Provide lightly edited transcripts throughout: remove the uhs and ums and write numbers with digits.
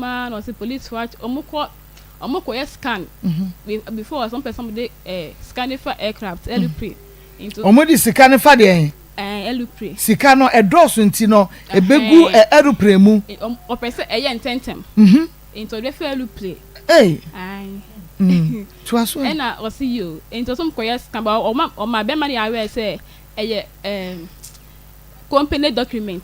hɔnom ara na ɔse policefoɔ akye ɔmo kɔ ɔmo kɔ yɛ scan before ɔsɛ ɔmo pɛ sɛ ɔmo de ɛɛ sika no fa aircraft aeroplane nti. Ɔmo de sika no fa deɛn? Ɛɛ aeroplane. Sika no ɛdɔɔso nti no ebegu aeroplane mu. Ɔpɛ sɛ ɛyɛ ntɛntɛm. Nti ɔde fa aeroplane. Ee. Ayi. Toa so. Ɛna ɔse yi o nti ɔsɛ ɔmo kɔ yɛ scan ba ɔma ɔma bɛrima no yɛ aware sɛ ɛyɛ ɛɛm company document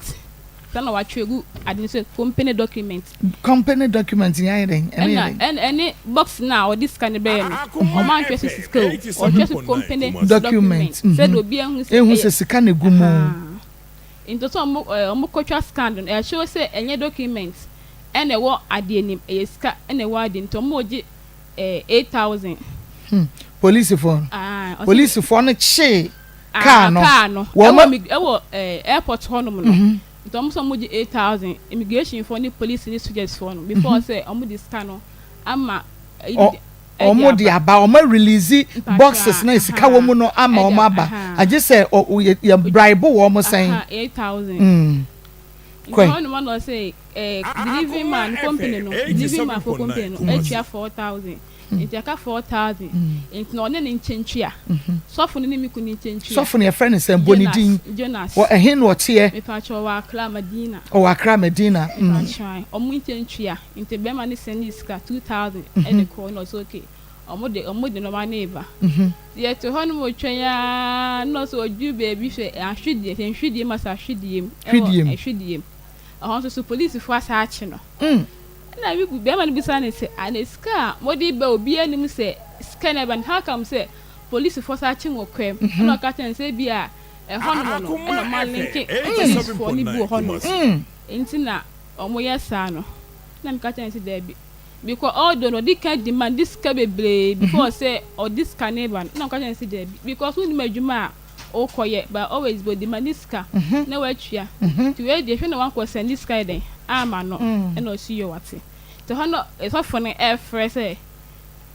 sɛ na watwerɛ gu ade no so company document. Company document yɛn ayɛ dɛn? Ɛne yɛ dɛn? Ɛna ɛne box na ɔde sika no bɛyɛ no ɔmo antwerɛ so sika o, ɔtwerɛ so company document sɛdeɛ obi ehu sɛ ehu sɛ sika na egu mu. Nti sɛ ɔmo ɛɛ ɔmo kɔtwa scan no ɛkyerɛ sɛ ɛnyɛ document ɛna ɛwɔ adeɛ nim, ɛyɛ sika ɛna ɛwɔ adeɛ, nti ɔmo gye 8,000. Polisifoɔ no polisifoɔ no kyee kaa no. Kaa no ɛwɔ ɛwɔ airport hɔnom no, nti ɔmo sɛ ɔmo gye 8,000, immigration foɔ ne police ne soldiers foɔ no, before sɛ ɔmo de sika no ama. Ɔmo de aba, ɔmo release boxes na sika wɔ mu no ama ɔmo aba, agye sɛ ɔ yɛ bribe wɔ ɔmo sɛn? 8,000. Nti hɔnom na ɔsɛ delivery man company no, delivery man for company no atua 4,000, nti aka 4,000, nti na ɔne ne nkyɛntua, sɔfo no ne mi kun ne nkyɛntua. Sɔfo no yɛfrɛ no sɛ? Bɔ ne din. Jonas. Wɔ ɛhe na ɔteɛ? Mipakyɛ, ɔwɔ Accra Madina. Ɔwɔ Accra Madina. Mipakyɛ, ɔmo nkyɛntua, nti bɛrima ne sɛn ne sika 2,000 ɛde kɔ na ɔsɛ okay, ɔmo de nɔɔma ne ba. Yɛte hɔ nom otwɛn yaa na ɔsɛ ɔduru beebi hwɛ ahwidie hwɛ nhwidie ma sɛ ahwidie mu. Hwidie mu. Ɛwɔ ahwidie mu ɛhɔ nso so polisifoɔ asa akye no. Ɛna bi bɛrima no bisa ne sɛ ana sika a wɔde ba obi anim sɛ sika na ɛba no, how come sɛ polisifoɔ sa akye wɔ kwam? Ɛna ɔka kyerɛ no sɛ bi a ɛhɔnom no ɛna ɔmo alinke polisifoɔ no bi wɔ hɔnom nti na ɔmo yɛ saa no. Na meka kyerɛ no sɛ daabi, because although no ɔdi kan demand di sika bebree before sɛ ɔdi sika ne ba no, na meka kyerɛ no sɛ daabi, because wonim adwuma a ɔkɔyɛ, but always bɔ demand di sika na watua, nti wei deɛ hwɛ na wankɔ send sika yɛ dɛn ama no. Ɛna ɔsi yɛ wate, nti hɔ no ɛsɔfo no ɛfrɛ sɛ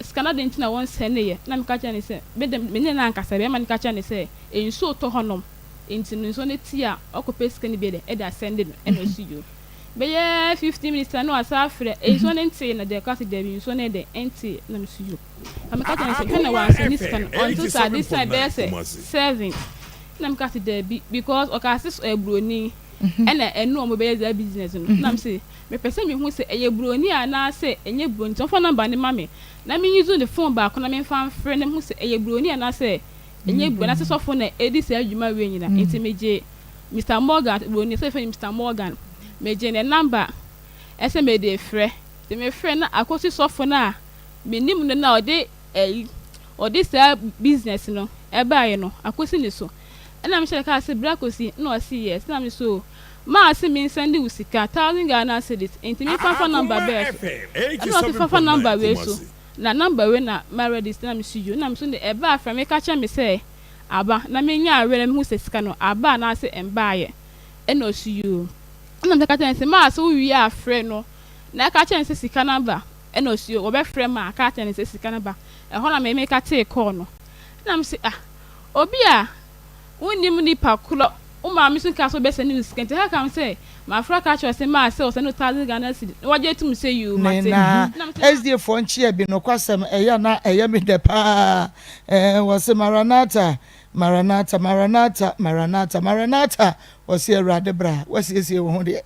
sika no de nti na wɔn send yɛ, na meka kyerɛ no sɛ me ne na ankasa bɛrima no ka kyerɛ no sɛ nsuo tɔ hɔnom nti no nsuo no ti a ɔkɔpɛ sika no bi de ɛde asend no. Ɛna ɔsi yɛ bɛyɛ 15 minutes na wasa afrɛ, nsuo no nte na deɛ ɛka sɛ dɛbi nsuo no de nte, na mo si yɛ na meka kyerɛ no sɛ hwɛ na wansend sika no until sɛ ade san bɛyɛ sɛ 7, na meka sɛ dɛbi, because ɔka se buroni ɛna ɛnu ɔmo bɛyɛ saa business no, na mo sɛ mepɛ sɛ mehu sɛ ɛyɛ buroni anaasɛ ɛnyɛ buroni, nti ɔmfa number ne ma me na me use ne phone baako na memfa mfrɛ na mehu sɛ ɛyɛ buroni anaasɛ ɛnyɛ buroni, anaasɛ sɔfo na ɛdi saa adwuma wei nyina. Nti megye Mr Morgan, buroni sɛ yɛfrɛ no Mr Morgan, megye ne number ɛsɛ mede frɛ, nti mefrɛ na akɔsi sɔfo no a menim no na ɔde ɛyi ɔde saa business no ɛbaeɛ no akɔsi ne so. Ɛna mehyɛ kaa sɛ bra kɔsi, na ɔsi yes, na me so maa se me nsend wo sika 1,000 Ghana cedis, nti me fafa number bɛɛ so, ɛna ɔsi fafa number wei so, na number wei na ma register, na me si yo, na me so de ɛba afra me ka kyerɛ me sɛ aba na me nya awɛ na me hu sɛ sika no aba anaasɛ ɛmbaayɛ. Ɛna ɔsi yo, ɛna me ka kyerɛ no sɛ maa sɛ wowie afrɛ no na ɛka kyerɛ no sɛ sika no aba. Ɛna ɔsi yo, wɔbɛfrɛ ma aka kyerɛ no sɛ sika no aba. Ɛhɔ na me ka tee kɔɔ no, ɛna me sɛ ah, obi a wonnim nipa korɔ, wo maame so ka so bɛsɛ ne sika, nti ha kam sɛ mafra ka kyerɛ sɛ maa sɛ ɔsɛ no 1,000 Ghana cedi na wagye tum sɛ yi o mate. Ne na SDA foɔ nkyea bi nokwasɛm ɛyɛ na ɛyɛ me dɛ paa. Wɔse Maranatha, Maranatha, Maranatha, Maranatha, Maranatha, wɔse Awurade bra, wasiesie wo ho deɛ.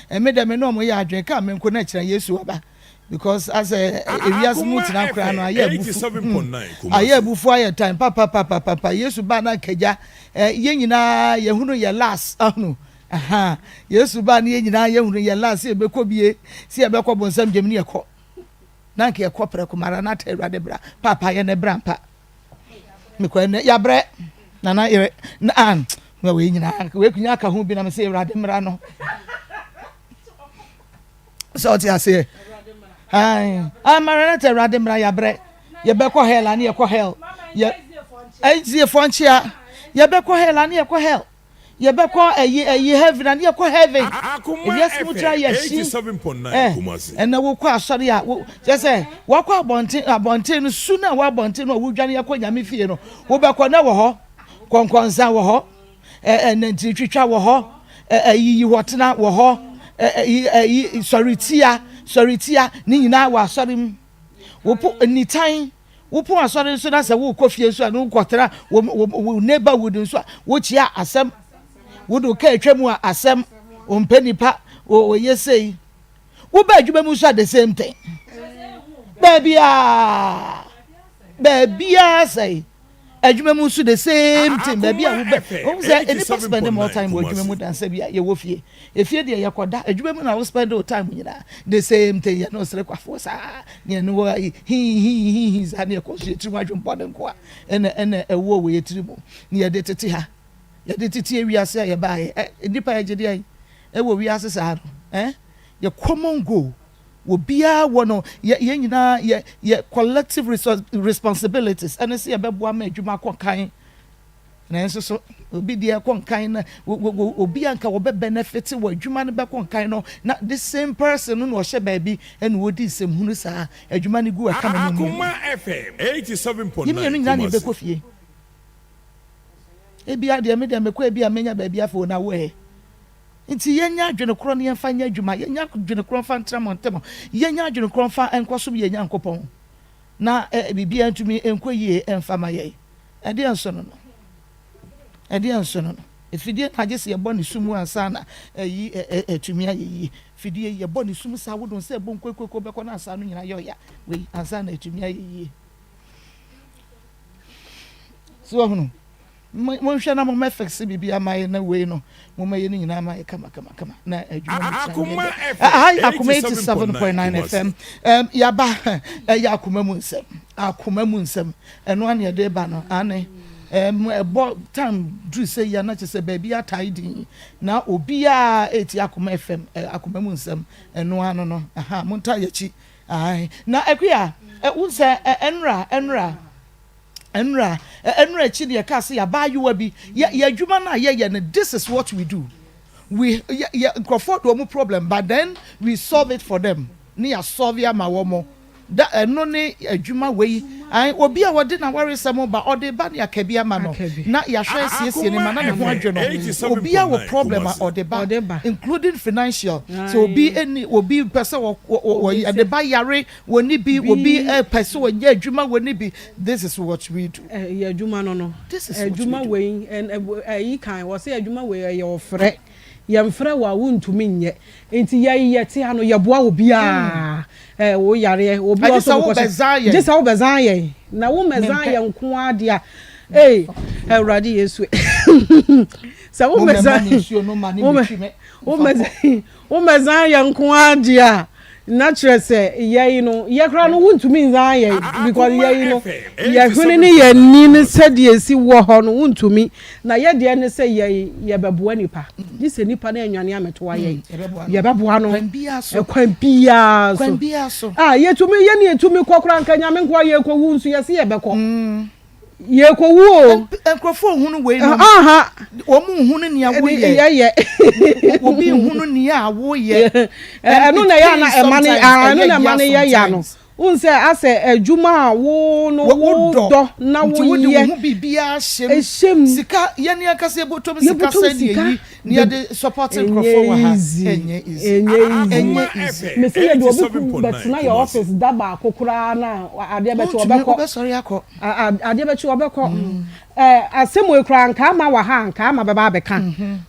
Ɛme dɛ me ne ɔmo yɛ adwene ka me nko na kyerɛ Yesu aba, because asɛ ewiase mu tena koraa no ayɛ abufu, ayɛ abufu, ayɛ time papapapapa. Yesu ba na nkagya yɛn nyinaa yɛhunu yɛ last ahunu aha. Yesu ba ne yɛn nyinaa yɛhunu yɛ last sɛ yɛbɛkɔ bie sɛ yɛbɛkɔ bonsam gyem ne yɛkɔ na nka yɛkɔ prɛko. Maranatha, Awurade bra papa, yɛ ne bra mpa mekɔ ɛnɛ yabrɛ nana yɛrɛ na an na wei nyinaa wei kunya aka ho bi na me sɛ Awurade mmra no sɛ ɔte aseɛ. Maranatha, Awurade mmra, yabrɛ, yɛbɛkɔ hell ane yɛkɔ hell, yɛ ɛntiefoɔ nkyea, yɛbɛkɔ hell ane yɛkɔ hell, yɛbɛkɔ ɛyi heaven ane yɛkɔ heaven. Ewiase mu tira yɛ hyi ɛnna wokɔ asɔre a wo kyerɛ sɛ wakɔ abɔnten, abɔnten no su na wɔ abɔnten no a wodwane yɛkɔ Nyame fie no, wobɛkɔ na wɔ hɔ kɔnkɔnsa wɔ hɔ, ɛ ɛ nantiri twitwa wɔ hɔ, ɛ ɛyiyi hɔ tena wɔ hɔ, ɛ ɛyi ɛyi sɔretia. Sɔretia ne nyinaa wɔ asɔre mu. Wopo nitan, wopon asɔre nso na sɛ wokɔ fie nso a na wokɔtra wo wo neighborhood nso a wokyia asɛm. Wode wo kaa atwa mu a asɛm, ɔmpɛ nipa, ɔyɛ sei. Woba adwuma mu nso a the same thing. Baabiara, baabiara sɛe. Adwuma mu nso the same thing. Baabi a wobɛ, wɔn sɛ nnipa spend more time wɔ adwuma mu dan sɛ bi a yɛwɔ fie. Efie deɛ yɛkɔda, adwuma mu na wo spend wo time nyinaa. The same thing yɛne ɔsere kwafoɔ saa, ne yɛne wɔ ayi hii hii hii hii saa ne yɛkɔ so yɛ tirim adwempɔne nko a ɛna ɛna ɛwɔ wɔ yɛ tiri mu ne yɛde tete ha. Yɛde tete ewiase a yɛbaeɛ. Ɛ nnipa yɛgye deɛn ɛwɔ wiase saa no eh? Yɛ common goal. Obiara wɔ no, yɛ yɛn nyinaa yɛ yɛ collective responsibilities ɛne sɛ yɛbɛboa ma adwuma akɔ nkan. Nanso so obi deɛ ɛkɔ nkan na obi a nka wɔbɛ benefit wɔ adwuma no bɛkɔ nkan no na this same person no na ɔhyɛ baabi ɛna ɔdi nsɛmhunu saa adwuma no gu ɛka no mu mmienu. Yɛn mmienu nyinaa na yɛbɛkɔ fie. Ebia deɛ me deɛ mekɔ ebia menya baabi afei na wo ɛ. Nti yɛnyɛ adwene korɔ na yɛmfa nyɛ adwuma, yɛnyɛ adwene korɔ mfa ntra mo ntam, yɛnyɛ adwene korɔ mfa nkɔsom yɛn Nyankopɔn, na biribiara ntumi nkɔ yie mfa ma yɛn. Ɛdeɛn nso no no? Ɛdeɛn nso no no? Afidie no agye sɛ yɛbɔ ne sum ansa na ayi atumi ayɛ yie. Fidie yi yɛbɔ ne sum saa wodon sɛ ɛbɔ nkoekoeko bɛkɔ na ansa no nyinaa yɛ ɔya wei ansa na atumi ayɛ yie. So wahunu? Monhwɛ na mommɛ fixe biribi ama yɛ na wei no momma yɛ no nyinaa ma yɛ kama kama kama na adwuma no tena nyɛ dɛ. Aha yɛ Akoma 87.9 FM. Um, yaba ɛyɛ akoma mu nsɛm. Akoma mu nsɛm. Ɛno ano yɛde ba no. Ane. Um, ɛbɔ time duru sɛ yia na kyerɛ sɛ baabi atae din na obiara ɛti Akoma FM akoma mu nsɛm. Ɛno ano no. Aha, montaa yɛkyi. Ae. Na akuya, wo sɛ ɛnra ɛnra Nnora, nnora akyi no yɛkaa sɛ yɛabaayewa bi, yɛ yɛ adwuma no a yɛyɛ no, this is what we do. We, yɛ, yɛ, nkurɔfoɔ de wɔn problem but then we solve it for them. Ne yɛ solve ama wɔn. Da, ɛno ne adwuma wei. Ae, obi a wɔde n'awaresɛm ba, ɔde ba ne aka bi ama no, na yɛahwɛ asiesie ne ma na ne ho adwo no. Obi a wɔ problem a ɔde ba, including financial. Sɛ obi ɛni, obi pɛ sɛ wɔ, wɔ, wɔ, yɛde ba yare, Wɔnni bi, obi pɛ sɛ ɔnyɛ adwuma, wɔnni bi. This is what we do. Yɛ adwuma no no. This is what we do. Adwuma wei, ɛyi kan, wɔsɛ adwuma wei ɛyɛ ɔfrɛ. Yɛmfrɛ wo a wontumi nyɛ. Nti yɛ yɛte ha no yɛboa obiara. Ɛ wo yareɛ, obi Agye ɔsɔ sɛ mekɔhyɛ. wobɛzan yɛn. Gye sɛ wobɛzan yɛn. Na wo mmɛzan Mempɛ. yɛn nko ara deɛ a, ei, Awurade Yesu. Sɛ wo Mommɛma mmɛzan, me nsuo no ma ne wo mmɛtwi me mfa nkɔ. Wommɛsan yɛn nko ara deɛ a, na kyerɛ sɛ yɛn no, yɛ koraa no wontumi nsan yɛn because yɛn no, yɛ hwene ne yɛn ani ne sɛdeɛ ɛsi wɔ hɔ no wontumi. Na yɛ deɛ ne sɛ yɛn yɛbɛboa nipa, gye sɛ nipa no annwane ammɛtoa yɛn, yɛbɛboa no ɛkwan biara so. Ah, yɛtumi, yɛne yɛtumi kɔ koraa nka Nyame nkoa yɛrekɔwu nso yɛse yɛbɛkɔ. Yɛrekɔwu o. Nkurɔfoɔ nhunu wei nom. Wɔn nhunu nea woyɛ. Yɛyɛ. Obi nhunu nea woyɛ. Ɛno na ɛyɛ na ɛma no ɛno na ɛma no yɛ ya no. Wohu sɛ asɛ adwuma a wo no wodɔ na woyɛ. Nti wode wo ho biribiara hyɛ mu. Sika yɛn ankasa yɛbɔtɔm sika sɛ deɛ yi na yɛde support nkurɔfoɔ wɔ ha. Ɛnyɛ easy. Ɛnyɛ easy. Mese yɛde obi bɛtena yɛ office da baako koraa na adeɛ bɛkye ɔbɛkɔ. Wobɛsɔre akɔ. Adeɛ bɛkye ɔbɛkɔ. Ɛɛ asɛm wei koraa nka ama wɔ ha nka ama bɛba abɛka.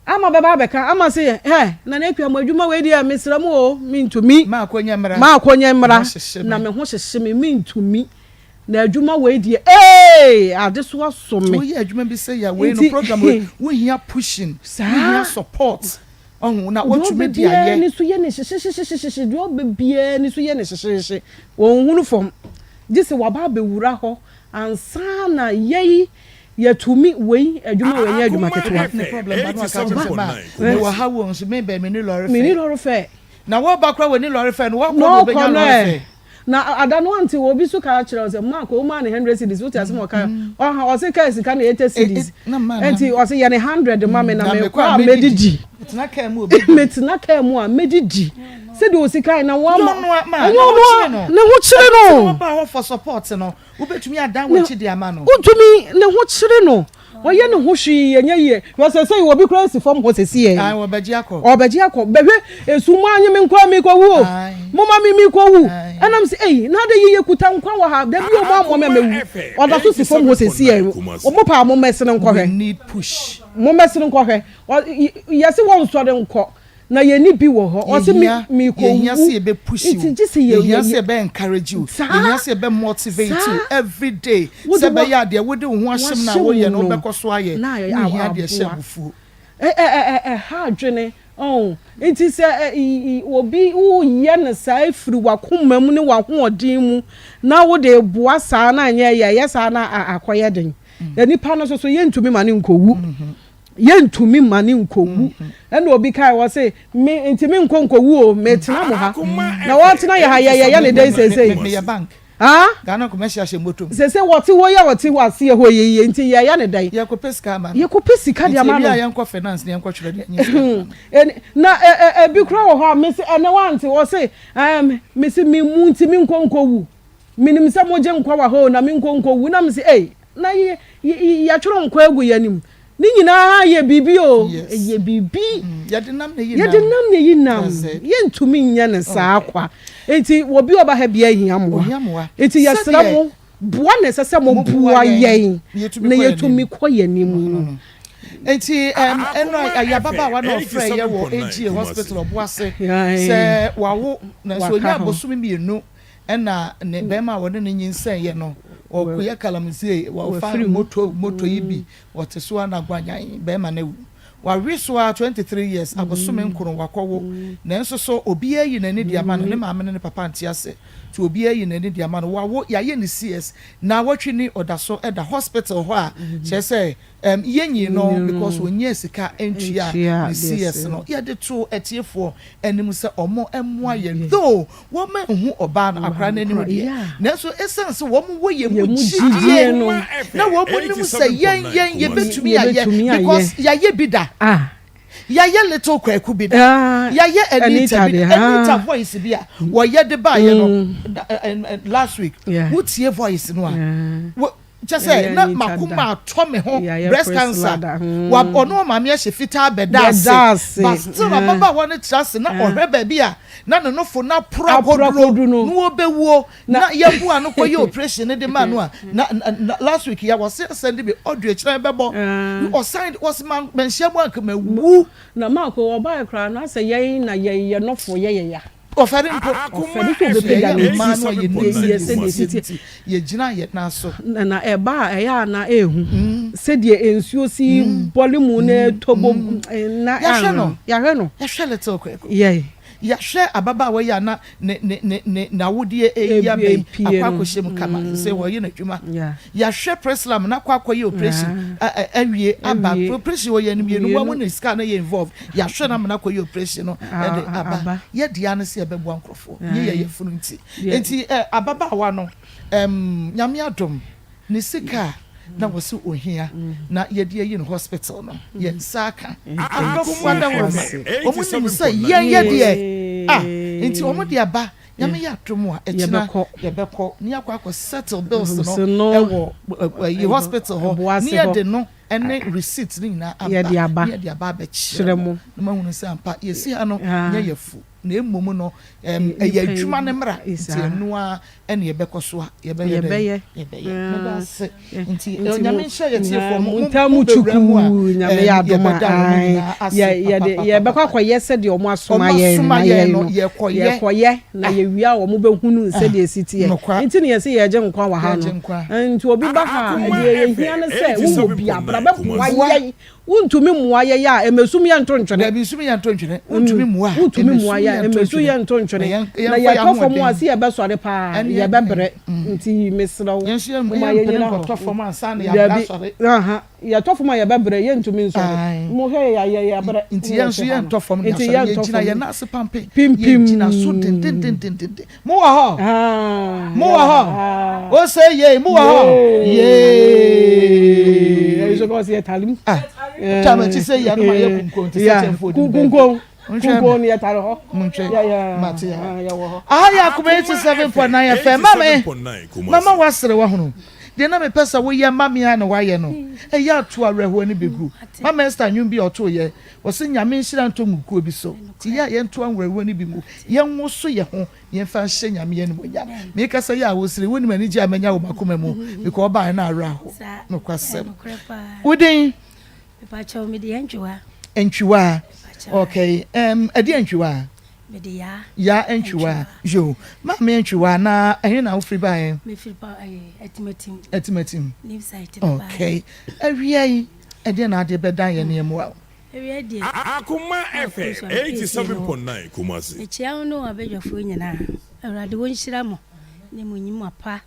Ama bɛba abɛka ama se hɛ Nana Akua mo adwuma wei deɛ mesrɛ mo o mentumi. Maakɔ nyɛ mmra. Maakɔ nyɛ mmra na me ho hyehye me mentumi na adwuma wei deɛ ee adesoa so me. Woyɛ adwuma bi sɛ ya wei no program wei wohia pushing wohia support. Ɔho na watumi de ayɛ. Deɛ ɔbɛ biara ni so yɛ ne hyehyehyehyehyehye, deɛ ɔbɛ biara ni so yɛ ne hyehyehyehye, wɔnhunu fam, gye sɛ waba abɛwura hɔ ansa na yɛi yɛtumi, wei adwuma wei nyɛ adwuma ketewa. Ne problem ba no aka kyerɛ sɛ ma mewɔ ha wɔ nso me bɛn meni lɔre fɛ. Meni lɔre fɛ. Na wɔba koraa wɔni lɔre fɛ no wɔkɔ na wɔbɛnya lɔre fɛ. Na ada no ante obi so ka kyerɛ wo sɛ Mark wo maa no hundred cedis wote asɛm a ɔka ɔha ɔse kaa sika na eighty cedis nti ɔse yɛ ne hundred ma me na mekɔ a mɛdidi metena kaa mu a mɛdidi sɛdeɛ ɔsi kae na wama ɛnyɛ ɔno a ne ho kyere no wotumi ne ho kyere no. Ɔyɛ ne ho hwee ɛnyɛ yie. Hwɛ sɛsɛyi obi koraa si fam hɔ sɛsi yɛ. Ae wɔbɛgye akɔ. Ɔbɛgye akɔ. Bɛhwɛ esu mo anye me nkɔ mi kɔ wu o. Mo ma mi mi kɔ wu. Ɛnam sɛ eyi na ade yiye kuta nkwa wɔ ha. Dabi o mo ammɔ me mɛwu. Ɔda so si fam hɔ sɛsi yɛ. Mo paa mo mɛsene nkɔhwɛ. We need push. Mo mɛsene nkɔhwɛ. Yɛse wɔnsɔre nkɔ. Na yɛnni bi wɔ hɔ. Ɔse me Yɛhia, meekɔ yɛhia wu sɛ yɛbɛ push nti wo, gye sɛ yɛ yɛhia yɛ sɛ yɛbɛ encourage wo, saa yɛhia sɛ yɛbɛ motivate wo saa everyday wode sɛ wa ɛbɛyɛ a deɛ wode wo ho ahyem no a wahyɛ wo woyɛ no no wobɛkɔ so ayɛ. na ayɛ Wonhia deɛ ɛhyɛ aboa abufuo. ɛ ɛ ɛ ɛ ɛha adwene ɔn nti sɛ ɛ i i obi woyɛ no saa firi w'akoma mu ne w'ahoɔden mu na wode boa saa na anyɛ yɛ ɛyɛ saa na a akɔyɛ den nipa no nso so yɛntumi ma no nkɔwu. Yɛntumi mma no nkɔwu. Ɛna obi kae, ɔse, Me, nti menkɔ nkɔwu o, metena mo ha. Na wɔtena yɛ ha, yɛyɛ ne dɛn seesei? Meyɛ bank. Ah? Ghana Commercial hyɛ mmɔtom. Seesei wɔte hɔ yi a wɔte hɔ aseɛ hɔ yi yi, nti yɛyɛ ne dɛn? Yɛkɔpɛ sika ama no. Yɛkɔpɛ sika de ama no. Nti ebi a yɛnkɔ finance na yɛnkɔtwerɛ deɛ ɛnyɛ sika ama no. Na ebi koraa wɔ hɔ a, mese, ɛnɛ wante, ɔse, ɛɛm, mese, memu nti menkɔ nkɔwu. Menim sɛ mogye nkwa wɔ ha o, na menkɔ nkɔwu. Na mese, ei, na yɛatwerɛ nkwa agu yɛn anim. Ne nyinaa yɛ biribi o, ɛyɛ biribi. Yɛde nam na eyi nam. Yɛde nam na eyi nam. Yɛntumi nyɛ no saa kwa. Enti obi a ɔba ha biara hia mmoa. Enti yɛsrɛ mo, boa na ɛsɛ sɛ moboa yɛn na yɛtumi kɔ yɛn anim. Enti ɛno a yɛ ababaawa na ɔfrɛ yɛ wɔ AGA hospital Ɔboase sɛ wawo nanso ɔnya abosome mmienu Ɛna ne bɛɛma a wɔne no nyinsɛn yɛ no ɔkɔyɛ kalamsey wɔfa moto moto yi bi wɔte so a na gwanyan bɛɛma no awu wawe so a 23 years abosome nkono wakɔ wo nanso so obiara yi n'ani de ama no ne maame ne ne papa nte ase nti obiara yi n'ani de ama no wawo yɛayɛ ne CS na wɔtwe ni ɔda so ɛda hospital hɔ a kyerɛ sɛ Ɛm yɛnyi no because ɔnnya sika ntua ne CS no yɛde too atiefoɔ anim sɛ ɔmo mmoa yɛn though wɔn anhu ɔbaa no akwadaa no anim deɛ nanso ɛsiane sɛ wɔn wɔ yɛn mu gyidie na wɔn nim sɛ yɛn yɛn yɛbɛtumi ayɛ because yɛayɛ bi da yɛayɛ little kwaku bi da yɛayɛ Anita bi da Anita voice bi a wɔyɛ de baayɛ no last week wotie voice no a Kyɛ sɛ na makoma atɔ me ho breast cancer wa ɔne ɔmaame ahyɛ fitaa bɛda ase but still ababaawa no tra ase na ɔhwɛ baabi a na ne nofo no aporo akɔduro na ɔbɛwuo na yɛboa no kɔyɛ operation no de ma no a na last week ya wɔse asɛn de bi audio kyerɛ bɛbɔ ɔsan wɔse manhyia mu anka mawu. Na Marco ɔbaeɛ koraa no asɛ yɛn na yɛn yɛ nofo yɛ yɛ ya. Ɔfɛre mpo. Ɔfɛre sɛ ɔbɛpagya ne ti. Mmaa no a yɛnim Yɛ sɛdeɛ sɛdeɛ ɛsi ɛsi teɛ. nti, yɛgyina yɛn nan so. Na ɛba a, ɛyɛ a na ɛhu sɛdeɛ nsuo si bɔle mu na ɛtɔ bɔ na Yɛahwɛ no. Yɛahwɛ no. Yɛahwɛ little Kwaku. Yɛn. Yɛahwɛ ababaawa yi a na ne ne ne ne n'awodeɛ reyi aba yi Epie akɔ no. akɔhyɛ mu kama sɛ wɔreyɛ n'adwuma. Yeah. Yɛahwɛ Priscilla ma no akɔ akɔyɛ operation awie aba. Operation wɔyɛ no mmienu, wɔn na sika no yɛ involve. Yɛahwɛ no ama no akɔyɛ operation no de aba. Yɛ dea ne sɛ yɛbɛboa nkurɔfoɔ, nyɛ yɛn yafunu nti. Nti ababaawa no, Nyame adom, ne sika a na wɔse ohia na yɛde ayi no hospital no, yɛn nsa aka. Adɔfoɔ adaworoma, wɔn nim sɛ yɛn yɛ deɛ, ah, nti wɔn de aba. Nyame yɛ adom a, ɛkyena yɛbɛkɔ ne yɛakɔ akɔ settle bills no ɛwɔ ɛyi hospital hɔ ne yɛde no ɛne receipt no nyinaa aba ne yɛde aba abɛkyerɛ mo na moahunu sɛ ampa yɛsi ha no nyɛ yɛfu na mmom no ɛyɛ adwuma no mmra nti ɛno ara ɛne yɛbɛkɔ so a yɛbɛyɛ dɛn yɛbɛyɛ meda ase nti Nyame nhyɛ yɛ tiefoɔ mo mo bɛwura mu a Nyame yɛ adom a yɛbɛda wɔn nyinaa ase yɛde yɛbɛkɔ akɔyɛ sɛdeɛ wɔn asoma yɛn na yɛn no yɛkɔyɛ na yɛwie a wɔn bɛhunu sɛdeɛ ɛsi teɛ nti na yɛse yɛregye nkwa wɔ ha no nti obi ba ha a deɛ yɛhia ne sɛ wowɔ bi a bra bɛboa yɛn Wontumi mmoa yɛn a, ɛmɛsum yɛn nto ntwene. Dabi, nsum yɛn nto ntwene. Wontumi mmoa a, Wontumi mmoa yɛn a, ɛmɛsum yɛn nto ntwene. Na yɛtɔ fam a, se yɛbɛsɔre paa, yɛbɛbrɛ. Nti mesrɛ wo, momma yɛnyina hɔ. Dabi, aha, yɛtɔ fam a yɛbɛbrɛ, yɛntumi nsɔre. Mohwɛ yɛn a, yɛbrɛ. Nti yɛn nso yɛntɔ fam na Nti yɛasɔre. yɛntɔ Yɛgyina fam. yɛn nan ase pampe. Pimpim. Yɛgyina so dendendendenden. Mo wɔ hɔ? Ah, Mo wɔ hɔ? ah. O sɛ yei, mo wɔ hɔ? Yee. Yee. Ɛyɛ sɛ ɔsɛ yɛ tare mu. Ah, twa m'akyi sɛ yei ano ma yɛ kunkun te sɛ kyɛnfo odi bɛɛ. Kunkun, Nhwɛ kunkun yɛ tare hɔ. Monhwɛ. Yeah, yeah. Mate ya. Ah, yɛ wɔ hɔ. Aha yɛ Akoma 87.9 FM. Mame, mama wasere wahunu. Deɛ na mepɛ sɛ woyɛ ma me ara na woayɛ no. Ɛyɛ a to awerɛhoɔ no bi gu. Mama Esther nnwom bi a ɔtooeɛ, ɔse Nyame nhyira ntɔ nguguo bi so. Nti yɛ a yɛnto awerɛhoɔ no bi ngu, yɛnwoso yɛ ho na yɛmfa nhyɛ Nyame animuonyam. Mekasa yi a wosere, wonim anigyeɛ a manya wɔ m'akoma mu because ɔbaeɛ na awerɛ aho. Nokwasɛm. Wo din? Mepakyɛw, mede Antwiwa. Antwiwa, okay. Um, ɛdeɛ Antwiwa? Mede Yaa. Yaa Antwiwa, yo. Maame Antwiwa, na ɛhe na wofiri baeɛ? Mefiri pa ɛyɛ eh, Atimatim. Atimatim. New site na baeɛ. Okay. Awia yi, ɛdeɛ na adeɛ bɛdan yɛn ne mmoa o? Awia deɛ. Akoma FM 87.9 Kumasi. Mekyia wo ne w'abadwafoɔ nyinaa. Awurade wɔnhyira mo ne mo nnwuma pa.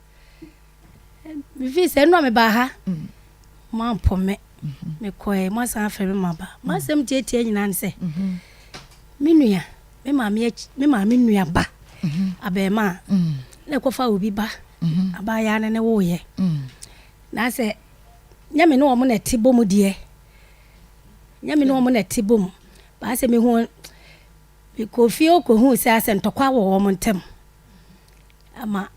Mefii sɛ ɛno a mebaa ha moampɔ me mekɔɛ moasan afrɛ me maba m'asɛm tiatia nyinaa ne sɛ me nua me maame me maame nua ba abɛɛma a na ɛkɔfa obi ba abaayaa ne ne woyɛ na sɛ nyɛ me ne wɔn na ɛte bɔ mu deɛ nyɛ me ne wɔn na ɛte bɔ mu baa sɛ mehu mekɔ fie kɔhu sɛ asɛ ntɔkwa wɔ wɔn ntam ama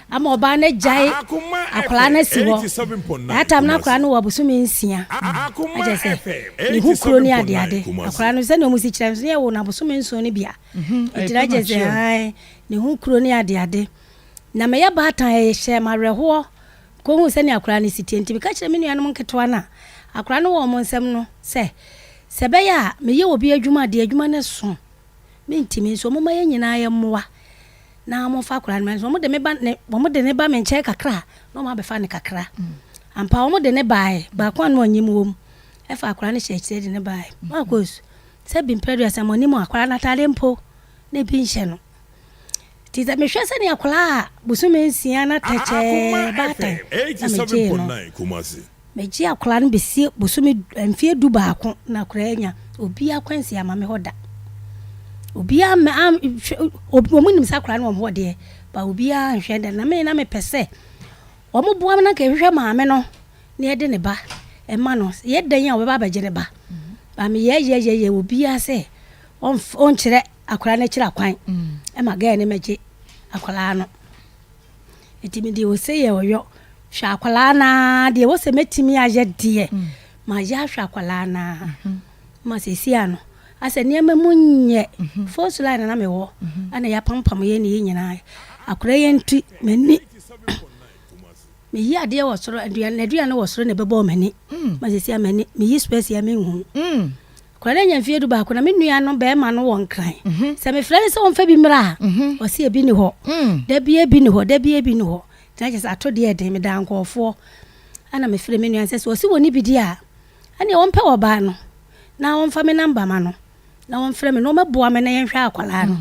ama ɔbaa no agyae akwadaa no asi hɔ. That time no akwadaa no wɔ abosome nsia. Akyɛ sɛ ne ho kuro ne adeade. Akwadaa no sɛnea wɔn si kyerɛ no yɛ wɔ no abosome nson no bia. Mhm, Nti na kyɛ sɛ ae ne ho kuro ne adeade. Na meyɛ baatan ɛhyɛ m'awerɛhoɔ kɔhu sɛnea akwadaa no si tie. Nti meka kyerɛ me nuanom nketewa no a akwadaa no wɔ wɔn nsam no sɛ sɛ ɛbɛyɛ a meyɛ obi adwuma deɛ adwuma no so Mentumi, nso momma yɛn nyinaa yɛmmoa na momfa akwadaa no mmra. Nso wɔde me ba ne wɔde ne ba me nkyɛn kakra na wɔabɛfa no kakra. Ampa wɔde ne baeɛ, baako a na ɔnyim wɔ mu, ɛfa akwadaa no hyɛ akyire de ne baeɛ. Marcus, sɛ bi mpɛ aduasa mo anim akwadaa no atade mpo na ebi nhyɛ no. Nti sɛ mehwɛ sɛdeɛ akwadaa a bosome nsia na tɛkyɛɛ baatan na megyee no. Megye akwadaa no bɛsi bosome mfeɛ du baako na akwadaa anya obiara kwansi ama me hɔ da. Obiara mɛ am hwɛ wɔn nim sɛ akwadaa no wɔn hɔ deɛ ba obiara nhwɛ da na me na mepɛ sɛ wɔn boa me na nka ehwehwɛ maame no na yɛde ne ba ɛma no yɛ dan a wɔbɛba abɛgye ne ba ba me yɛ yɛ yɛ yɛ obiara sɛ ɔnkyerɛ akwadaa no akyiri akwan ɛma gɛɛ ne mɛgye akwadaa no. Nti me deɛ ose yɛ ɔyɔ hwɛ akwadaa no ara deɛ wosɛ mɛtumi ayɛ deɛ mayɛ ahwɛ akwadaa no ara ma sɛsi ano asɛ nneɛma mu nyɛ first line na mewɔ ɛna yɛapampam yɛ ne yɛ nyinaa akwadaa yɛ nti m'ani meyi adeɛ wɔ soro aduane aduane wɔ soro na ɛbɛbɔ m'ani ma sɛsi a m'ani meyi space a menhu Akwadaa no anya mfeɛ dubaako na me nua no barima no wɔ Nkran. Sɛ mefrɛ no sɛ ɔmfa bi mmra a, ɔse ebi nni hɔ. Da biara ebi nni hɔ, da biara ebi nni hɔ. Nti na kyerɛ sɛ ato deɛ ɛden, medaa nkurɔfoɔ. Ɛna mefrɛ me nua no sɛ sɛ ɔse wɔnni bi deɛ a, ɛneɛ ɔmpɛ ɔbaa no na ɔmfa me namba ma no na ɔmfrɛ me na ɔmmɛboa me na yɛnhwɛ akwadaa no.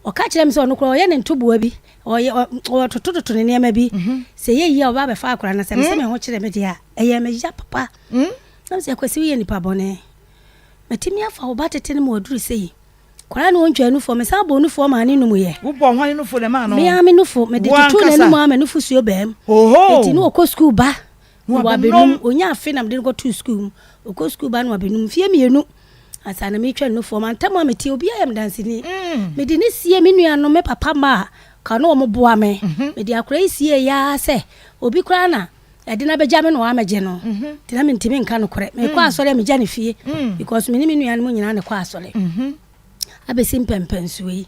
Ɔka kyerɛɛ me sɛ ɔno koraa ɔyɛ ne ntoboa bi, ɔyɛ ɔtotototo ne nneɛma bi. Sɛ ɛyɛ yie a ɔbɛba abɛfa akwadaa no. Sɛ mese me ho kyerɛ me deɛ a, ɛyɛ me ya papa. Na mesɛ Kwasi woyɛ nipa bɔne. Matumi afa wo ba tete no ma waduru sei. Akwadaa no ɔntwaa nufoɔ, mesan bɔɔ nufoɔ maa ne numuiɛ. Wobɔɔ hwan nufo na ɛmaa no? Me ara me nufo, mede Wo totoo ankasa? n'anum ara ma nufosuo baa mu. Oho! Enti na ɔkɔ sukuu ba Na na wabɛnom. wabɛnum. Ɔnya afe na mede no kɔtoo sukuu mu. Ɔkɔ sukuu ba na wabɛnum. Mfeɛ mmienu ansa na meretwa no nufoɔ. Mantam a meteɛ, obiara yɛ me danseni. Mede no siee me nuanom, me papa mma a ka na wɔboa me. Mede akwadaa yi sieeɛ ara sɛ obi koraa na ɛde no abɛgya me na wamɛgye no. Nti na mentumi nka nokorɛ. Mekɔ asɔre a megya no fie because me ne me nuanom nyinaa na ɛkɔ asɔre abɛsi mpɛnpɛnsoɔ yi.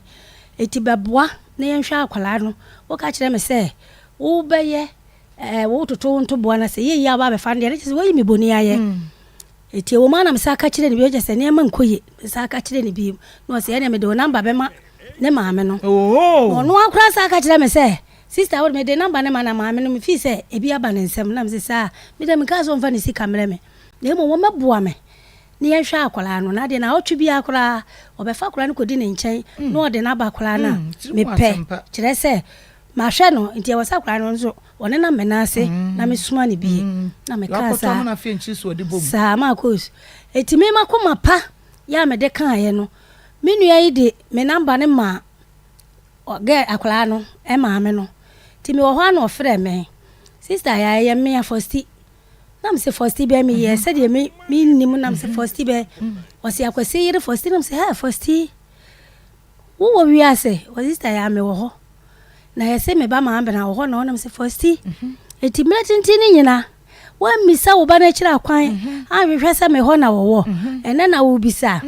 Nti bɛboa na yɛnhwɛ akwadaa no. Woka kyerɛ me sɛ wobɛyɛ ɛɛ wototo wo ntoboa na sɛ ɛyɛ yie a woba abɛfa no deɛ na kyerɛ sɛ woayi me bɔne ayɛ. Enti ɛwɔ mu ara na mesan ka kyerɛɛ no bio, kyerɛ sɛ nneɛma nkɔ yie. Mesan ka kyerɛɛ no bio, na ɔse ɛnneɛ mede wo namba bɛma ne maame no. Na ɔno ara koraa san ka kyerɛɛ me sɛ, Sista wo de mede namba no ma na maame no mefii sɛ ebi aba ne nsam. Na mese saa, me deɛ menkaa sɛ ɔmfa ne sika mmrɛ me, na mmom ɔmmɛboa me na yɛnhwɛ akwadaa no. Na adeɛ naawɔtwe biara koraa ɔbɛfa akwadaa no kɔdi ne nkyɛn na ɔde no aba koraa no a, mepɛ. Kyerɛ sɛ Mahwɛ no, nti ɛwɔ sɛ akwadaa no nso ɔnenam me nan ase na mesoma no bie. Na mekaa saa saa Marcos. Eti me makoma pa yɛ a mede kaeɛ no, me nua yi de me namba no maa girl akwadaa no maame no. Nti mewɔ hɔ a na ɔfrɛ me, sister yɛ ɛyɛ me a Fosti. Na mese Fosti bɛn meyɛ sɛdeɛ me mennim na mese Fosti bɛn. Ɔse Akwasi yere Fosti na mese hɛ Fosti. Wowɔ wiase? Ɔse sister yaa mewɔ hɔ. Na yɛse me ba Maabena wɔ hɔ na ɔnam sɛ Fosti. Enti mmerɛ tenten no nyina, woammisa wo ba no akyiri akwan anhwehwɛ sɛ me hɔ na wɔwɔ. Ɛnnɛ na wobisa.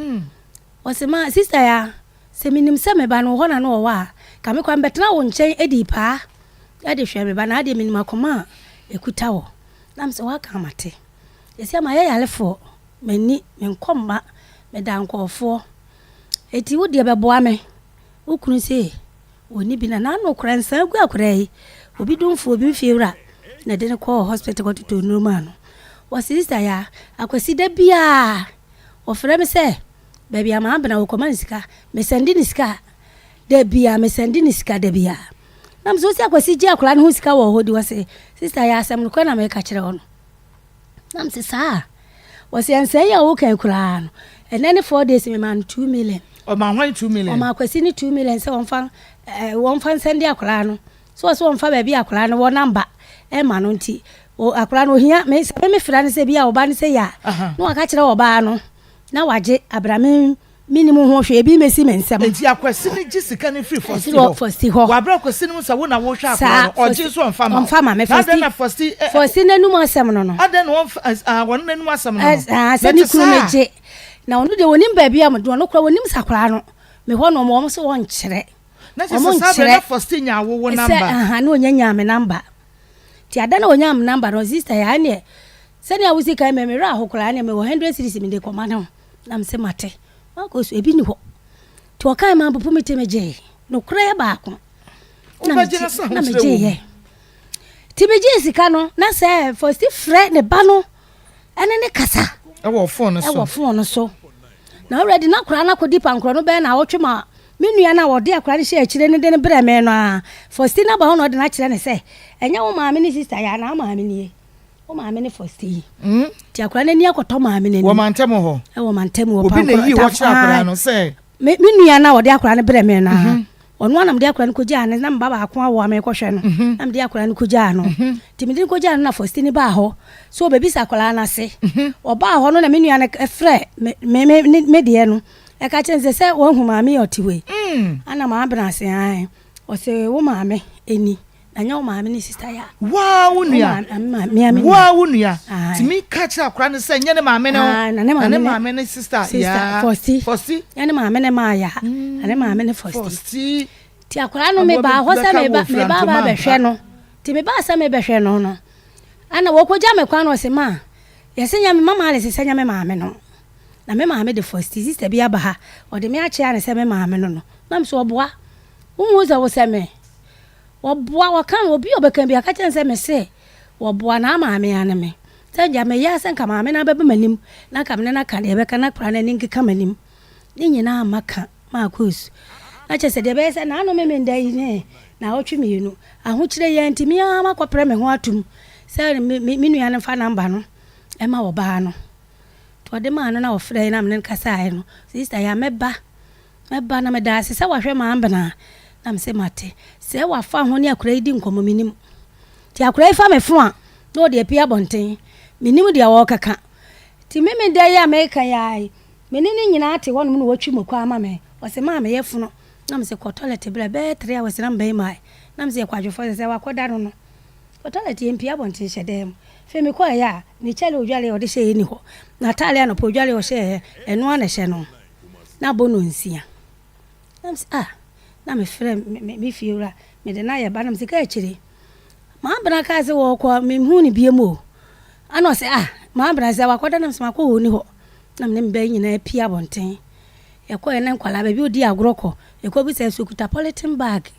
Ɔse ma sista ya, sɛ menim sɛ me ba no wo hɔ na na ɔwɔ a, ka me koraa mebɛtena wo nkyɛn adi paa de hwɛ me ba no, adeɛ menim akoma a ɛkuta wo. Na mesɛ woaka a mate. Seesei mayɛ yarefoɔ, m'ani, menkɔ mma, meda nkurɔfoɔ. Enti wo deɛ bɛboa me. Wo kunu se ɔnni bi na n'ano koraa nsa agu akwadaa yi. Obi domfoɔ bi, me fiewura na ɛde no kɔɔ hospital kɔtotɔɔ nnuro maa no. Ɔse sista Yaa, Akwasi da biara ɔfrɛ me sɛ baabi a m'abena wɔ kɔma no sika. Mesɛnde no sika a, da biara mesɛnde no sika da biara. Na mesɛ wo se Akwasi gye akwadaa no ho sika wɔ hɔ di? Ɔse sista Yaa asɛm nokorɛ na meka kyerɛ wo no. Na mese saa? Wɔse ɛnsɛe yi a woka yi koraa no, ɛnɛ ne 4 days memaa no 2 million. Ɔmaa hwan 2 million? Ɔmaa Kwasi ne 2 million sɛ wɔmfa ɛɛ wɔmfa nsɛnde akwadaa no. So ɔse wɔmfa baabi a akwadaa no wɔ namba ɛma no nti akwadaa no ohia me sɛ me mefra no sɛ bi a ɔba no sɛ yɛ a na waka kyerɛ ɔbaa no na wagye abira me Mennim ho hwee, ebi mmɛsi me nsam. Enti Akwasi no gye sika no firi Fosti hɔ. Fosti hɔ. Wɔ abere a Akwasi no hu sɛ wo na wohwɛ akwadaa no, ɔgye nso ɔmfa ma wo. Ɔmfa ma me. Na adɛn na Fosti. Fosti n'anum asɛm no no. Adɛn na ɔmfa ah wɔn n'anum asɛm no no. Ah sɛ ne kunu no gye. Na ɔno deɛ ɔnim baabi a ɔno koraa ɔnim sɛ akwadaa no me hɔ na wɔn nso wɔnkyerɛ. Na kyerɛ sɛ saa berɛ na Fosti nyaa wo wo namba. Sɛ aha na ɔnya nyaa me namba. Nti ada na ɔnyaa me namba no ɔse sister yaa ɛneɛ sɛdeɛ wosi kan me me werɛ aho koraa ɛneɛ mewɔ hundred cedis mede kɔma no. Na mese mate. Makɔ so ebi ni hɔ. Nti ɔkae maa mpopo me ti megyee. Nokorɛ yɛ baako. Na megyeeɛ. Nti megyee sika no na sɛ Fosti frɛ ne ba no ɛne ne kasa. Ɛwɔ fon no so. Ɛwɔ fon no so. Na already na akwadaa no akɔdi pankorɔ no bɛyɛ na awɔtwe ma me nua no a ɔde akwadaa no hyɛ akyire no de no brɛ me no a Fosti no aba hɔ na ɔde no akyerɛ no sɛ ɛnyɛ wo maame ne sista yɛ anaa maame nie. Wo maame ne first yi. Nti akwadaa no ani akɔtɔ maame no anim. Wɔ mantam hɔ. Ɛwɔ mantam hɔ. Obi na eyi hɔ kyerɛ akwadaa no sɛ. Me me nua no a ɔde akwadaa no brɛ me no ara. Ɔno ara na mede akwadaa no kɔgyaa no na me ba baako awo a merekɔhwɛ no. Na mede akwadaa no kɔgyaa no. Nti mede no kɔgyaa no na first no baa hɔ sɛ ɔbɛbisa akwadaa no ase. Ɔbaa hɔ no na me nua no frɛ me me me me deɛ no ɛka kyerɛ no sɛ sɛ wahu maame yi a ɔte hɔ yi. Ana maabena ase ae. Ɔse wo maame ni. Na nyɛ wo maame ne sista ya. Woaa wo nua. Woaa wo nua. Tumi ka kyerɛ akora no sɛ nyɛ ne maame ne wo. Na ne maame ne sista ya. Fɔsti. Fɔsti. Nyɛ ne maame ne maa ya. Na ne maame ne fɔsti. Fɔsti. Ti akora no me baa hɔ sɛ me ba me ba ba bɛhwɛ no. Ti me baa sɛ me bɛhwɛ no no. Ana wɔkɔgya me kwan no ɔse ma. Yɛse nyɛ me mama Alice sɛ nyɛ me maame no. Na me maame de fɔsti sista bi aba ha. Ɔde me akyea ne sɛ me maame no no. Na me so ɔboa. Wohu sɛ wo sɛ me. Wɔboa, wɔka, obi a ɔbɛka biara, ka kyerɛ no sɛ mese wɔboa na maame ara ne me. Sɛ agya meyɛ ara sɛ nka maame no ara bɛba m'anim na nka me ne no aka deɛ ɛbɛka na akwadaa no ani nkeka m'anim. Ne nyinaa maka maakɔ su. Na kyerɛ sɛ deɛ ɛbɛyɛ sɛ naano Memenda yi ne naawɔtwe mmienu, ahokyerɛ yi ara nti me ara makɔprɛ me ho atom sɛ me, me, me nua no mfa namba no mma ɔbaa no. Nti ɔde maa no na ɔfrɛɛ na me ne no kasaeɛ no, sista yi a mɛba. Mɛba na meda ase sɛ wahwɛ m'ambena na mese mate. Sɛ wafa ho ne akora yi di nkɔmmɔ menim. Nti akora yi fa me fo a na ɔde apue abɔnten. Menim deɛ ɔrekeka. Nti me me da yi a meka yi ara yi, me ne no nyinaa te hɔnom na watwi mako ama me. Ɔse maa meyɛ fono na mese kɔ toilet bra bɛyɛ 3 hours na mebɛyi mae. Na mese yɛ kwadwofoɔ sɛ sɛ wakɔda no no. Kɔ toilet yɛmpue abɔnten hyɛ dan mu. Afei mekɔeɛ a ne kyale odwale a ɔde hyɛeɛ nni hɔ. N'ataare anɔpa odwale a ɔhyɛeɛ ɛno ara na ɛhyɛ no. na abɔ nnɔnsia. Na mese ah, na mefrɛ me me fiewura, mede no ayɛ ba na mese ka akyire. Maabena kaa sɛ wɔkɔ a menhuu no biom o. Ana ɔse ah, maabena sɛ wakɔda na mese makɔ hɔ ɔnni hɔ. Na mene me ba yi nyinaa pie abɔnten. Yɛkɔɛ na nkwadaa baabi ɔdi agorɔ kɔ. Yɛkɔbisa sɛ ɔkuta polythene bag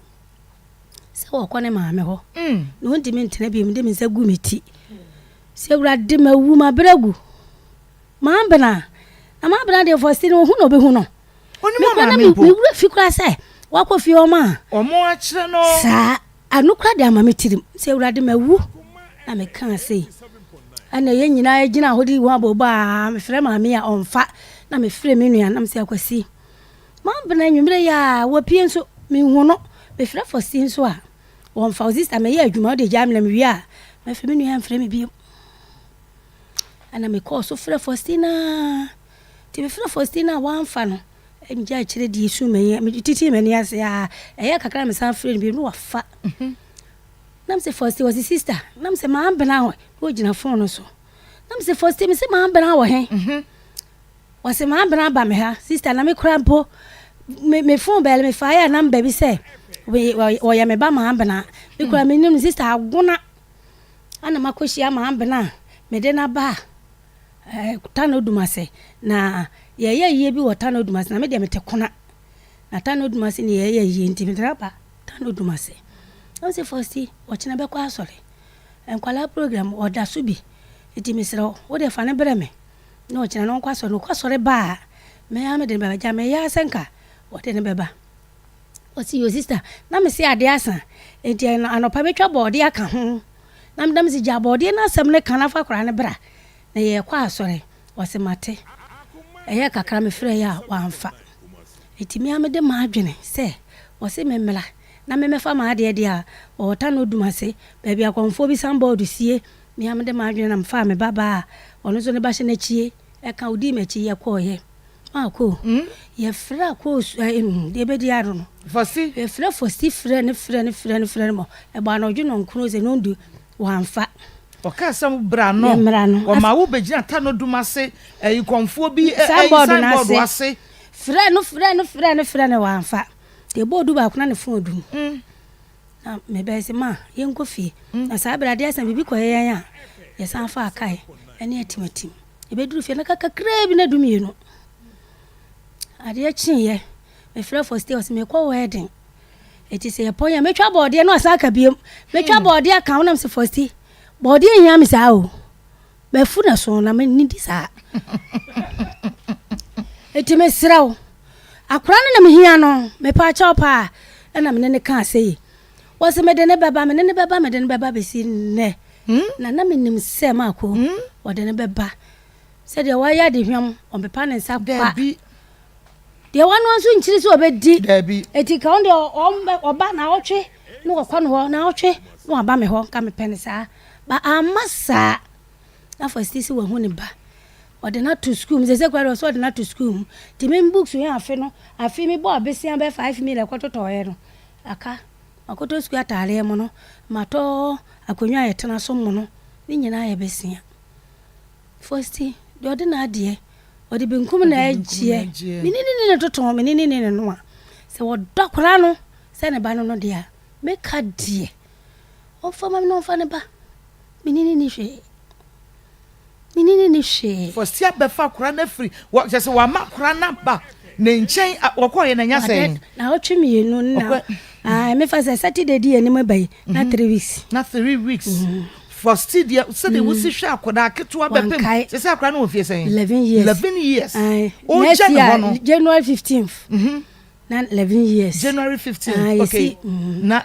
sɛ wɔkɔ ne maame hɔ. Na ɔntumi ntena biom de me nsa gu me ti. Sɛ Awurade mawu mabrɛ agu. Maabena, na Maabena deɛ fɔsti no ohu na obehu no. Onim Me kura na ɔmaame me mpo. me wura fi kura sɛ wakɔ fie ɔma. Ɔmo akyerɛ no. Saa ano kura de ama me tirim sɛ awurade mawu na me kaa sei. Ɛna yɛn nyinaa gyina hɔ di ho abobo a mefrɛ maame a ɔmfa na mefrɛ me nua na mesɛ akwasi. Maabena anwummerɛ yi a wapue nso menhu no mefrɛ fɔsti nso a wɔmfa. Ɔsi sista meyɛ adwuma wode gyaa me na mewie a mɛfrɛ me nua mfrɛ me bio. Ɛna mekɔɔ so frɛ Faustina. Nti mefrɛ Faustina a wamfa no. Megyaa akyire deɛ suu m'ani, metitii m'ani ase aa, ɛyɛɛ kakra na mesan frɛɛ no bio na wafa. Na mese Fausty, ɔse sister, na mese Maabena hɔ, na ɔgyina phone no so. Na mese Fausty, mese Maabena wɔ he? Ɔse Maabena aba me ha, sister na me koraa mpo, me, me phone bɛɛle mefaeɛ a number bi sɛ ɔyɛ me ba Maabena. Me koraa mennim no, sister agona ana makɔhyia Maabena a mede no aba Tano Dumase. Na yɛyɛ ayie bi wɔ Tano Dumase, na me deɛ mete Kona. Na Tano Dumase ne yɛyɛ ayie nti mede no aba Tano Dumase. Na ɔse Fosti, ɔkyena bɛkɔ asɔre. Nkwadaa program ɔda so bi. Nti mesrɛ wo, wo deɛ fa no brɛ me na ɔkyena na ɔnkɔ asɔre. Na ɔkɔ asɔre ba a, me ara mede no bɛba. Gya meyɛ ara sɛ nka wɔde no bɛba. Ɔse yo sister, na mese adeɛ asa nti anɔpa mɛtwa bɔɔdeɛ aka ho. Na meda mese gya bɔɔdeɛ no asɛm no ka na fa akwadaa no bra na yɛrekɔ asɔre. Ɔse mate. Ɛyɛɛ kakra mefrɛeɛ a wamfa. Nti me ara mede m'adwene sɛ ɔse memmra na memmɛfa m'adeɛ deɛ a, ɔwɔ Tano Dumase, baabi a kɔmfoɔ bi sanbɔɔdo sie. Me ara mede m'adwene na mefaa me ba baa a ɔno nso ne ba hyɛ n'akyie ɛka, ɔdii m'akyi yɛkɔeɛ. Maakɔ o, yɛfrɛ akɔ deɛ ɛbɛdi ano no. Fɔsi. Yɛfrɛ Fɔsi frɛ no frɛ no frɛ no frɛ no ma ɛbɔ anɔdwo nɔnkron sɛ nɔndu wamfa. Ɔkaa sɛ wo bra no. Yɛmmra no. Wɔma wo bɛgyina Tano Dumase ɛyi kɔmfoɔ bi ɛyi Signboard no signboard ase. ase. Frɛ no frɛ no frɛ no frɛ no wamfa. Nti ɛbɔɔ du baako na ne phone dum. Na mebɛɛ sɛ ma yɛnkɔ fie. Na saa berɛ adeɛ asa biribi kɔyɛ yɛn a yɛsan faa kae ɛne atimatim. Yɛbɛduru fie no aka kakraa bi na du mmienu. Adeɛ kyeeɛ mefrɛ Faustina ɔse mekɔ wedding. Eti sɛ yɛpɔn a mɛtwa bɔɔdeɛ na wasan aka biom. Mɛtwa bɔɔdeɛ aka ho na mese Fausti bɔɔdeɛ nhia me saa o. Mafu na so na mennidi saa. Eti mesrɛ wo akora no na mehia no mepaakyɛw paa ɛna mene ne kaa sɛ yi. Wɔse mede ne bɛba mene ne bɛba mede ne bɛba bɛsi nnɛ. Na na menim sɛ Marko wɔde no bɛba. Sɛdeɛ wayɛ adehwam ɔmpepa ne nsa kwa. Dabi. Deɛ wanoa nso nkyiri sɛ ɔbɛdi. Dabi. Eti ka ɔno deɛ ɔba naawɔtwe na wakɔ ne hɔ, naawɔtwe na waba me hɔ, nka mepɛ no saa. Ba amma saa. Na Fɔsti sɛ wahu ne ba. Ɔde no ato sukuu mu. Sɛsɛ koraa deɛ ɔsɛ ɔde no ato sukuu mu. Nti me books yi afe no, afe mebɔɔ abesea bɛyɛ 5 mil ɛkɔtotɔeɛ no, aka. Makɔtɔ sukuu ataadeɛ mono, matɔ akonnwa a yɛtena so mono, ne nyinaa yɛ besea. Fɔsti, deɛ ɔde n'adeɛ, ɔde benkum na ɛgyeɛ. Me ne ne ne toto, me ne ne ne noa. Sɛ wɔdɔ akwadaa no sɛ ne ba no no deɛ a, meka deɛ, ɔmfa ma me na ɔmfa ne ba. Me ne ne ni hwee. Me ne ne ni hwee. Fɔsti abɛfa akwadaa no afiri, wɔ kyerɛ sɛ wama akwadaa no aba ne nkyɛn, wɔkɔɔyɛ na nya sɛn? Naawɔtwe mmienu na, ah, mefa sɛ Saturday di anim ba yi, na 3 weeks. Na 3 weeks. Fɔsti deɛ sɛdeɛ wosi hwɛ akwadaa ketewa bɛpem sɛ sɛ akwadaa no wɔ fie sɛn? 11 years. 11 years. Ɔgya ne hɔ no. January 15th. Na 11 years. January 15th. Okay. Na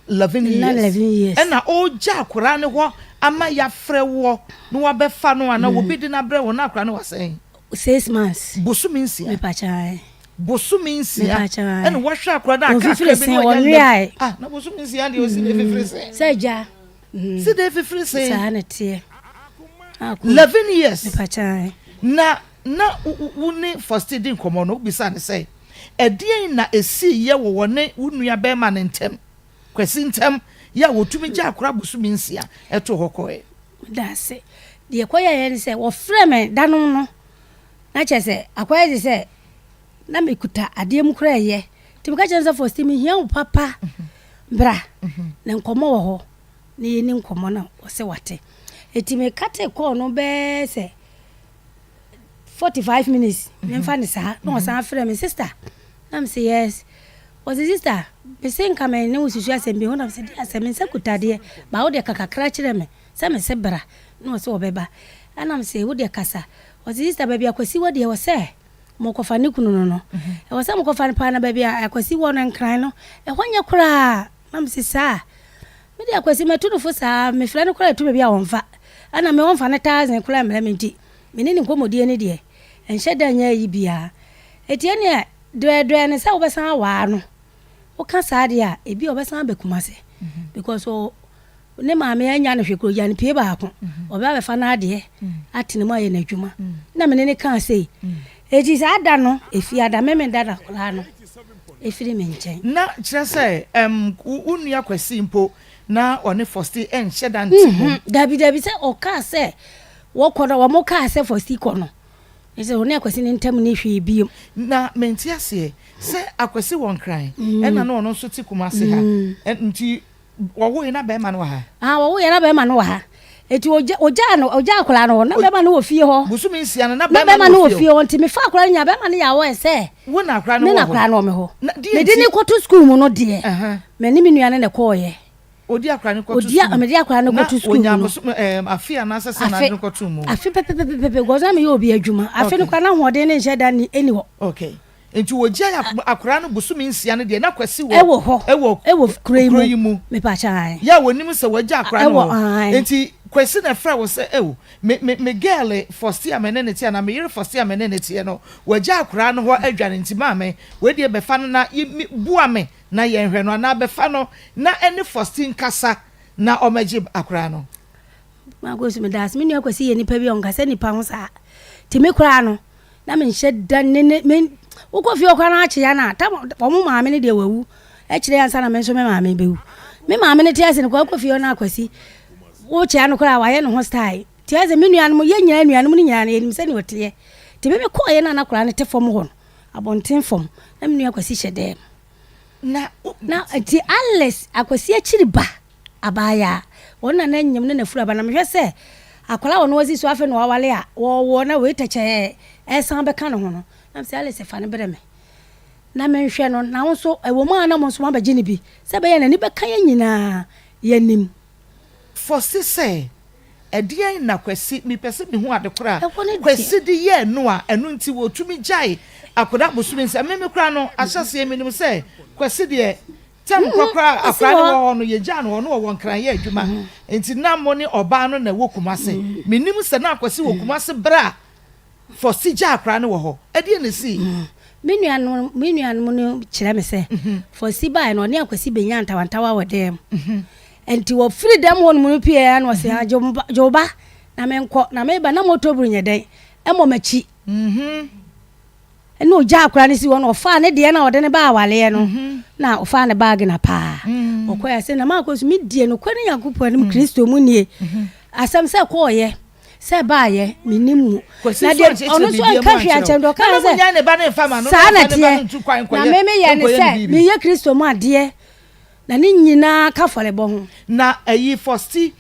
11 years. Na 11 years. Ɛna ɔgya akwadaa no hɔ ama yafrɛ wɔ na wabɛfa no ana obi de n'abrɛ wɔ na akwadaa no wasɛn. 6 months. Bosome 6. Mepakyan. Bosome 6. Mepakyan. Ɛna wahwɛ akwadaa no akakra bi na wɔnya. Ah, na bosome 6 deɛ osi na efifiri sɛn. Sɛ gya. Si de efifiri sɛn. Saa na teɛ. 11 years. Mepakyan. Na wo ne Fɔsti di nkɔmɔ no, wobisa ne sɛ ɛdeɛn na esi yɛ wɔ wɔne wo nua bɛrima ne ntɛm, Kwasi ntɛm, yɛ a wɔtumi gya akora bosome 6 ɛto hɔ kɔɛ? Daase. Deɛ kɔyɛeɛ ne sɛ wɔfrɛ me danom no na kyerɛ sɛ akɔyɛ te sɛ na mekuta adeɛ mu koraa ɛyɛ nti meka kyerɛ no sɛ Fɔsti mehia wo papa bra na nkɔmmɔ wɔ hɔ na yɛni nkɔmmɔ no ɔsɛ wate. Nti meka te kɔɔ no bɛɛ sɛ 45 minutes memfa ne saa na ɔsan frɛ me, sister, na mese yes. Ɔse sister, mese nka me ne wo susu asɛm bi ho, na mese deɛ asɛm, me nsa kuta adeɛ ba wo deɛ ka kakra kyerɛ me sɛ mese bra na ɔse ɔbɛba, ɛna mese wo deɛ kasa. Ɔse sister, baabi Akwasi wɔ deɛ ɛwɔ sɛ mokɔfa ne kunu no no ɛwɔ sɛ mokɔfa no paa, na baabi a Akwasi wɔ no Nkran no ɛhɔ nyɛ koraa. Na mese saa, me deɛ Akwasi matu no fo saa, mefrɛ no koraa ɛtu baabi a ɔmfa, ɛna me ɔmfa ne thousand koraa mmrɛ me, nti me ne ne nkɔmmɔdie no deɛ ɛnhyɛ da nyɛ ayi biara. Ɛti ɛneɛ dwɛɛdwɛɛ no sɛ wobɛsan awaa no, woka saa deɛ a ebi a ɔbɛsan aba Kumase because ɔ ne maame anya no hwɛ kuro gya no pie baako, ɔbɛ abɛfa n'adeɛ atena mu ayɛ n'adwuma. Na me ne ne kaa sei. Eti saa da no, Efiada, Memenda na akwadaa no firi me nkyɛn. Na kyerɛ sɛ, ɛm, wo nua Kwasi mpo, na ɔne Fosti nhyɛ da nte mmom. Dabi, dabi, sɛ ɔkaa sɛ wɔkɔ no, wɔn kaa sɛ Fosti kɔ no, ne sɛ ɔne Akwasi no ntam nni hwee bio. Na mente aseɛ, sɛ Akwasi wɔ Nkran, ɛna na ɔno nso te Kumasi ha, nti Wɔwoeɛ na bɛrima no wɔ ha. Ah, wɔwoeɛ na bɛrima no wɔ ha. Eti ogya ogyaa no ogyaa akwadaa no hɔ na bɛrima no wɔ fie hɔ. Bosome nsia no na bɛrima no wɔ fie hɔ nti mefa akwadaa no nyinaa bɛrima no yɛ aware sɛ. Wo na akwadaa no wɔ hɔ. Me na akwadaa no wɔ me hɔ. Na deɛ nti. Mede no kɔto sukuu mu no deɛ. Me ne me nua no na ɛkɔɔeɛ. Odi akwadaa no kɔto sukuu mu. Mede akwadaa no kɔto sukuu mu no. Na onya bosome ɛɛm afe anaasɛ sɛn na ade no kɔto mu. Afe pɛpɛpɛpɛpɛ because na meyɛ obi adwuma afe no koraa na ahoɔden no nhyɛ da nni hɔ. Okay. Nti wɔgyae akwadaa no bosome nsia no deɛ na Kwasi wɔ ɛwɔ hɔ ɛwɔ ɛwɔ kuro yi mu mepakyɛ ae yɛ a wɔnim sɛ wɔagya akwadaa no wɔ hɔ nti Kwasi na ɛfrɛ wo sɛ ɛo me me me girl Fɔsti a me ne ne teɛ anaa me yere Fɔsti a me ne ne teɛ no wɔagya akwadaa no hɔ adwane nti maame wei deɛ bɛfa no na boa me na yɛnhwɛ no anaa bɛfa no na ɛne Fɔsti nkasa na ɔmɛgye akwadaa no. Maame Kwasi meda ase me nua Kwasi yɛ nipa bi a ɔnkasa nipa ho saa nti me koraa no Na menhyɛ da ne ne me wokɔ fie hɔ koraa na akyea no a tam wɔn maame no deɛ wawu akyire ansa na me nso me maame bɛwu me maame no te ase no koraa wokɔ fie hɔ na akwasi wokyea no koraa wayɛ ne ho style te ase me nuanom yɛ nyinaa nuanom no nyinaa no yɛnim sɛdeɛ ɔteɛ nti me mekɔɔyɛ no a na koraa no te fam hɔ no abɔnten fam na me nua kwasi hyɛ dɛm na na nti Alice akwasi akyiri ba Abaayaa, wɔn na na nyem ne n'afuru aba na mehwɛ sɛ akwadaa a ɔno asi so afei na wawale a wɔwɔ na wei tɛkyɛɛ ɛresan bɛka ne ho no, na mesɛ Alice fa no brɛ me na menhwɛ no na wo nso ɛwɔ mu a na mo nso moabɛgye no bi sɛ ɛbɛyɛ a n'ani bɛka yɛn nyinaa yɛanim. Fɔsi sɛ, Ɛdeɛn na Kwasi, mepɛ sɛ mehu ade korɔ a Ɛhɔ no deɛ. Kwasi de yɛɛ no a ɛno nti wɔtumi gyae akwadaa bosome nsia. Me me koraa no ahyɛseɛ menim sɛ Kwasi deɛ Tɛm korɔ koraa a akwadaa no wɔ hɔ no, yɛgyaa no hɔ, na ɔwɔ Nkran yɛ adwuma. Nti na mo ne ɔbaa no na ɛwɔ Kumase. Mennim sɛ na Akwasi wɔ Kumase berɛ a Fosti gyaa akwadaa no wɔ hɔ. Ɛdeɛn na ɛsii? Me nuanom, me nuanom no kyerɛ me sɛ, Fosti baeɛ no, ɔne Akwasi bɛnyaa ntawantawa wɔ dan mu. Nti wɔfiri dɛm hɔ nom no pieeɛ ara na ɔse, ah, gye wo ba na menkɔ. Na meba na motoburu nyɛ dɛn? Ɛmmɔ m'akyi. Ɛna ɔgyaa akwadaa no si hɔ na ɔfaa ne deɛ na ɔde ne ba awaleɛ no mhm. na ɔfaa ne baage na paa mm. ɔkɔɛ sɛ na maakɔ so medie nokorɛ ne Nyankopɔn anim mm. Kristo mu nie mhm. asɛm sɛ kɔɔyɛ sɛ baayɛ menim mu na deɛ ɔno nso anka hwee ankyɛm deɛ ɔkaa sɛ saa na teɛ na me meyɛ ne sɛ meyɛ Kristo mu adeɛ Na ne nyinaa ka afɔrebɔ ho. Na ɛyi Fosti,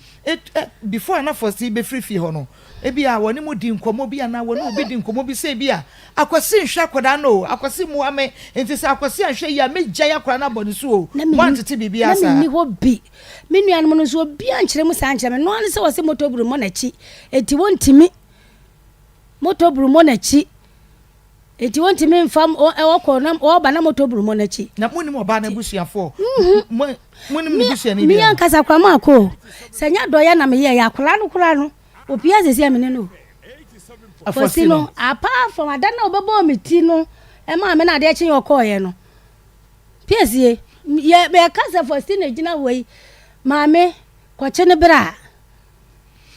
before a na Fosti bɛfiri fie hɔ no, ebi a wɔne mo di nkɔmmɔ bi anaa wɔne obi di nkɔmmɔ bi sɛ ebi a Akwasi nhwɛ akwadaa no o, Akwasi mmoa me, nti sɛ Akwasi anhwɛ yie a mɛgyae akwadaa no abɔ ne so o, moantete biribiara saa? Na menni hɔ bi. Me nuanom no nso obiara ankyerɛ mu saa ankyerɛ me. Ɛno ara ne sɛ wɔse motoburu mmɔ n'akyi, enti wɔntumi. Motoburu mmɔ n'akyi. Enti wontumi mfa wɔkɔ na wɔba na moto buru mo n'akyi. Na monim ɔbaa no abusuafoɔ? Mo monim ne busuani biara? Me ankasa koraa maakɔ o. Sɛ nyɛ adɔeɛ na meyɛeɛ akwadaa no koraa no opia sɛsi a me ne no o. Kwasi no apart from ada no a ɔbɛbɔɔ me ti no ɛmaa me na adeɛ kyeeɛ ɔkɔeɛ no. Piesie yɛ yɛka sɛ Faustina gyina hɔ yi maame kɔkye no bra.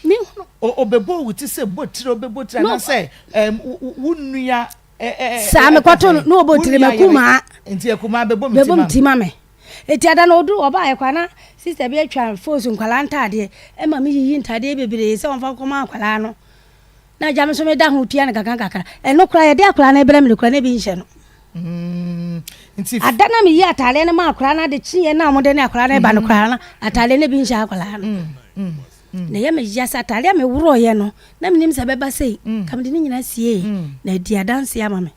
Mehunu. O ɔbɛbɔ wo ti sɛ botire ɔbɛbɔ tire anaasɛ ɛm wo nua ɛ ɛ. Saa mekɔto no na ɔbɔ tire ma kumaa. Nti akumaa bɛbɔ me ti ma me. Bɛbɔ me ti ma me. Eti ada no ɔduru ɔbaeɛ koraa na sista bi atwa fos nkwadaa ntaadeɛ ɛma me yiyi ntaadeɛ bebree sɛ ɔmfa nkɔma akwadaa no. Na agya me nso meda ho tua no kakra kakra. Ɛno koraa yɛde akwadaa no brɛ me no koraa na ebi nhyɛ no. Mm, nti. Ada na meyi ataadeɛ no ma akwadaa no ade kyeeɛ na wɔde ne akwadaa no ba no koraa na ataadeɛ no bi nhyɛ akwadaa no. Na ɛyɛ me ya sɛ ataadeɛ a meworɔeɛ no na menim sɛ ɛbɛba sei ka mede ne nyinaa siee na adi adanseɛ ama me.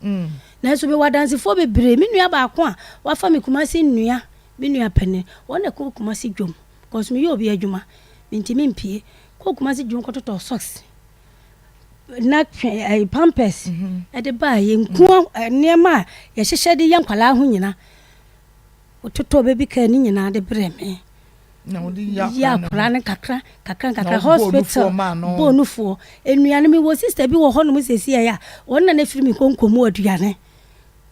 Nanso mewɔ adansefoɔ bebree. Me nua baako a wafa me Kumasi nnua, me nua panin, wɔn na ɛkɔɔ Kumasi dwom because meyɛ obi adwuma mentumi mpue. Kɔɔ Kumasi dwom kɔtotɔɔ socks na twe ɛyi pampers ɛde baa yɛ nkuo nneɛma a yɛhyehyɛ de yɛ nkwadaa ho nyina wototɔ baby car ne nyinaa de brɛ me na wode yɛ akwadaa no kakra kakra nkakra hospital bɔɔ nufoɔ nnuane mi wɔ sister bi wɔ hɔnom sɛsi ɛyɛ a wɔn na na efiri mi konko mu aduane.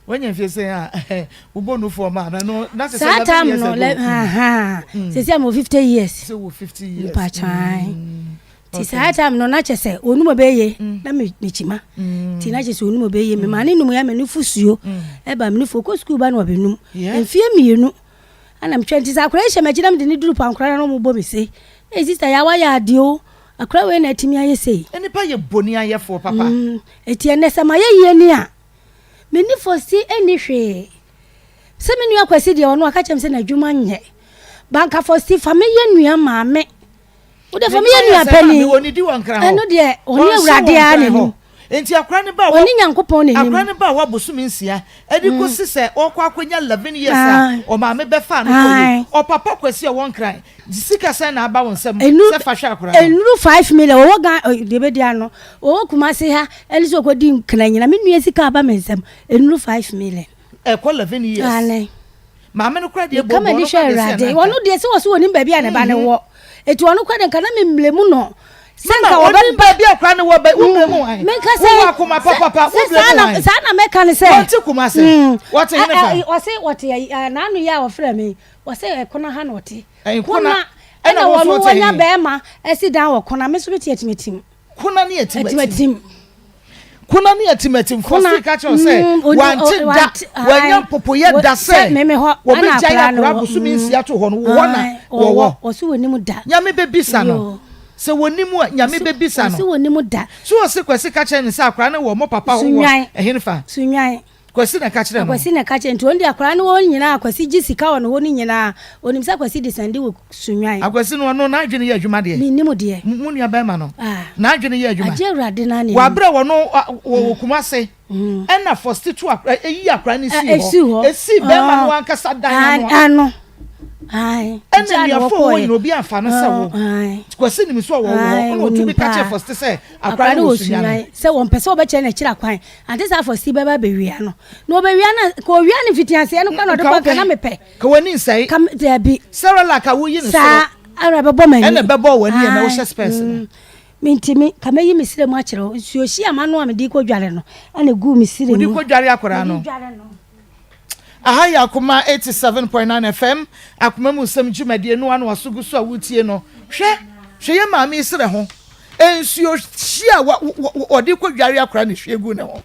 Wanya mfie sɛn a wobɔ nufoɔ maa no no na sɛ saa time no lɛ ahan sɛsi a mo 50 years sɛ wɔ 50 years mpakyan. Nti saa time no na kyɛ sɛ onum ɔbɛyɛ mm. na mekyima mm. nti na kyɛ sɛ onum ɔbɛyɛ me maa ne num yɛ me ne fusuo mm. ɛba me ne fuo kɔ sukuu ba na ɔbɛnum mfie mmienu ana metwa nti sɛ akora yi hyɛ m'akyi na mede ne duru pankora na ɔmo bɔ me se ee sista yɛ awayɛ adeɛ o akora wei na atumi ayɛ sei. Nnipa yɛ boni ayɛfoɔ papa. Eti ɛnɛ sɛ mayɛ yie ni a menni fosi ɛnni hwee sɛ me nua Kwasi deɛ ɔno aka kyerɛ me sɛ n'adwuma nyɛ banka fosi fa me yɛ nua maame. Wo deɛ fa me yɛ nua panin. Ɛno deɛ ɔne Awurade ara n'anim. Nti akora ne ba ɔne Nyankopɔn n'anim. Akora ne ba a wabosome nsia ɛde mm. kɔsi sɛ ɔkɔ akɔnya 11 years a ɔmaame bɛfa no kɔ yi ɔpapa Kwasi a ɔwɔ Nkran sika sɛn na aba wo nsam sɛ fa hwɛ akora no. Nnuru 5 million ɔwɔ Ghana deɛ bɛdi ano ɔwɔ Kumasi ha ɛne sɛ ɔkɔdi Nkran nyina me nua sika aba me nsam nnuru 5 million. Ɛkɔ 11 years. Aane. Maame no kora deɛ bɔ bɔ no kora deɛ sɛ ɛna nka. Ɔno deɛ sɛ wɔso wɔnim baabi a ne ba no mhm. wɔ. Eti ɔno kora deɛ nka na memle mu no. Sɛ nka wɔbɛ ɔnim baabi a kora ne wɔ bɛ wo mle mu han. Menka sɛ wowɔ akoma papapa wo mle mu han. Saa na mɛka ne sɛ. Wɔte kuma se. Mm. Wɔte hene fa. Wɔse wɔte n'ano yɛ a wɔfrɛ me. Wɔse ɛkona ha na ɔte. Kona ɛna wɔn wɔnya bɛrima ɛsi dan wɔ kona me nso me te atimatim. Kuna ne atimatim. Kuna ne atimatim. Fɔsi ka kyerɛ sɛ mm, wante da wanya mpopoyɛ da sɛ wɔbɛgyae akora bosome mm. nsia to hɔ no wɔ hɔ na wɔwɔ. Wɔsi wɔn nim da. Nyame bɛbisa no. Sɛ wɔn nim a nyame bɛbisa no. Wɔsi wɔn nim da. So wɔsi Kwasi ka kyerɛ ne sɛ akora no wɔ mo papa hɔ wɔ ɛhen fa. Sunwan. Kwasi na ɛka kyerɛɛ no. Akwasi na ɛka kyerɛɛ nti ɔno deɛ akwadaa no wɔ hɔ nyinaa Akwasi gye sika wɔ ne hɔ no nyinaa ɔnim sɛ Akwasi de sɛnde wɔ Sunnwan. Akwasi no ɔno n'adwene yɛ adwuma deɛ. Mennim deɛ. Mo nua bɛrima no Ah. n'adwene yɛ adwuma. Agye Awurade no ara na Wɔ ɛnim. aberɛ a ɔno wɔ Kumase ɛna Fosti to akora ɛyi akora no sii Ɛsii hɔ hɔ. ɛsii bɛrima no ankasa dan ano. Ano. Ae. Ɛna Gyaa na nnuafoɔ wɔ wɔkɔeɛ. nyina obi amfa no sɛ wo. Ae. Kwasi nim sɛ ɔwɔ wo hɔ Ae, ɛna ɔtumi wɔnim ka kyerɛɛ paa. Fosti sɛ akora Akwadaa no no wɔ wɔ Sunyani. Sunyani sɛ wɔmpɛ sɛ wɔbɛkyerɛ no akyiri akwan. Ante sɛ afɔsi bɛba abɛwia no. Na ɔbɛwia no a, nka ɔwia no mfitiaseɛ no koraa na ɔde Nka kɔ nka wopɛ. na mepɛ. Ka w'ani nsɛe. Ka me, daabi. Cerelac a woyi no soro. Saa ara ɛbɛbɔ m'ani. Ɛna ɛbɛbɔ w'ani ɛna Ae, wohyɛ spɛs no. mm, mentumi. Ka mɛyi me serɛ mu akyerɛ wo. Nsuo hye a m'ano a mede rekɔdware no, ɛna ɛguu me serɛ Wode mu. kɔdware akwadaa no. Mede dware no. Aha yɛ Akoma 87.9 FM, Akoma mu nsɛm dwumadie no ano aso gu so a woretie no. Hwɛ, hwɛ yɛn maame yi serɛ ho. Nsuo hye a wɔde kɔdware akwadaa na ɛhwie gu ne ho.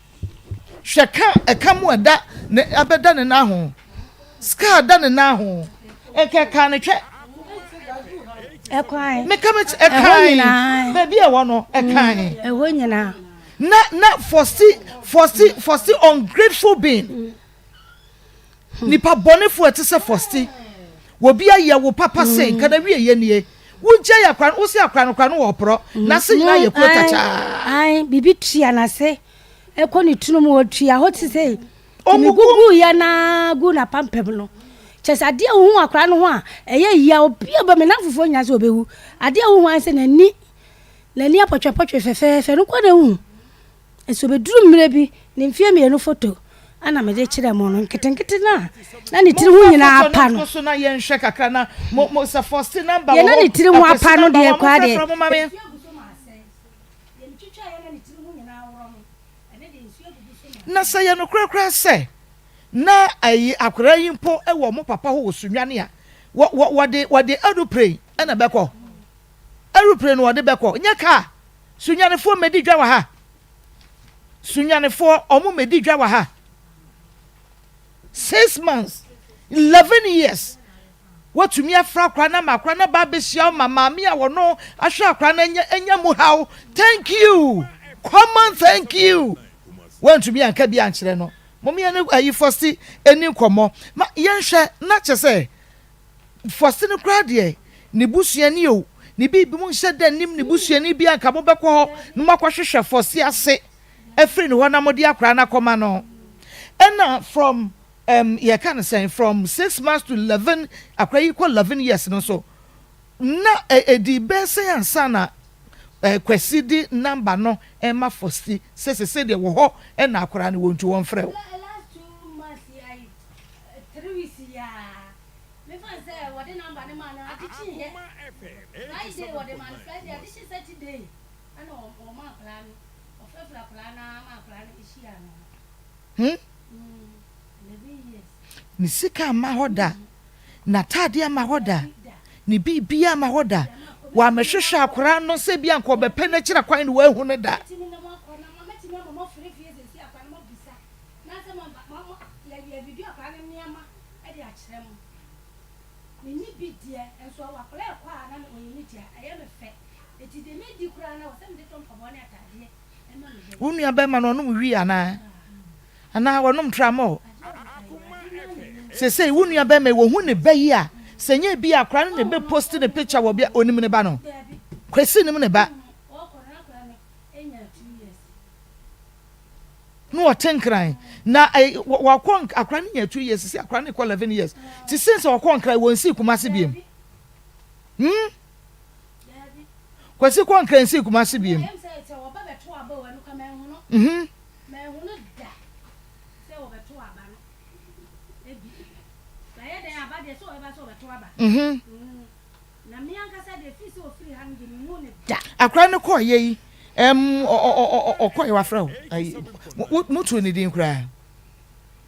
Hwɛ ka ɛka mu ɛda ne abɛda ne nan ho. Scar da ne nan ho. Nka ɛkaa ne twɛ. Ɛkwan. Meka me ɛkan. Baabi a ɛwɔ no ɛkan. Ɛhɔ nyinaa. Na na fɔsi fɔsi fɔsi ungrateful being. Nipa bɔnefo ɛte sɛ fɔsi. Obi ayɛ wo papa sei nka na wie yɛ nie. Wogyae akora no wosi akora no kora no wɔ ɔporɔ. N'ase nyinaa yɛ kuro takyaa. Ae biribi tua n'ase ɛkɔ ne tunu mu ɔtua hɔ te sɛ tumi gugu yɛ na gu n'apampam no. Kyɛ sɛ adeɛ a wohu akora no ho a ɛyɛ yia obi a ɔbɛ me namfofoɔ nyinaa sɛ ɔbɛwu. Adeɛ a wohu ayɛ sɛ n'ani n'ani apɔtwɛpɔtwɛ fɛfɛɛfɛ no kɔ na ehu. Nso obeduru mmerɛ bi, ne mfeɛ mmienu foto na mede kyerɛɛ mo no, nketenkete no a na ne tiri ho nyinaa apa no. Deɛ na ne tiri ho apa no deɛ koraa deɛ. Na sɛ yɛ nokorɛ koraa sɛ na ayi akwadaa yi mpo wɔ mo papa hɔ wɔ Sunyani a, wɔ wɔ wɔde wɔde aeroplane na ɛbɛkɔ. Aeroplane na wɔde bɛkɔ, nyɛ kaa. Sunyanefoɔ mmɛdi dwa wɔ ha. Sunyanefoɔ ɔmo mmɛdi dwa wɔ ha. Six months, 11 years. Watumi afra akora no ama akora no aba abɛhyia wo ma maame a wɔno ahwɛ akora no anya anya mu haw. Thank you. Common thank you. Wantumi anka bi ankyerɛ no. Mom yɛne ayi fɔsi ani nkɔmmɔ. Ma yɛnhwɛ na kyɛ sɛ Mfuase no koraa deɛ, ne busuani o, ne biribi, monhyɛ da nnim ne busuani bi a anka mobɛkɔ hɔ na moakɔhwehwɛ Fɔse ase afiri ne hɔ na mode akwadaa no akɔma no. Ɛna from um, yɛka no sɛn, from 6 months to 11, akwadaa yi kɔ 11 years no nso, na ɛdii bɛyɛ sɛn ansa na eh, Kwasi de number no ɛma Fɔse sɛ sese deɛ wɔ hɔ ɛna akwadaa no wɔ nti wɔmfrɛ wo. Last 2 months yi ayi 3 weeks yi a mefa no sɛ wɔde number no maa no ade kyeeɛ Friday wɔde maa no Friday ade kye Saturday ɛna wɔma akwadaa no wɔfrɛfrɛ akwadaa no ara ma akwadaa no hyia no. 11 years. Ne sika amma hɔ da, n'atadeɛ amma hɔ da, ne biribiara amma hɔ da. Wammɛhwehwɛ akwadaa no sɛ bi anka ɔbɛpɛ n'akyiri akwan na wahu no da. Wo nua bɛrima no ɔnom wii anaa? Anaa ɔnom tramɔɔ? Sesei wo nua bɛrima yi wɔhu ne ba yi a, sɛ nyɛ bi a akwadaa no na ɛbɛ post ne picture wɔ bia, onim ne ba no? Kwesi nim ne ba. Na ɔte nkran na wakɔ akwadaa no nya 2 years, sisi akwadaa no kɔ 11 years. Ti since ɔkɔ nkran wɔn si Kumasi biem. Kwasi kɔ nkran nsi Kumasi biem. Akora no kɔɔ yɛ yi ɔkɔɔ yɛ wafrɛ wo mutu ne din koraa.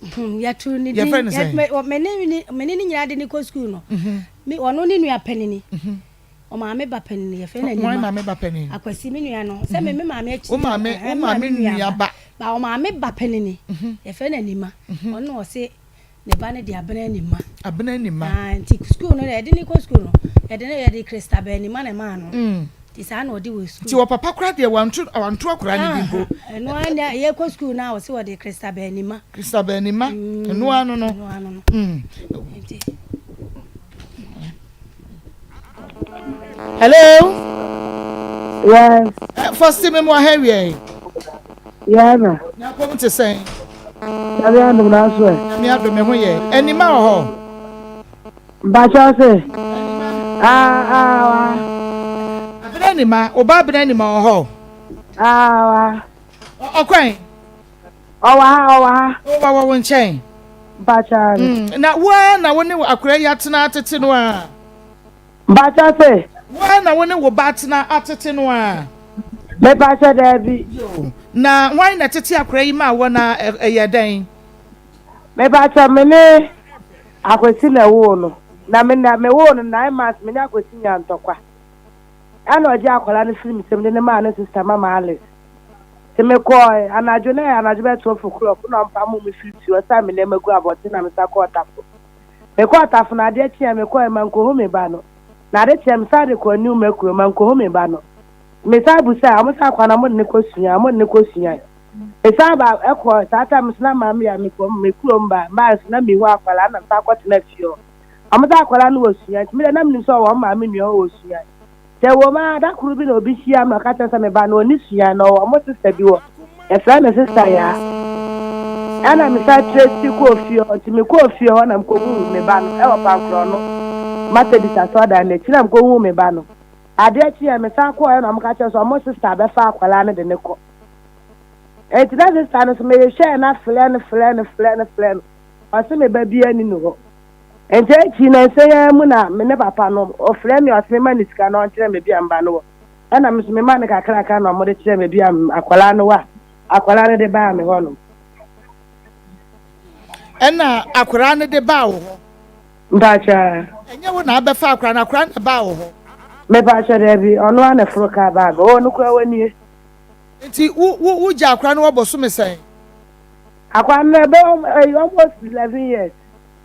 Yɛtoo ne din. Yɛfrɛ no sɛn? Me ne me ne ne nyinaa de ne kɔ sukuu no. Me ɔno ne nua panini. Ɔmaame ba panini yɛfrɛ no Anima. Maame ba panini. Akwasi me nua no. Sɛ me me maame akyi. Wo maame wo maame nua ba. Ba ɔmaame ba panini. Yɛfrɛ no Anima. Ɔno na ɔse ne ba no de Abena Anima. Abena Anima. Ah nti sukuu no yɛde ne kɔ sukuu no yɛde ne yɛde Christabel Anima na ɛmaa no. Nti saa na ɔde wɔ sukuu. Nti ɔpapa koraa deɛ wanto wanto akwadaa no din mpo. Ɛno ara na yɛkɔ sukuu no a ɔse ɔde Christabel Anima. Christabel Anima ɛno ara no no. Ɛno ara no no. Nti. Hello. Yes. Fɔsi mi mu ahɛn wiɛ. Yeah na. Na kɔm te sɛn. Nyame adom na so ɛ. Nyame adom me ho yɛ. Anima wɔ hɔ. Mpakyɛw se. Ah ah wa. Abena Anima, wo ba Abena Anima wɔ hɔ? Ah wa. Ɔkwan? Ɔwɔ ha, ɔwɔ ha. Ɔwɔ wɔ wo nkyɛn. Mpakyɛw. Na wo ara na wo ne akwadaa yi atena atete no a? Mpakyɛw se. Wo ara na wo ne wo ba atena atete no a? Mepakyɛw daabi. Yoo. Na hwan na ɛtete akwadaa yi maa wɔ na ɛyɛ dɛn? Mepakyɛw me ne Akwasi na ɛwoo no. Na me na mewoo no 9 months me ne Akwasi nyaa ntɔkwa. Ɛna ɔgye akwadaa no firi me nsam de no maa ne sister Mama Alice. Nti mekɔɔe anadwo na ɛyɛ anadwo bɛyɛ 12 o'clock na ɔmpamoo me firi fie ɔsan me nneɛma gu abɔnten na mesan kɔɔ Tafo. Mekɔɔ Tafo no adeɛ kyeeɛ mekɔɔe mankohu me ba no. Na ade kyeeɛ mesan de kɔɔ New Mekuro mankohu me ba no. Mesan busae ɔmo sɛ akwadaa no ɔmo de no kɔ sua ɔmo de no kɔ suae. Mesan ba kɔɔ saa time nso na maame yɛ mekɔ me kurom ba mbae nso na mehu akwadaa na mesan kɔtena fie hɔ. Wɔn sɛ akwadaa no wɔ sua nti me deɛ na menim sɛ ɔwɔ wɔn maame nua hɔ wɔ sua. Sɛ ɛwɔ mu ara da koro bi na obi hyia me na ɔka kyerɛ sɛ me ba no ɔnni sua na ɔwɔ wɔn sista bi hɔ yɛfrɛ no sista Yaa. Ɛna mesan tracy kɔɔ fie hɔ nti mekɔɔ fie hɔ na mekɔhuu me ba no ɛwɔ Pankorɔno Methodist asɔredan no akyi na mekɔhuu me ba no. Adeɛ kyeeɛ mesan kɔɔɛ na wɔka kyerɛ sɛ wɔn sista bɛfa akwadaa no de no kɔ. Enti na sista no nso mehwehwɛɛ no afrɛ no frɛ no frɛ no frɛ no, ɔse me ba biara nni ne hɔ. Enti akyiri nnansa yi ara mu na me ne papa no, ɔfrɛ me a ɔse memma no sika na ɔnkyerɛ me baabi a me ba no wɔ. Ɛna me nso mema no kakrakra na wɔde kyerɛɛ me baabi a akwadaa no wɔ a akwadaa no de baa me hɔ nom. Ɛna akwadaa no de baa wo hɔ? Mpakyɛ. Ɛnyɛ wo na abɛfa akwadaa no, akwadaa no na ɛbaa wo hɔ? Mepakyɛ daabi, ɔno ara na ɛforo kaa baa me hɔ, ɔno koraa wanie. Nti wo wo wo gya akora no wɔ bosome sɛn? Akora no ɛbɛ ɛyɛ almost 11 years.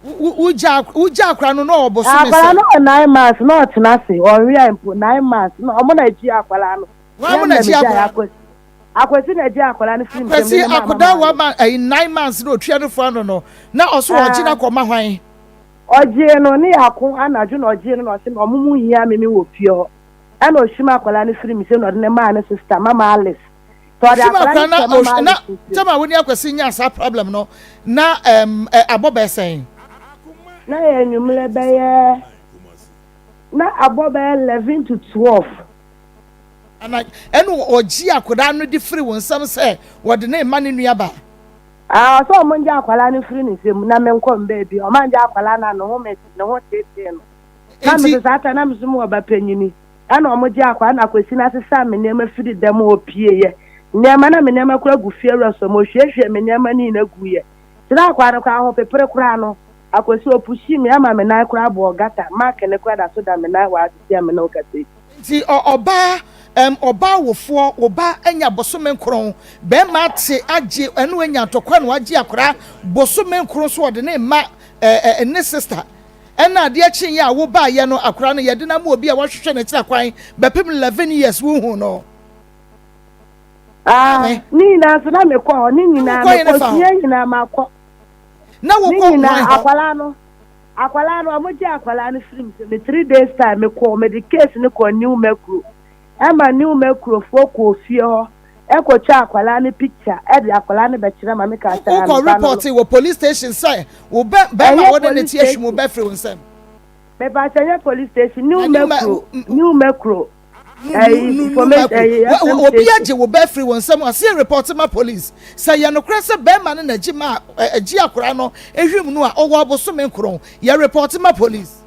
Wo wo gya wo gya akora no na ɔwɔ bosome sɛn? Akora no wɔ 9 months na ɔtena ase ɔnwea mpo 9 months na ɔmo na gye akora no. Wɔn mo na gye akora no. Akwasi na gye akora no firi nsam Akwasi akoda wa ma ɛyi 9 months na otua no fo ano no na ɔso ɔgye na kɔ ma hwan? Ɔgye no ne yako anadwo na ɔgye no na ɔse ɔmo mu hia me me wɔ fie hɔ. Ɛna ɔhwim akwadaa no firi me nsam na ɔde no maa ne sista Mama Alice. Sɛ ɔde Ɔhwim akwadaa akwadaa no na hyɛ Mama ɔhw na Alice nsam. tɛm a wo ne Akwasi nyaa saa problem no na ɛm ɛ abɔ bɛyɛ sɛn? Na yɛ anwummerɛ bɛyɛ na abɔ bɛyɛ 11 to 12. Ana ɛna ɔgye akwadaa no de firi wo nsam sɛ wɔde no rema ne nua baa? Ah, ɔsɛ ɔmo ngye akwadaa no firi ne nsam na menkɔ mbaabi. Ɔmo angye akwadaa no a ne ho me ne ho teetee no. Na Enti. mese saa ta na meso mewɔ ba panyini ɛna ɔmo gye akwadaa na Kwesi no asesa me nneɛma firi dɛm hɔ pieeɛ nneɛma na me nneɛma koraa gu fie wura so ma ohwiehwie me nneɛma no nyina guiɛ nti na akwadaa no koraa ahopepere koraa no Akwesi opushii me ama me nan koraa bɔɔ gata mark no koraa da so da me nan hɔ ara sisi a me ne wo kasa yi. Nti ɔbaa ɛm ɔbaa wofoɔ wo ba anya bosome nkron bɛɛma ate agye ɛne wanya ntɔkwa na wagye akwadaa bosome nkron so ɔde ne mma ɛ ɛ ne sister ɛna adeɛ kyeeɛ a wo baayɛ no akwadaa no yɛde no ama obi a wahwehwɛ n'akyiri akwan bɛpem 11 years wohu no. Ah, ne nyinaa nso na mekɔ hɔ ne nyinaa mekɔ sua nyinaa makɔ. Na wokɔ hwan hɔ? Akwadaa no akwadaa no wɔn gye akwadaa no firi mu sɛ me 3 days time mekɔ mede case no kɔ New Mekuro ɛma New Mekuro foɔ kɔɔ fie hɔ ɛkɔtwa akwadaa no picture ɛde akwadaa no bɛkyerɛ ma meka sɛ wokɔ report wɔ police station sɛ wo bɛ bɛrima a wɔde ne ti ahwim wo bɛ firi wo nsam. Mepa kyɛ nyɛ police station, New Mekuro New Mekuro. Obi agye wo ba afiri wo nsam a, sɛ report ma police. Sɛ yɛ nokorɛ sɛ bɛrima no na gye ma gye akwadaa no hwim no a, ɔwɔ abosome nkron. Yɛ report ma police.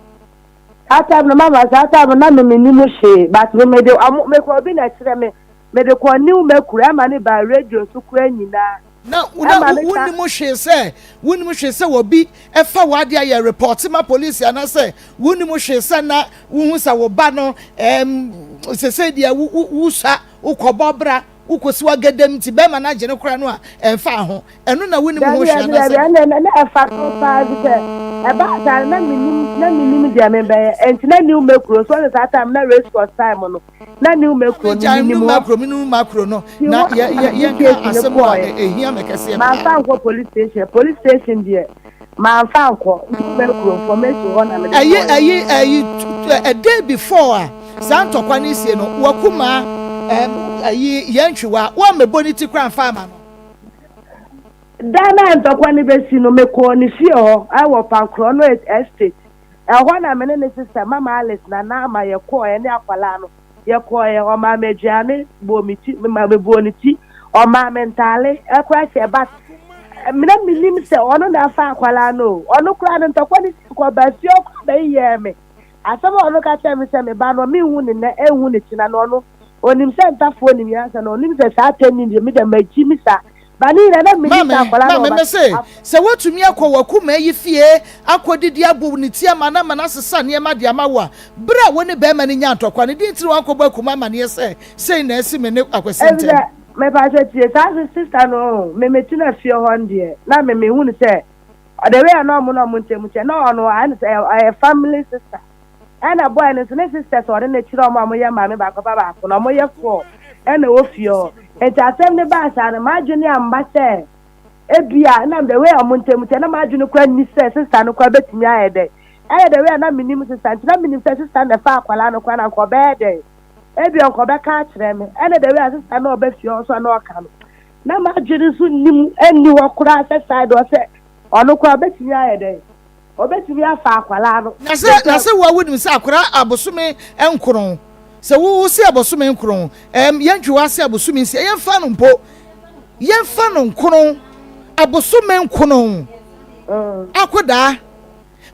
Saa time no mama saa time no na me me nim hwee but me me de ɔmo me kɔ obi na ɛkyerɛ me me de kɔ new mekura ɛma ne ba radio so kura nyinaa. Na na wonnim hwee sɛ wonnim hwee sɛ obi fa w'ade ayɛ report ma polisi anaasɛ wonnim hwee sɛ na wohu sɛ wo ba no ɛɛm sesei deɛ wo wo wosua wokɔbɔ bra wokɔsi w'agadam nti bɛrima no agye no koraa no a ɛmfa ho ɛno na wonnim ho Dabi hwee dabi dabi anaasɛ ɛnna na na ɛfa so paa bi sɛ ɛbaa saa no na menim na menim deɛ mebɛyɛ ɛnti na new mekuro so ɔne saa time na race course time no na new mekuro no Gyae menim nu hɔ makro me nu makro no nti na hɔ yɛ na yɛ mede yɛnka case no asɛm a kɔɔɛ ɛhia me kɛseɛ mamfa paa. ankɔ police station police station deɛ mamfa ankɔ new mekuro information hɔ na mede Ɛyi kɔɔɛ. ɛyi ɛyi a day before a saa ntɔkwa no sie no wakumaa ɛm ɛyi yɛn ntwiwa wɔmmɛbɔ ne ti koraa mfa ama no. Da no a ntɔkwa no bɛsi no mekɔɔ ne fie hɔ ɛwɔ Pankorɔ no estate ɛhɔ na me ne ne sister Mama Alice Nana Ama yɛkɔɔɛ ne akwadaa no yɛkɔɔɛ ɔmaa me aduane bɔɔ me ti mema mebɔɔ ne ti ɔmaa me ntaale ɛkora hyɛ but me na menim sɛ ɔno na afa akwadaa no o ɔno koraa no ntɔkwa no si kɔ ba fie ɔkora bɛyeyɛɛ me asɛm a ɔno ka kyerɛ me sɛ me ba no menhu ne nnɛ ɛnhu ne kyena no ɔno onim sɛ ntafoɔ nim nyansa na onim sɛ saa atɛn ni deɛ me deɛ magyi me saa ba ne nyinaa na menim sɛ Maame, akwadaa no maame, ɔba mese, sɛ woatumi akɔ w'akumaa yi fie akɔdidi abɔ ne ti ama no ama no asesa nneɛma de ama wo a, bere a wo ne barima no nyaa ntɔkwa no, deɛn nti na woankɔbɔ akumaa amanneɛ sɛ, sei na asi me ne Akwasi Efisɛ, ntam? mepakyɛ tie, saa se sister no oh, me me tena fie hɔ no deɛ, na me me hu no sɛ, the way a na ɔmo ne ɔmo ntɛm kyɛ, na ɔno ayɛ no sɛ ɔyɛ family sister. Ɛna boy no nso ne sisters a ɔde no kyerɛ ɔmo a ɔmo yɛ maame baako ba baako no, ɔmo yɛ four ɛna ɛwɔ fie hɔ. Nti asɛm no baa saa no, m'adwene amma sɛ ebia ɛnam the way a ɔmo ntɛm teɛ, na m'adwene koraa nni sɛ sister no koraa bɛtumi ayɛ dɛn. Ɛyɛ the way a na menim sister nti, na menim sɛ sister no na ɛfaa akwadaa no koraa na anka ɔbɛyɛ dɛn. Ebia anka ɔbɛka akyerɛ me. Ɛna the way a sister no a ɔba fie hɔ nso a na ɔka no, na m'adwene nso nni mu, ɛnni hɔ koraa sɛ side hɔ sɛ ɔno koraa ɔbɛtumi ayɛ dɛn. Ɔbɛtumi afa akwadaa no. Na sɛ na sɛ wo a wonim sɛ akwadaa abosome nkron sɛ wo wo se abosome nkron ɛm yɛntwe w'ase abosome nsia yɛmfa no mpo yɛmfa no nkron abosome nkono akwadaa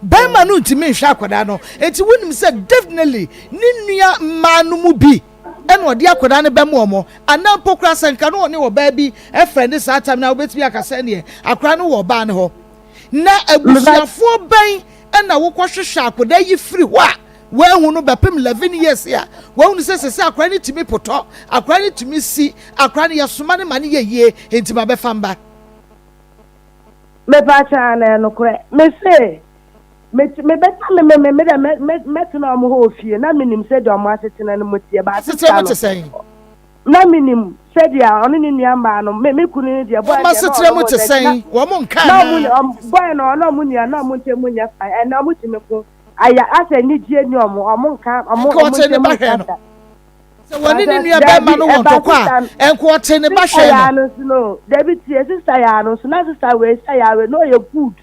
bɛrima no ntumi nhwɛ akwadaa no nti wonim sɛ definitely ne nua mmaa no mu bi ɛna ɔde akwadaa no bɛmo ɔmo anaa mpo koraa sɛ nka no ɔne ɔbaa bi ɛfrɛ ne saa tam na wobɛtumi aka sɛ neɛ akwadaa no wɔ ɔbaa no hɔ Na abusuafoɔ bɛn na wokɔhwehwɛ akwadaa yi firi hɔ a wɔahu no bɛpem 11 years a wɔahunu sɛ sɛsɛ akwadaa no tumi potɔ, akwadaa no tumi si, akwadaa no yɛsoma no ma no yɛ yie, enti ma bɛfa mba. Mepa kyɛw ana ɛyɛ nokorɛ? Mese me me bɛta me me me me dɛ mɛ mɛ mɛtena ɔmo hɔ wɔ fie na menim sɛdeɛ ɔmo asetena no mu teɛ but Asetena sista mu no te sɛn? Na menim sɛdeɛ ɔne ne nua mmaa no, me me kunu no deɛ, boy Wɔn deɛ na asetra ɔno mu mo te nti na sɛn? Wɔn nka na ɔmo anaa? ɔmo boy no ɔne ɔmo nua na ɔmo ntɛm nyɛ fine, ɛnɛ ɔmo tumi ko, aya asɛ anigyeɛ ni ɔmo, ɔmo nka ɔmo Nka ɔmo ɔtee ne ntɛm ba hwɛɛ no. nkasa. Sɛ wɔne ne Mpakyɛ nua barima dabi no wɔ ɛba ntɔkwa sista a, nka ɔtee ne ba sista hwɛɛ yaa no. no nso no, dabi tie sista yaa no nso na sista wei sista yaa wei na ɔyɛ good,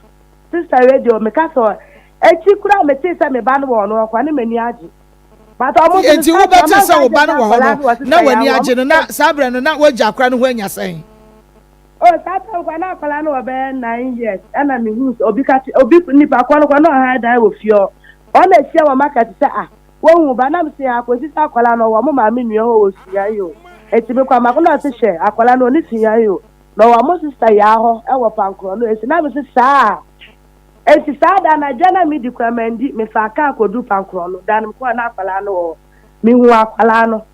sista wei deɛ meka sɛ akyi koraa metee sɛ me ba no wɔ ɔno hɔ koraa na m'ani agye. Enti wobɛte sɛ wo ba no wɔ hɔ no, na w'ani agye no, na saa berɛ no na woagya akora no ho anya sɛn? Oh, saa time kwa na akwadaa no wɔ bɛyɛ 9 years ɛna mehu sɛ obi ka obi nipa kɔ no kɔ na ɔhan dan wɔ fie hɔ ɔna ahyia wɔ market sɛ ah wohu ba nam sɛ akɔsi sɛ akwadaa no ɔwɔ mo maame nua hɔ wɔ Sunyani o eti mekɔ amako na ɔse hwɛ akwadaa no ɔne Sunyani o na ɔwɔ mo sister yaa hɔ ɛwɔ Pankorɔ no esi na me se saa. Enti saa da no, adwa na medi koraa mandi. Mefaa kaa kɔduu Pankorɔ no. Da no mekɔɔ na akwadaa no wɔ hɔ. Mehuu akwadaa no.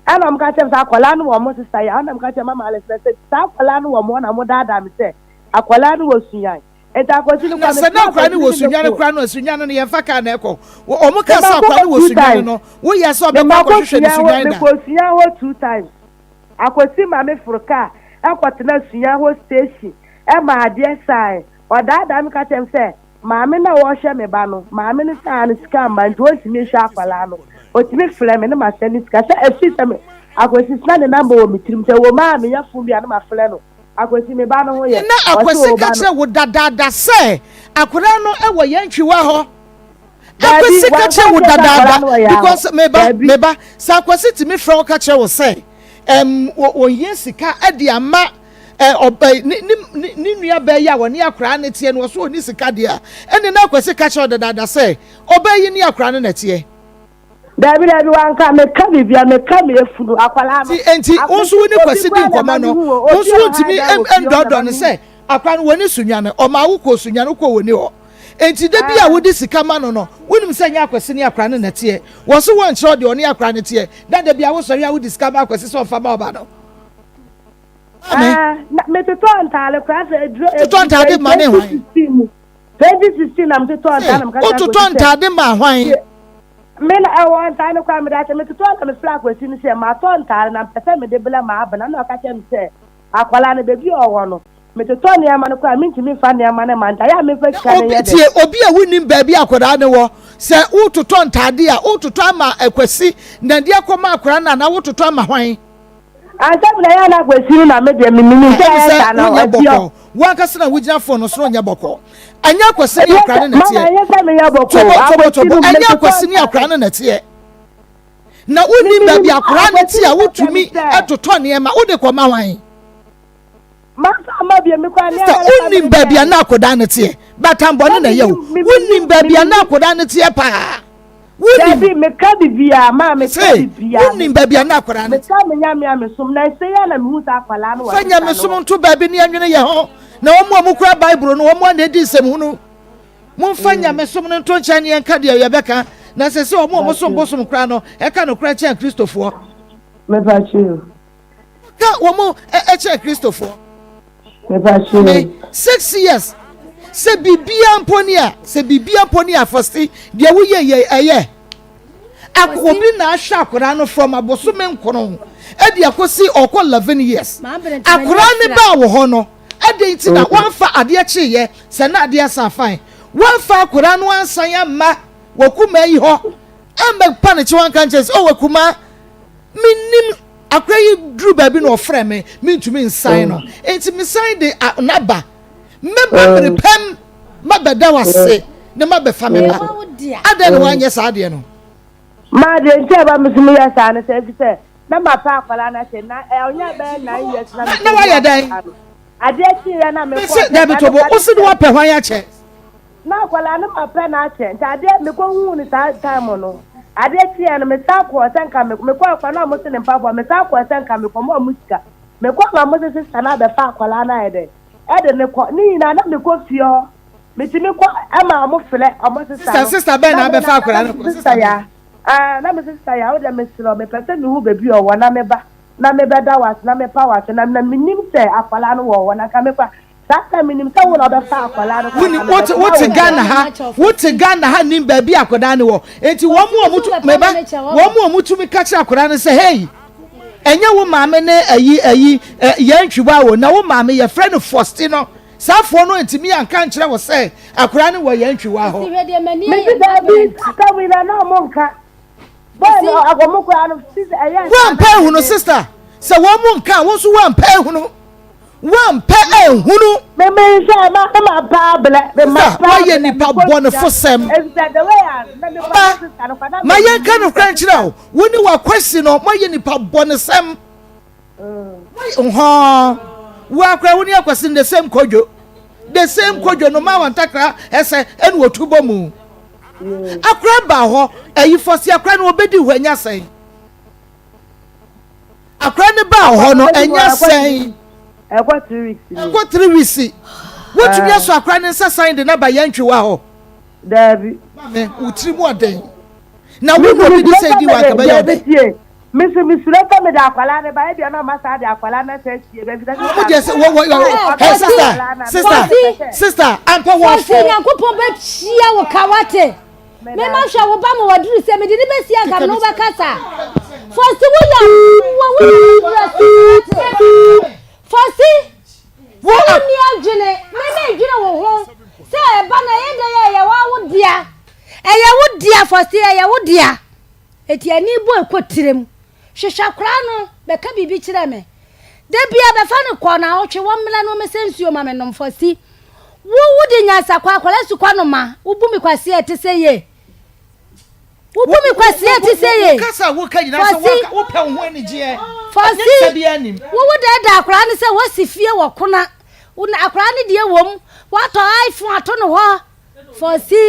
Ɛna wɔka kyerɛ me sɛ akwadaa no wɔ wɔn sista yɛ. Ɛna meka kyerɛ Mama Alice sɛ saa akwadaa no wɔ mo hɔ na modaadaa me sɛ akwadaa no wɔ Sunyani. Nti akwasi no Na kora sɛ na mesoma akwadaa akwasi no no wɔ ne me Sunyani kɔ. koraa no a, Sunyani no yɛmfa kaa na ɛkɔ. Wɔn kaa sɛ Mema akwadaa no kɔ wɔ two Sunyani times. no, woyɛ sɛ ɔbɛkɔ Mema kɔ akɔhwehwɛ no Sunyani hɔ, Sunyani da. mekɔ Sunyani hɔ two times. Akwasi ma me foro kaa ɛkɔtena Sunyani hɔ station ɛma adeɛ sae. Ɔdaadaa me ka kyerɛ me sɛ Maame no a ɔrehwɛ me ba no, maame no sɛ aa no sika mma nti ɔntumi nhwɛ akwadaa no. Ɔtumi frɛ me na masɛnde sika. Sɛ ɛfiri sɛ me, Akwasi na ne number wɔ me tirim, sɛ ɛwɔ mu a menya phone bi a na mafrɛ no. Akwasi me ba no ho yɛ? Na Ɔse Akwasi oo ka ba no. kyerɛ wo dadaada sɛ akwadaa no wɔ yɛn ntwiwa hɔ. Daabi, Akwasi ka wanka kyerɛ wo ankyerɛ sɛ akwadaa dadaada no wɔ yɛn hɔ. because me ba, Daabi. me ba, sɛ Akwasi tumi frɛ wo ka kyerɛ wo sɛ ɛm, ɔhia sika de ama ɛ ɔbɛ ne ne ne ne nua bɛɛ yi a wɔne akwaraa no teɛ no ɔso ɔni sika deɛ a ɛne na akwasi ka kyerɛ ɔdadaada sɛ ɔbaa yi ne akwaraa no na ɛteɛ. Dabi dabi wanka meka biribia meka me efunu akwaraa no. Ti enti wo nso wo ne Obi kwasi di koraa na nkɔmɔ ɛma no mehu o wo obi nso a wo ɔha ntumi dan wɔ fie hɔ na ndɔɔdɔɔ ɛma no mehu. sɛ akwaraa no wɔne sunwane ɔmaa wo kɔɔ sunwane wokɔɔ wɔni hɔ enti da bi a Ah. wode sika ma no no wonim sɛ nyɛ akwasi ne akwaraa no na ɛteɛ wɔ so wɔnkyerɛ wo deɛ ɔne akwaraa no teɛ na da bi a wosɔre a wode sika ma akwasi sɛ ɔmfa ma ɔba no. Maame. Ah, na metotɔ ntaade koraa sɛ eduro Totɔ ntaade ma ne hwan? 2016 mu. 2016 na metotɔ ntaade na meka kyerɛ Wototɔ Akwasi sɛ. ntaade ma hwan? Me na ɛwɔ ntaade no koraa mede akyɛ metotɔ na mefrɛ Akwasi no sɛ matɔ ntaade na mpɛ sɛ mede brɛ m'abena na ɔka kyerɛ me sɛ akwadaa no baabi a ɔwɔ no metotɔ nneɛma no koraa mentumi mfa nneɛma no ma nti ayɛ a memfa sika no nyɛ dɛ. Tie obi a wonim baabi a akwadaa no wɔ sɛ wototɔ ntaade a wototɔ ama Akwasi na de akɔma akwadaa no anaa wototɔ ama hwan? Ansa bi na ɛyɛ a na Kwesi no na me deɛ menim sɛ Ɛne ɛyɛ sɛ saa na wonyɛ ɛteɛ. bɔkɔɔ. Wo ankasa na wogyina fon no so no nyɛ bɔkɔɔ. Ɛnyɛ Akwasi ne Ɛnyɛ akora sɛ no na mama ɛteɛ. ɛnyɛ sɛ meyɛ bɔkɔɔ. Tobo tobo Akwasi tobo. no Ɛnyɛ metotɔ Akwasi ne akora ntaade. no na ɛteɛ. Na wonim Menim baabi akora no Akwasi te a no ka kyerɛ me wotumi sɛ totɔ nneɛma wode kɔma hwan? mamfa amma bio mekɔ Sister, nneɛma no fa wonim bere baabi a bɛn. na akwadaa no teɛ. Batanbɔne Na na ɛyɛ wo. menim Wonim menim baabi a na menim akwadaa no teɛ paa. Wonim. Dabi meka biribiara maa meka Se, biribiara wonim baabi a na akwadaa no te. meka me nyame a mesom na ɛsɛ yi a na mehu sɛ akwadaa no wɔ Fa sista no nyamesom hɔ. nto baabi ne yɛnwene yɛn ho. Na wɔn a wɔkura Bible no, wɔn a na ɛdi nsɛmhunu. Momfa nyamesom no nto nkyɛn ne yɛnka deɛ yɛbɛka. Na ɛsɛ sɛ wɔn a wɔsom bosom koraa no, ɛka nokorɛ kyɛn Kristofoɔ. Mepa kyɛw. Ka wɔn kyɛn Kristofoɔ. Me 6 years sɛ biribia mpo ni a sɛ biribia mpo ni a fɔsi deɛ woyɛ yɛ ɛyɛ obi na ahwɛ akwadaa no from abosome nkron ɛde akɔsi ɔkɔ 11 years akwadaa ne baa wɔ hɔ no ɛde nti na wɔnfa adeɛ kyeeɛ sɛ na adeɛ san fine wɔnfa akwadaa no ansan ama wɔkuma yi hɔ ɛmɛ pa ne kye wɔn nka nkyɛn sɛ ɔwɔ kuma menim akora yi duru baabi na ɔfrɛ me mentumi nsan no nti mesan de n'aba mɛba mmere pɛm mabɛda wase na mabɛfa me ba adɛn na woanyɛ saa adeɛ no. Maa deɛ nti a ɛba me so meyɛ saa no sɛ efi sɛ na mapɛ akwadaa no akyɛ na ɔnyɛ bɛyɛ 9 years na na wayɛ dɛn adeɛ kyeeɛ na mekɔ sɛ dabi tobo wosi de wapɛ hwan akyɛ na akwadaa no mapɛ no akyɛ nti adeɛ mekɔ huu no saa time no adeɛ kyeeɛ no mesan kɔɔ sɛ nka mekɔ akwa na ɔmo se ne mpaboa mesan kɔɔ sɛ nka mekɔ mo ɔmo sika mekɔ na ɔmo se sister no abɛfa akwadaa no ayɛ dɛ ɛde ne kɔ ne nyinaa na mekɔ fie hɔ metumi kɔ ɛma ɔmo frɛ ɔmo sister no sister bɛn na abɛfa akwadaa no kɔ sister ya ɛɛ na me sister ya wo deɛ mesrɛ mepɛ sɛ mehu baabi ɔwɔ na meba na mebɛda wase na mepa wase na na menim sɛ akwadaa no wɔ hɔ na nka mekɔ saa time menim sɛ wo na ɔbɛfa akwadaa no woni wote wote Ghana ha wote Ghana ha nim baabi akwadaa no wɔ eti wɔn mu a wɔn tu meba wɔn mu a wɔn tumi ka kyerɛ akwadaa no sɛ hey ɛnyɛ wo maame ne ayi ayi ɛ yɛn ntwiwa o na wo maame yɛfrɛ no fɔsti no saafoɔ no ntumi anka nkyerɛ wɔ sɛ akwadaa no wɔ yɛn ntwiwa hɔ. mesi daabi saa time na na ɔmo nka bɔɔl no ɔmo koraa no sisi ɛyɛ. Wampɛ ehunu sister sɛ wɔn mu nka wɔn nso wampɛ ehunu wampɛ ehunu. Mímí nsɛ ma ma pa abirɛ. Sister wayɛ nipa bɔnefo sɛm. Ba ma yɛn ka no kora nkyerɛ o wo ne wakwasi no moayɛ nipa bɔnesɛm. Nhɔn wo akora wo ne akwasi no the same kodwo the same kodwo no ma wɔn ntakra ɛsɛ ɛna wɔtu bɔ mu. Akora ba hɔ ɛyi fɔsi akora no obedi hɔ ɛnya sɛn. Akora ne ba hɔ no ɛnya sɛn. Ɛkɔ 3 weeks. Ɛkɔ 3 weeks. Wotumi asɔ akora ne nsa san de n'aba yɛn ntwiwa hɔ. Daabi. Maame, wo tiri mu ɔden. Na wo na obi de sɛ di wa nka bɛyɛ wo dɛn? Me nso mesuro sɛ mede akwadaa no ba ebia na ɔma saa de akwadaa no asan asie baabi sɛ Wɔn deɛ sɛ wɔ wɔ wɔ hey sister sister sister ampa wɔ afɔ. Fɔsi Nyankopɔn bɛhyia wo ka wate. Me ma hwɛ wo ba ma waduru sɛ mede ne bɛsi anka me ne wo bɛkasa. Fɔsi wo yɛ wo wo yɛ dangerous wate. Fɔsi wo nni adwene me me dwene wo ho sɛ ɛba na ɛyɛ dɛ yɛ ɛyɛ wo dea ɛyɛ wo dea fɔsi ɛyɛ wo dea. Eti ani bɔ ɛkɔ tirem. Hwehwɛ akwadaa no bɛka biribi kyerɛ me. Da biara bɛfa no kɔ naawɔtwe wɔmmra na wɔmmɛsɛ nsuo ma me nom fɔsi. Wo wode nyansa kɔ akwadaa su kɔ anoma wobu me kwasea ɛte sɛ ye. Wobu me kwasea ɛte sɛ ye. Kasa a woka nyinaa sɛ Fɔsi. wopɛ wo ho anigyeɛ. Fɔsi. Nyansa biara nnim. Wo wo daadaa akwadaa no sɛ woasi fie wɔ kona. Wo na akwadaa no deɛ wom. Woatɔ iPhone ato no hɔ. Fɔsi,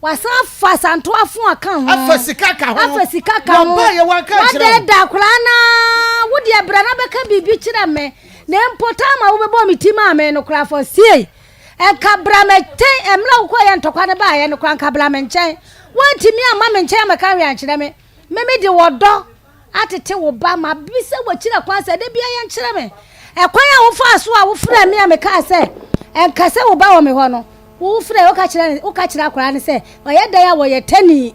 wasan afa Asantewa fon aka ho. Afa sika ka ho. Afa sika ka ho. Wɔbaeɛ wanka ankyerɛ wo. Wadɛɛdɛ akwadaa no ara. Wo deɛ bra na bɛka biribi kyerɛ me. Na mpo time a wobɛbɔɔ me ti maa me no koraa Fɔsi, nka bra me nkyɛn. Mmerɛ a wokɔeɛ ntɔkwa no baeɛ no koraa nka bra me nkyɛn. Woantumi amma me nkyɛn ammɛka hwee ankyerɛ me. Me mede ɔdɔ atete wo ba. Mabisa w'akyiri kwan sɛ da biara yɛnkyerɛ me ɛkwan a wofaa so a wofrɛɛ me a mekaa sɛ ɛnka sɛ wo ba wɔ me hɔ no. Wofrɛ woka kyerɛ woka kyerɛ akwadaa no sɛ ɔyɛ dɛn a wɔyɛ tani.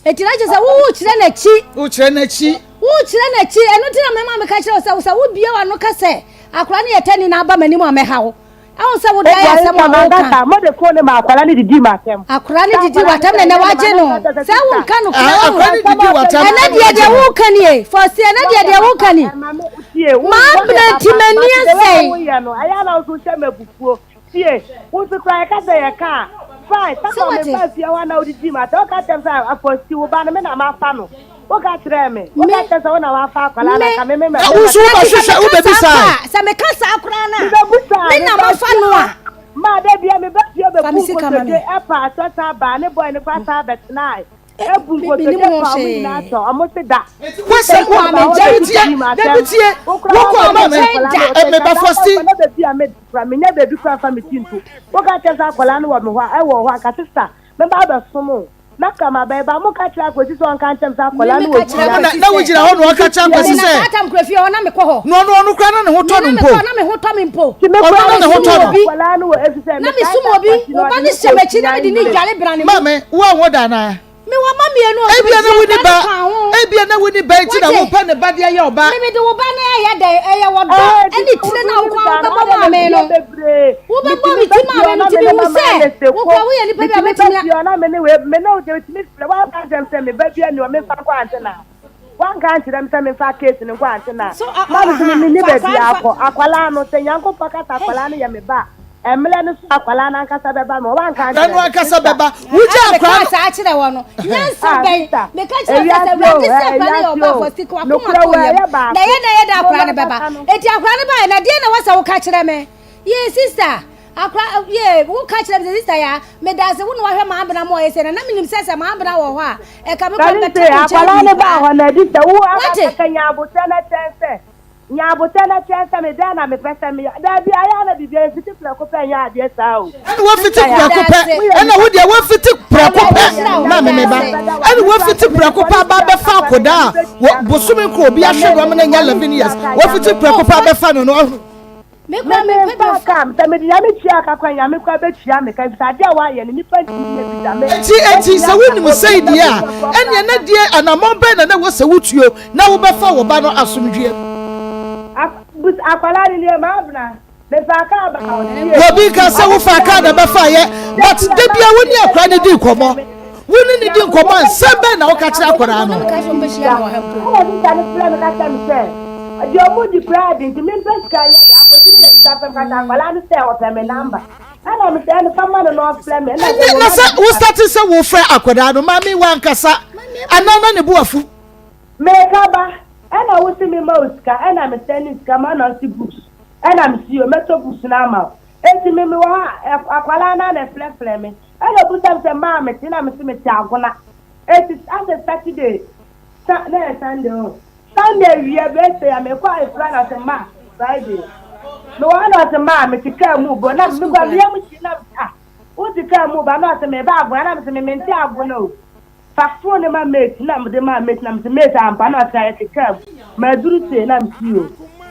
Eti na kyerɛ sɛ wokyerɛ n'akyi. Wokyerɛ n'akyi. Wokyerɛ n'akyi. Ɛno nti na mɛma meka kyerɛ wo sɛ sɛ wobie w'ano ka sɛ akwadaa no yɛ tani na aba m'anim a mɛha wo. Ɛho sɛ wode ayɛ asɛm a woka. Mode fon ne ma akwadaa no didi m'atɛm. Akwadaa no didi w'atɛm na ɛnɛ wagye no. Sɛ wonka no kora wo. Akwadaa no didi w'atɛm. Ɛnɛ deɛ deɛ woka nie. Fɔsi ɛnɛ deɛ deɛ woka ni. Maa nti m'ani asɛe. Tie, wo nso koraa yɛka sɛ yɛka a, fine, Sɛ sɛ wate? mefa fie hɔ a na wodidi ma sɛ woka kyerɛ me sɛ afɔsi wo ba no me na mafa no, woka kyerɛɛ me, Me, woka kyerɛ sɛ wo na wafa akwadaa no me, anka me me Na wo nso na nti sɛ wobɛhwehwɛ meka saa wobɛbisae. mpo a, sɛ meka saa koraa no a, Mebɛbusaa, me na meba mafa fie no hɔ, a, maa da bia meba fie fa bɛbu me sika ma me. nkotodwe ɛfa asɔ saa baa ne bɔe no kora saa bɛtenae, Eh, ɛbu me, menim nkotodwe ho fa ɔmo nyinaa hwee. tɔ, ɔmo se da. Wasa Sɛ wo ba hɔ dabi bɛdidi tie m'atɛm, dabi tie wokora wokɔ wama ma me me akwadaa no eh, ɔsɛ meba sɛ da fɔsti kɔ na baabi a meda kora menya baabi kora mfa me ti nto. Woka kyerɛ sɛ akwadaa no wɔ me hɔ a ɛwɔ hɔ anka sista mɛba abɛsom wo na ka ma bɛba mo ka kyerɛ akwasi sɛ ɔnka nkyɛm sɛ Me, akwadaa no meka wɔ kyerɛ fie na Kwasi na sɛ, wogyina hɔ na ɔka kyerɛ me Akwasi na sɛ saa tam kura fie hɔ na mekɔ hɔ. na ɔno ɔno koraa na ne ho Me tɔ no na mpo mekɔ na me ho tɔ me mpo. nti me ɔno kora na Na ne ho mesum tɔ no obi. akwadaa no wɔ efi sɛ Na mekae mesum sɛ obi. akwasi no Wo ba ɔde no ne hyɛ kɔ m'akyi na sua mede ne English dware bra ne mu. maame wo a wo da anaa Mewɔ mma mmienu o, nti ebia na metua woni akwadaa ba no ka ho. ebia na woni ba nti na Wate? wopɛ ne ba de ayɛ ɔba Me mede wo ba no ɛyɛ dɛn? Ɛyɛ ɔdɔ ɛɛ ti ɛne sɛ tire no a wonim wo kora saa no wobɛbɔ adɛn na maa me mefie no. bebree Wobɛbɔ metumi me ba ti fie maa hɔ me no na nti me ne mehu mama sɛ lese wo ko kora woyɛ nipa bi a metumi ba wobɛtumi a fie hɔ na me ne wei me ne wo deɛ metumi frɛ woanka nkyerɛ me sɛ me ba bi ani hɔ memfa nkɔ antena Wanka ankyerɛ me sɛ memfa case no nkɔ ante na So a ma me so me aha menni fa baabi akwadaa no fa. akɔ. Akwadaa no, sɛ Nyankopɔn ka sɛ Hey. akwadaa no yɛ me ba a, mmerɛ no so akwadaa no ankasa bɛba me hɔ. Wanka akwadaa ankyerɛ no me. ankasa Sister, bɛba wogya Ana akwadaa mekaa no saa kyerɛ wɔ no. Nyansa ah, bɛn? sister, Meka kyerɛ wo sɛ sɛ ewiase o, Awurade sɛ eh, akwadaa no yɛ ewiase ɔba o, afɔsti ka wakoma nokorɛ tɔ wɔ yam. ɛyɛ Na baako. ɛyɛ dɛn yɛ dɛ Mo akwadaa no bɛba. ankasa no. Enti akwadaa no baeɛ na deɛn na ɛwɔ sɛ woka kyerɛ me? Yee sister, akwadaa yee woka kyerɛ me sɛ sister yaa, medaase wo na wahwɛ m'abena ma ɔyɛ sei na na menim sɛ sɛ m'abena wɔ hɔ a ɛka me kɔ Sane mebɛtena se wo nkyɛn akwadaa adi no baa nkwadaa. hɔ no, adi sɛ wo Woate? ankasa nya aboterɛ na kyɛn sɛ Nya abotɛ na kyerɛ sɛ me dɛn na mepɛ sɛ meyɛ. Dabi, ayɛ a na biribiara mfiti prɛko pɛ nyɛ adeɛ saa o. Ɛna wafiti Sister ya, prɛko pɛ woyɛ ɛna nipa wo deɛ wafiti prɛko Ɛna pɛ woyɛ me maame me ba ɛna wafiti prɛko pɛ aba abɛfa akɔdaa a wɔ bosome koro obi ahwɛ no ama no anya 11 years wafiti prɛko pɛ abɛfa no no ɔho Me kura Me me me pɛ mfa bi ka sɛ mede Nyame tua ka koraa Nyame koraa bɛtua me ka efisɛ adeɛ a woayɛ no nipa ntumi nyɛ bi da me Enti enti mɛtumi sɛ aka wonim obi sei deɛ a mɛbusuafoɔ ɛneɛ koraa na ka. deɛ anammɔn bɛn na na ɛwɔ sɛ wotuo na wobɛfa wo ba no asomdwoeɛ mu? Ak bus akwadaa no nie maabena mefaa kaa baa hɔ tie Obi ka sɛ ɔmo wofaa hyia kaa na me ɛbɛfaeɛ da but bi a da na bia wo ne mepɛ akwadaa no sɛ di ɔmo nkɔmmɔ frɛ me wo ne no di tia nkɔmmɔ a mepɛ nsɛm sɛ bɛn na woka kyerɛ akwadaa no? Meka sɛ ɔmbɛhyia me wɔ ha mpo. Ɛna sista no frɛ me ka kyerɛ me sɛ deɛ ɔmo di koraa de nti mempɛ sika nyɛ de akɔsi ne na bisa fam ka sɛ akwadaa no sɛ ɔpɛ me namba ɛna me sɛ ɛno fa ma no na ɔfrɛ me ɛna sɛ Ɛnyɛ wɔ na ma sɛ no wo sika starte sɛ wofrɛ akwadaa no maame wankasa anaa na ne bo afu? Meka ba ɛna wo se me ma wo sika ɛna me sɛne sika ma na ɔse books ɛna me se yoo mɛtɔ books no ama wo enti me mewɔ hɔ a akwadaa no ara na ɛfrɛfrɛ me ɛna ɔbusa me sɛ maa mete na me se mete agona enti asɛ Saturday sa na ɛyɛ Sunday o Sunday awia bɛsɛ ya mekɔ ayefra na ɔse ma Friday mewɔ hɔ na ɔse maa mete kaa mu bɔ na me kɔ meyam hyi na me ah wote kaa mu ba na ɔse meba agona na me se me mente agona o. Fa phone no ma mate na mede maa mate na mese mate ampa na ɔse ayɛ keka mu maduru sei na mese yoo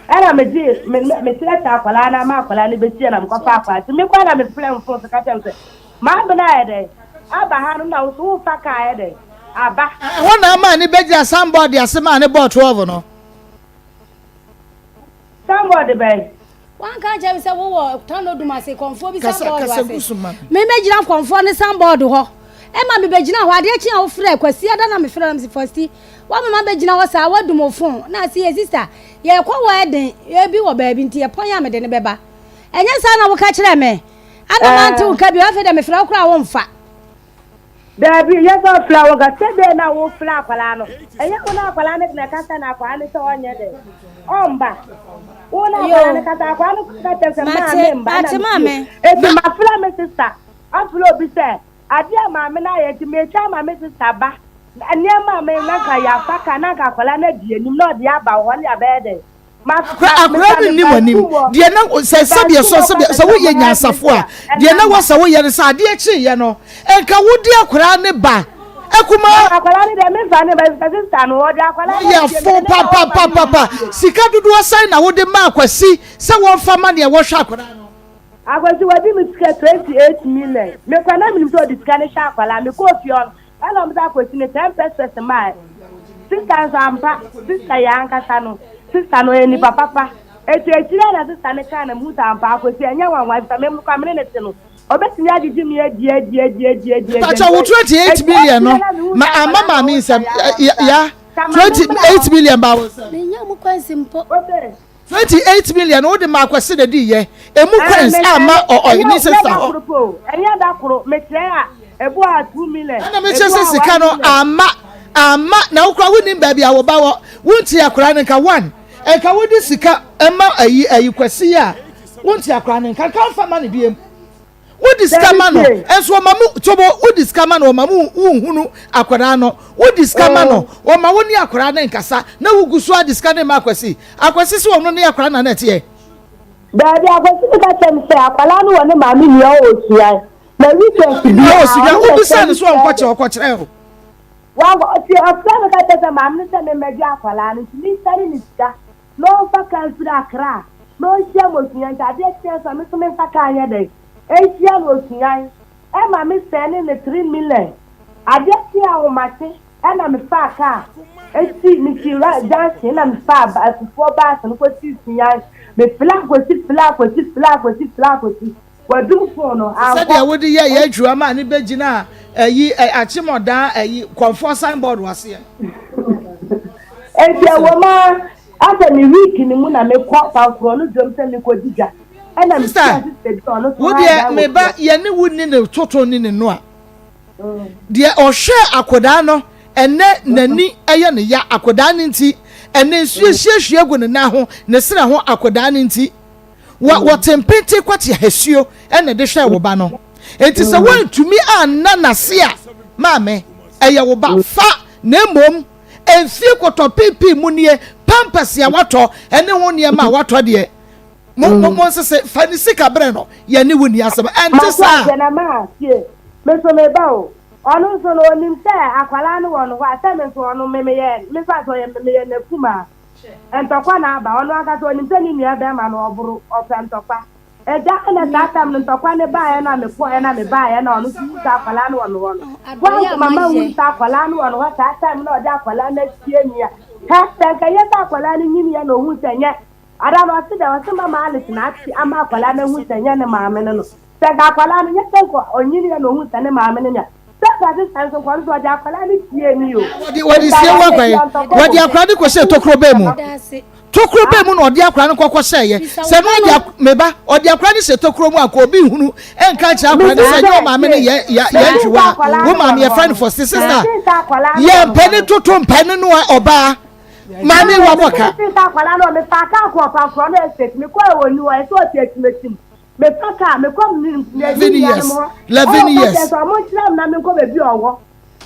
ɛna megye me me kyerɛkyerɛ akwadaa no ama akwadaa no bɛhyia na mekɔfa akwadaa nti mekɔ na mefrɛ me phone so ka kyerɛ me sɛ maabena ayɛ dɛn aba ha no na wo so wofa kaa ayɛ dɛn aba. Ɛhɔ na ama ne bɛgyina sanbɔɔde ase maa ne bɔɔ 12 no. Sanbɔɔde bɛn? Wanka ankyerɛ me sɛ wowɔ Tano Dum ase kɔmfoɔ bi Kasa sanbɔɔdo kasa gu ase. so ma me. Me mɛgyina kɔmfoɔ ne sanbɔɔdo hɔ. Ɛma mebɛgyina hɔ adeɛ kye a wofrɛ Kwasiada na mefrɛ na mese Fɔsti woama mabɛgyina hɔ saa woadum wo fon na ase yɛ sista yɛrekɔ wɛɛden bi wɔ baabi nti yɛpɔn a mede no bɛba. Ɛnyɛ saa na woka kyerɛɛ me ana mante wo nka bio afei deɛ mefrɛ wo koraa a womfa. Daabi, yɛ sɛ ɔfrɛ wo nka sɛ dɛn na wofrɛ akwadaa no. Ɛnyɛ wo ne akwadaa no na ɛkasa na akwadaa no sɛ ɔnyɛ dɛn, ɔmba. Wo ne akwadaa no kasa, akwadaa no ka kyerɛ sɛ maa Mate, me mba na mate me maame. fie. Eti mafrɛ me sista, afrɛ obi sɛ adeɛ a maame no ayɛ nti metwa ama me sista ba. Nneɛma a me na nka yɛafa ka na nka akwadaa no adi anim na ɔde aba wɔ hɔ ne abɛyɛ dɛn. Akora akora no nni w'anim deɛ na sɛ sɛdeɛ sɔ sɛdeɛ sɛ woyɛ nyansafo a deɛ na wasa woyɛ no sɛ adeɛ kyeeɛ no nka wode akora ne ba akuma woyɛ fo papapapapa sika dodoɔ sɛn na wode ma akwasi sɛ wɔmfa ma neɛ wɔhwɛ akora no. Akwasi wadi me sika 28 million mekɔ na menim sɛ ɔde sika no hwɛ akwadaa mekɔɔ fie hɔ no Ɛna ɔmo san kɔsi no 10 pesos mae sister nso ampa sister yi ankasa no sister no ɔyɛ nipa papa eti akyire a na sister no kaa na mehu sɛ ampa akwasi ɛnyɛ nwanwa efisɛ me koraa me ne no te no ɔbɛtumi agyegye me adi adi adi adi adi adi Pakyɛ wo 28 million no ma ama maame nsɛm ya 28 million ba wo nsɛm. Menya mu kwansi mpo. 28 million wode maa Kwasi na di yɛ emu coins ama ɔyɛ ne sista hɔ. Ɛnyɛ da koro mekyerɛ a ebu a 2 million. Ɛna mekyerɛ sɛ sika no ama ama na wokora wonim baabi a wo ba wɔ wonti akora no nka one nka wode sika ɛma ayi ayi Kwasi a wonti akora no nka nka mfa ma no biem. Wodi sika ma no nso ɔma mu tobo wodi sika ma no ɔma mu wonhunu akwadaa no wodi sika ma no ɔma wo ne akwadaa no nkasa na wogu so adi sika no ma akwasi akwasi sɛ ɔno ne akwadaa na na ɛteɛ. Daabi akwasi no ka kyerɛ me sɛ akwadaa no wɔ ne maame nua hɔ wɔ Suan na weekend biara ɔne na wobisa no so ɔnkɔkyerɛ ɔkɔkyerɛ o. Wankɔ ɔte ɔfrɛ me ka kyerɛ sɛ maame no sɛ memmɛgye akwadaa no nti mensane ne sika. Na ɔmfa kaa mfiri Accra na ɔnhyia me Osuyan nti adeɛ kyeɛ nso a me nso memfa kaa nyɛ dɛn nhyia no Osuyan ɛma me sɛne no 3 million adeɛ kyeɛ ahomakye ɛna me faa kaa ɛsi me si junction ɛna me faa afufoɔ baase no kɔsi Suyan me fila kɔsi fila kɔsi fila kɔsi fila kɔsi wadum phone no ankɔ. Sɛdeɛ wode yɛ yɛ adwuma maa ne bɛgyina ayi akyemɔdan ayi kɔmfoɔ signboard wɔ aseɛ. Enti ɛwɔ mu ara asɛ me week no mu na mekɔ pankorɔ no dwom sɛ mekɔdi dwa ɛna mehyia Sister, sister bi a ɔno nso wo ha deɛ dan me wɔ ba fie. yɛne wo ni ne toto ni ne noa. Deɛ ɔhwɛ akwadaa no ɛnɛ n'ani ɛyɛ ne ya akwadaa no nti ɛnɛ nsuo hyiahyia gu ne nan ho ne serɛ ho akwadaa no nti. Wɔ wɔte mpente kwati ahasuo ɛna ɛde hwɛ wo ba no. Enti sɛ woantumi anna n'ase a, maame, ɛyɛ wo ba fa na mmom mfie kɔtɔ piipii mu nie, pampers a watɔ ɛne ho nneɛma a watɔ deɛ, mo mo mo nsese fa ne sika brɛ no, yɛne wo nni asɛm. Ɛnte Mate saa? aseɛ na maa tie me nso me ba o ɔno nso no ɔnim sɛ akwadaa no wɔ no hɔ a sɛ me nso ɔno me meyɛ me fa sɛ ɔyɛ meyɛ n'akumaa Ntɔkwa na aba. Ɔno ankasa ɔnim sɛ ne nua bɛrima no ɔboro, ɔpɛ ntɔkwa. Agya ɛna saa tam no ntɔkwa no baeɛ no a mekɔeɛ na mebaeɛ na ɔno nso hu sɛ akwadaa no wɔ me hɔ no. Adɔeɛ a Mama mayɛ. hu sɛ akwadaa no wɔ ne hɔ saa time no a ɔde akwadaa no asie me a. Hɛ, sɛ nka ɛnyɛ sɛ akwadaa no nyiniiɛ na ɔhu sɛ nyɛ Ada no ɔse dɛ ɔse mama Alice na ate ama akwadaa no ahu sɛ nyɛ ne maame no no. Sɛ nka akwadaa no nyɛ sɛ nka ɔnyiniiɛ na ɔhu sɛ ne maame no no a, sɛ nka sista nso nka ɔno nso ɔde akwadaa no siee me o. Wɔde wɔde sie wo akwan yi. Wɔde akwadaa no kɔhyɛɛ tokuro bɛn mu? Tokuro bɛn mu na ɔde akwadaa no kɔkɔ hyɛeɛ? Sɛ no ɔde ak me ba ɔde akwadaa no hyɛ tokuro mu a nka obi nhunu nka nkyerɛ akwadaa no sɛ ɛnyɛ ɔmaame no yɛ yɛ yɛ ntwiwa. Wo maame yɛfrɛ no fɔsti sista. Yɛ mpɛ ne toto mpɛ ne noa ɔbaa. Maame wa bɔ ka. Akwadaa no mefa kaa kɔ ɔpankorɔ no estate mekɔɛ wɔ ni hɔ ɛsɛ ɔte atimatim. Mefa kaa mekɔ me 11 years nuanom hɔ. 11 Ɛwɔ years. ka kyerɛ sɛ ɔmo nkyerɛ me na menkɔ baabi a ɔwɔ.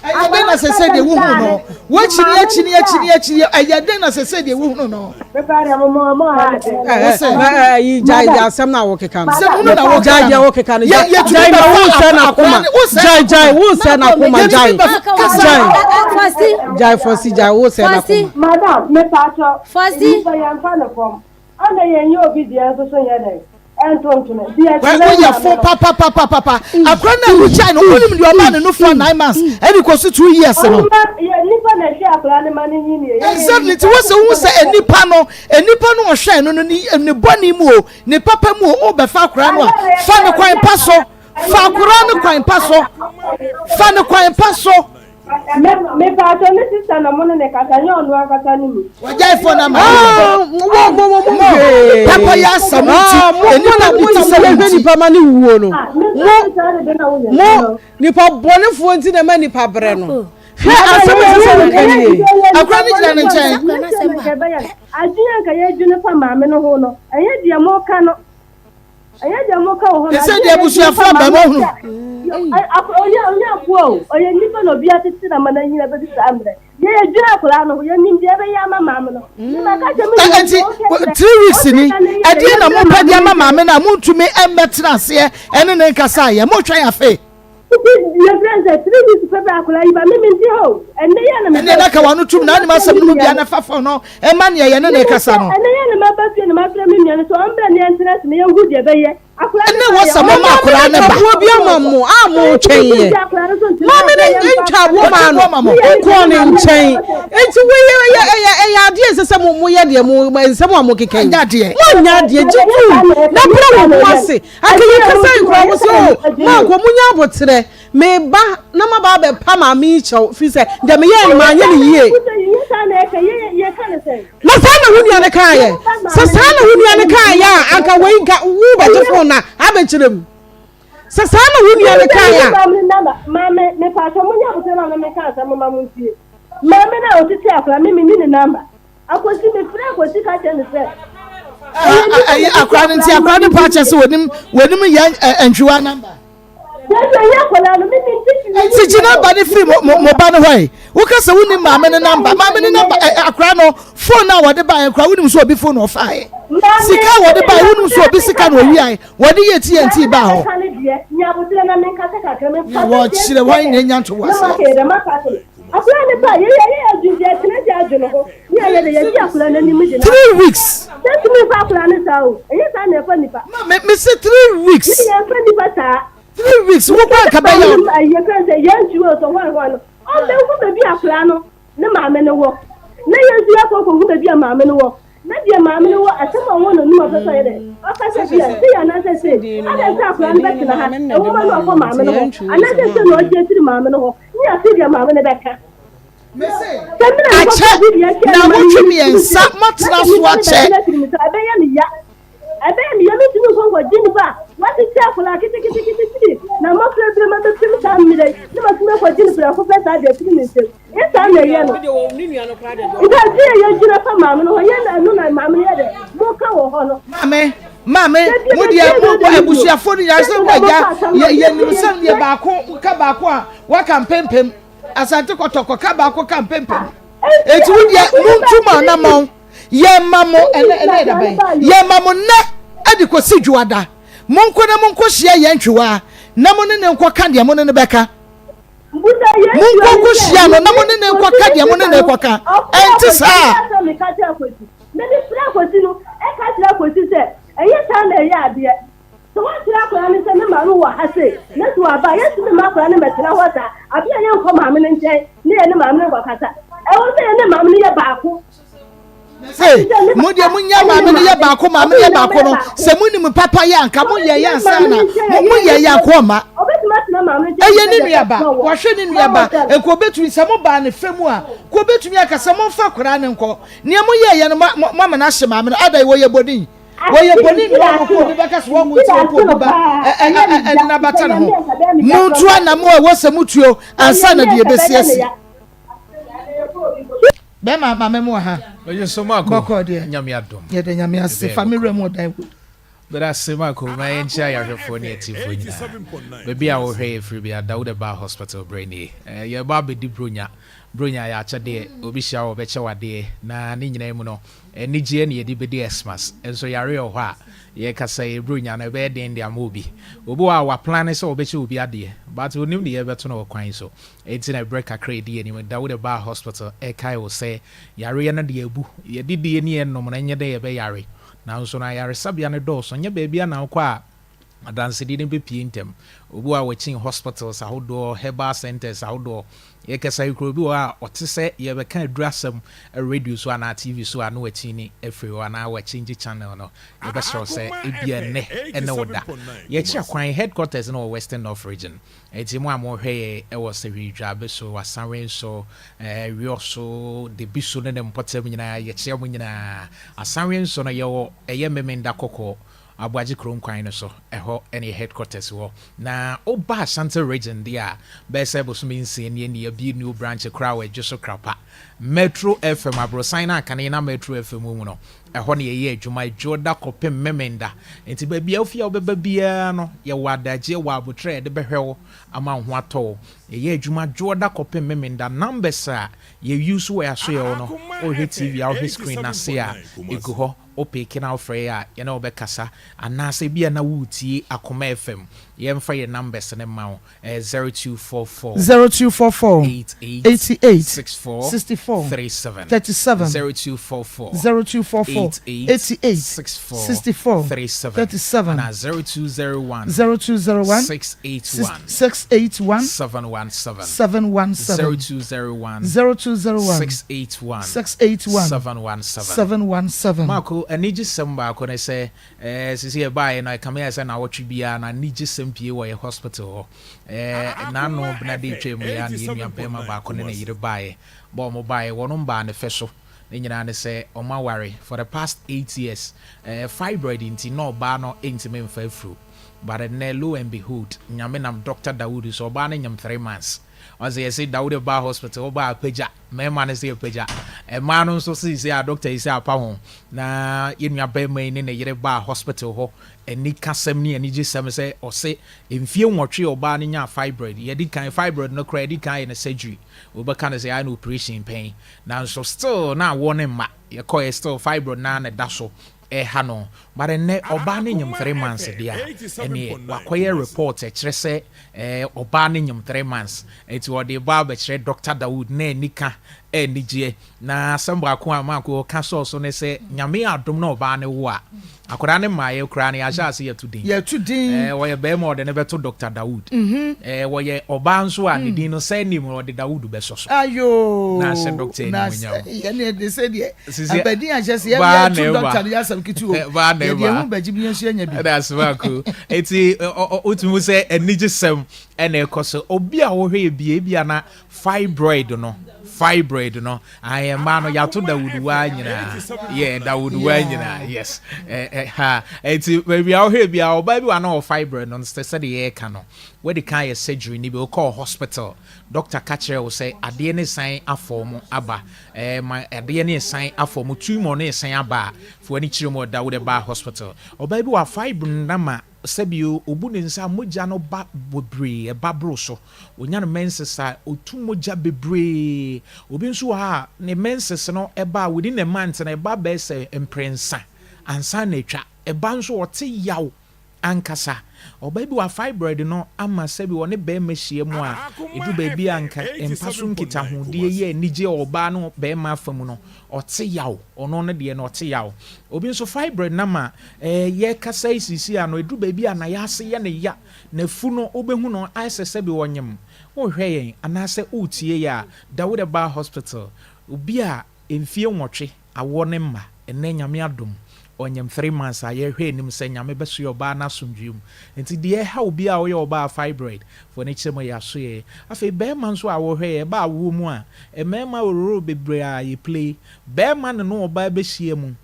Ɛyɛ dɛn na sɛsɛ deɛ wohu no? Woakyini akyini akyini akyini ɛyɛ dɛn na sɛsɛ deɛ wohunu no. Gyae deɛ asɛm na wokeka no. Sɛ hunu na wokeka no. Gyae deɛ wokeka no. Gyae ma wonsɛ n'akoma. Gyae gyae wonsɛ n'akoma gyae. Gyae. Gyae fɔsi gyae wonsɛ n'akoma. Madam, mepatwɔ. Fɔsi. Nipa yɛn fa ne fam. Ana yɛn nyɛ obi deɛ nso so nyɛ dɛn ɛnto ntwene. Deɛ Wɛ kyerɛ woyɛ maame fo no. papapapapa akora no a wogyae no wonim deɛ ɔmaa no nufoɔ 9 months ɛde kɔsi 2 years no. Ɔno ma yɛ nipa na ɛhwɛ akora no ma no nyinie. Yɛ yɛ Exactly nti nipa wo sɛ wohu na sɛ ɛhwɛ. nipa no nipa no ɔhwɛ no no ne ne bɔne mu o ne papa mu o wobɛfa akora no a fa no kwan pa so fa akora no kwan pa so fa no kwan pa so. Mepatɔ ne sister na mo ne ne kasa nyɛ ɔno ankasa ne mu. Wagyae phone ama Ah, mo mo mo mo hwee. Papa yɛ asɛm nti Ah, mo mo nipa na bi mo te na sɛ mo wo yɛhwɛ nti. nipa ma ne wuo no. Mo mo nipa bɔnefoɔ nti na ɛma nipa brɛ no. Hwɛ asɛm a ɛsɛ sɛ woka nie. Akora no gyina ne nkyɛn. Adwene nka yɛdwene fa maame no ho no ɛnyɛ deɛ moka no ɛnyɛ deɛ moka wɔ hɔ no. Ɛsɛ deɛ abusuafoɔ aba mu ahunu. Ɔyɛ ɔyɛ aboa o, ɔyɛ nipa na obi atete na ma no anyina bɛdu saa mmerɛ. Yɛyɛ dwene akwadaa no ho, yɛnim deɛ ɛbɛyɛ ama maame no. Nti 3 weeks ni ɛdeɛ na mopɛ de ama maame no a montumi mmɛtena aseɛ ɛne ne nkasa yɛ motwɛn afe. Yɛfrɛ sɛ 3 weeks pɛ bɛ akwadaa yi ba me mente hɔ o. Ɛnɛ yɛ na ɛnɛ na ka wano tum na anim asɛm no mu bia na fa fɔ no ɛma neɛ yɛne ne kasa no. Ɛnɛ yɛ na maba fie na mafrɛ me nua no sɛ ɔmbrɛ ne yɛntena ase na yɛnhu deɛ ɛbɛyɛ. Ɛnɛ wɔ sɛ moma akwadaa ne ba. Aboɔ bi ama mo a mo twɛn yɛ. Maame ne ntwa aboɔ maa no wokɔɔ ne nkyɛn. Nti woyɛ ɛyɛ ɛyɛ ɛyɛ adeɛ ɛsɛ sɛ mo mo yɛ deɛ mo nsɛm a mo keka yi. Anya adeɛ. Mo anya adeɛ gye tum na brɛ wɔn ho ase. Akɛyɛ kasa nkura mo sɛ o mankɔ mo nya aboterɛ. Meba na maba abɛpa maame yi kyɛw firi sɛ deɛ meyɛɛ no manyɛ no yie. Na saa na wo nua no kaeɛ. Sɛ saa na wo nua no kaeɛ a, anka wei nka wobɛgye fon na abɛkyerɛ mu. Sɛ saa na wo nua no kaeɛ a. Maame, mepatɔ mo nyɛ abotire ma me ka asɛm ma mo ntie. Maame na ɔtete akora me menni ne namba. Akosi mefrɛ Akosi ka kyerɛ no sɛ. Ɛyi akora no nti akora no pa kyɛ sɛ wɔnim wɔnim yɛn ntwiwa namba. Nti gye namba no firi mo ba no hɔ yi. Woka sɛ wonim maame no namba. Maame no namba akora no phone a wɔde baeɛ koraa wonim sɛ obi phone na ɔfaeɛ. Sika a wɔde baeɛ wonim sɛ obi sika na owiae. Wɔde yɛ ti yɛ nti baa hɔ. Wɔkyerɛ wɔn na nya nto wɔ Akwadaa no ba yɛ yɛ yɛ adwene deɛ ɛtena gya adwene ho ne ayɛ de yɛdi akwadaa no anim gyina. 3 weeks. Yɛntumi nfa akwadaa no saa o ɛnyɛ saa na yɛfa nipa. Ma me me se 3 weeks. Ne yɛn fa nipa saa. 3 weeks wo kɔ anka bɛyɛ. Yɛ fɛn sɛ yɛn nti o sɛ hwan hwan no ɔbɛhu baabi akwadaa no ne maame no wɔ na yɛn nso yɛkɔ kɔ hu baabi a maame no wɔ. Na deɛ maame no wɔ asɛm a ɔwɔ n'anom a ɔpɛ sɛ ɔyɛ dɛ, ɔka sɛ bia sei anaasɛ sei, adɛn sɛ akwadaa no bɛtena ha, nwoma no ɔkɔ maame no hɔ, anaasɛ sei na ɔgye afiri maame no hɔ, ne afei deɛ maame no bɛka. Sɛ me na Akyɛ mekɔfa obi deɛ akyɛ na no ma no wotwe yi mmiɛnsa firi fie, na moatena sɛ so nipa no akyɛ. bɛtena afiri me so a, ɛbɛyɛ me ya. Ɛbɛyɛ me ya, mentumi nkɔ nkɔgye nipa a watete akwadaa ketekete firi na mmɔfra berɛ mu abɛpem saa mmerɛ yi, na matumi akɔgye no prɛko pɛ saa de afiri ne nsam. Nyɛ saa na ɛyɛ no. Nka nti yɛ yɛgyina fa maame no hɔ yɛ na ɛno na maame no yɛ dɛ mo ka wɔ hɔ no. Maame maame mo deɛ mo mo abusuafoɔ no nyinaa sɛ mo agya yɛ yɛ nim sɛ deɛ baako ka baako a waka mpempem asante kɔtɔkɔ ka baako ka mpempem eti wo deɛ mo ntu mo anamɔn yɛ ma mo ɛnɛ ɛnɛ yɛ dabɛn yɛ ma mo nnɛ ɛde kɔsi dwoada mo nko na mo nkɔ hyia yɛn ntwewaa na mo ne ne nkɔ ka deɛ mo ne ne bɛka. Monkɔ nkɔhyia no na mo ne no nkɔka deɛ mo ne no rekɔka. Ɛnte saa? Mede frɛ Akwasi no, ɛka kyerɛ Akwasi sɛ, ɛnyɛ saa na ɛyɛ adeɛ. Sɛ woankyerɛ akwadaa no sɛ ne maame wɔ ha sei, na sɛ waba a, yɛntumi mma akwadaa no mmɛtena hɔ saa. Aberɛ a yɛnkɔ maame no nkyɛn ne yɛne maame no nkɔkasa. Ɛwɔ sɛ yɛne maame no yɛ baako. Hey, mo deɛ mo nya maame no yɛ baako maame no yɛ baako no sɛ mo nim papa yɛ anka mo yɛ yɛ ansa na mo mo yɛ yɛ anko ɔma ɛyɛ ne nua ba wahwɛ ne nua ba nka obetumi sɛ mo baa ne fɛ mu a ko obetumi aka sɛ mo nfa koraa ne nkɔ nea mo yɛ yɛ no mo mo ama no ahye maame no ada wɔyɛ bɔni wɔyɛ bɔni na wɔn ko obi bɛka sɛ wɔn mo ti wɔn ko obi ba ɛ ɛ ɛ ɛde n'abata ne ho mo ntu anam a ɛwɔ sɛ mo tuo ansa na deɛ ebesi asi. Bɛma maame mu wɔ ha. Bɛyɛ so mako. Bɔkɔ deɛ. Nyame adom. Yɛda Nyame ase. Fa me wura mu ɔdan wood. Medase Marco, ma yɛnkyia yɛahwɛfoɔ ne atiefoɔ nyinaa. Baabi a wohwɛ yɛ firi bia, Dawuda Bar Hospital berɛ nie. Yɛreba abɛdi Bronya. Bronya yɛ akyɛdeɛ, obi hyia wo ɔbɛkyɛ wo adeɛ, na ne nyinaa mu no, anigyeɛ na yɛde bɛdi Xmas. Nso yareɛ wɔ hɔ a, yɛkasa yi, Bronya no ɛbɛyɛ den de ama obi. Obi wɔ hɔ a waplane sɛ ɔbɛkyɛ obi adeɛ, but ɔnnim deɛ yɛbɛto no wɔ kwan so. Enti na berɛ kakra a ɛdi anim, Dawuda Bar Hospital ɛrekae wo sɛ, yareɛ no deɛ abu, yɛdidie ne yɛnom no ɛnyɛ dɛ yɛbɛyare. Nanso no ayaresabea no dɔɔso, ɛnyɛ baabiara na wokɔ a adansedi no bɛpue ntɛm. Obi wɔ hɔ a wakyin hospitals ahodoɔ, herbal centres ahodoɔ. Yɛkasa yi koraa obi wɔ hɔ a ɔte sɛ yɛrebɛka aduru asɛm wɔ radio so anaa TV so a na wakyini afiri hɔ anaa wakyingye channel no. Yɛbɛsrɛ wo sɛ ebia nnɛ ne wo da. Yɛkyerɛ kwan, headquarters no wɔ Western North Region. Enti mo a mohwɛ yɛn wɔ Sehwi Dwabe so, Asanwe so, Wiɔ so, Debi so ne ne mpɔtam nyinaa, yɛkyea mo nyinaa. Asanwe nso no, yɛwɔ ɛyɛ Memenda Kɔkɔɔ, Aboagye kurom kwan no so, ɛhɔ ne yɛ headquarters wɔ. Na woba Ashanti Region deɛ a, bɛyɛ sɛ bosome nsia nie ne yɛabue new branch koraa wɔ Adwoso Krapa. Metro FM, aborosan no a kane na Metro FM wɔ mu no, Ɛhɔ na yɛyɛ adwuma Dwoda kɔpem Memenda. Enti baabi a wofi a wobɛba biara no, yɛwɔ adagyeɛ, wɔ aboterɛ a yɛde bɛhwɛ wo ama wo ho atɔ wo. Yɛyɛ adwuma Dwoda kɔpem Memenda. Numbers a yɛ use wɔ yɛn asoɛeɛ hɔ no, wohwɛ TV a wohwɛ screen no ase a, ɛgu hɔ. Wo peke na wofrɛ yɛn a, yɛne wo bɛkasa. Anaasɛ ebia na woretie Akoma FM, yɛmfa yɛn numbers no mma wo. 0244 0244 88 88 64 64 37 37 0244 0244 88 88 64 64 37 37 anaa 0201 0201 681 681 717 717 0201 0201 681 681 717 717. Marko, anigyesɛm baako ne sɛ Eh sisi yɛbaeɛ no ɛkame ayɛ sɛ nawɔtwe biara no anigyesɛm pie wɔ yɛ hospital hɔ. Eh n'ano bena de retwa mu yi ara na yɛn nua barima baako ne ne yere baeɛ. Bɔ wɔn baeɛ, wɔnom baa ne fɛ so. Ne nyinaa ne sɛ wɔn aware for the past 8 years. Eh fibroid nti na ɔbaa no ntumi mfa afuro. But ɛnnɛ lo and behold, Nyame nam Doctor Dawood so ɔbaa no nyem 3 months. Ɔsɛ yɛse Dawood baa hospital, ɔbaa apagya. Mmarima no sɛ yɛpagya. Mmaa no nso seesei a doctor yi sɛ apa ho. Na yɛn nua barima yi ne ne yere baa hospital hɔ. Anikasɛm ne anigyesɛm sɛ ɔse mfie 8 ɔbaa no nyaa fibroid. Yɛdi kan fibroid no koraa yɛdi kan ayɛ no surgery. Wobɛka no sɛ yɛayɛ no operation pɛn. Nanso still na awoɔ no mma. Yɛkɔɛ still fibroid no ara na ɛda so ɛha no. But ɛnnɛ ɔbaa no nyem 3 months deɛ a, ɛneɛ wakɔyɛ report ɛkyerɛ sɛ ɔbaa no nyem 3 months. Nti ɔde ba abɛkyerɛ Dr. Dawood na anika anigyeɛ. Na asɛm baako a Marko ɔka sɔɔ so ne sɛ Nyame adom na ɔbaa no wo a, akwadaa no mmaeɛ koraa no yɛahyɛ ase yɛto din. Yɛto din. Wɔyɛ barima ɔde no bɛto Dr. Dawood. Wɔyɛ ɔbaa nso a ne din no surname ɔde Dawood bɛsɔ so. Ayo. Na ahyɛ doctor animuonyam. Yɛne de sɛ deɛ abadin ahyɛ sɛ yɛto doctor no yɛ asɛm ketewa o. Yɛde ehu bɛgye bi yɛn nso yɛnya bi. Ɛda ase Marko. Eti wotumi sɛ anigyesɛm ɛna ɛkɔ so. Obi a wɔhwɛ yɛ bie ebi ana fibroid no ayɛ mmaa no yɛato Dawood waa nyinaa yɛ Dawood waa nyinaa, yes. Ha eti baabi a wɔhwɛ bi a ɔbaa bi wɔ ana wɔ fibroid no sɛ sɛdeɛ yɛreka no, wɔde kan yɛ surgery ni bi, wokɔɔ hospital, doctor ka kyerɛ wo sɛ adeɛ ne san afɔ mu aba, ma adeɛ ne san afɔ mu, tumor ne san aba a, fo ani kyerɛ mu wɔ Dawood Bar Hospital. Ɔbaa bi wɔ fibroid nama sɛbio obu ne nsa, mogya no ba bebree, ɛba boro so, onya no menses a otu mogya bebree. Obi nso wɔ ha a ne menses no ɛba within a month na ɛba bɛyɛ sɛ mprɛnsa ansa na atwa. Ɛba nso ɔte yaw ankasa. Ɔbaa bi wɔ fibroid no ama sɛbi ɔne bɛrima hyia mu a, ɛdu baabi a nka mpa so nkitahodie yɛ anigye a ɔbaa no bɛrima afa mu no, ɔte yaw. Ɔno no deɛ no ɔte yaw. Obi nso fibroid nama yɛkasa yi sisi a no, ɛdu baabi a na yɛase yɛ ne ya na fu no wobɛhu no ayɛ sɛ sɛbi ɔnyem. Wohwɛ yɛn anaasɛ wotie yɛ a, Dawood Bar Hospital. Obi a mfie 8 awoɔ ne mma, ɛnɛ Nyame adom ɔnyam 3 months a yɛhwɛ anim sɛ Nyame bɛso yɛ ɔbaa no asomdwe mu. Nti deɛ ɛha obi a ɔyɛ ɔbaa fibroid fo ne kyerɛ mu yɛ aso yɛ. Afei bɛrima nso a wɔhwɛ yɛ ɛba awoɔ mu a, mmarima ororo bebree a yɛ play bɛrima ne no ɔbaa bɛhyia mu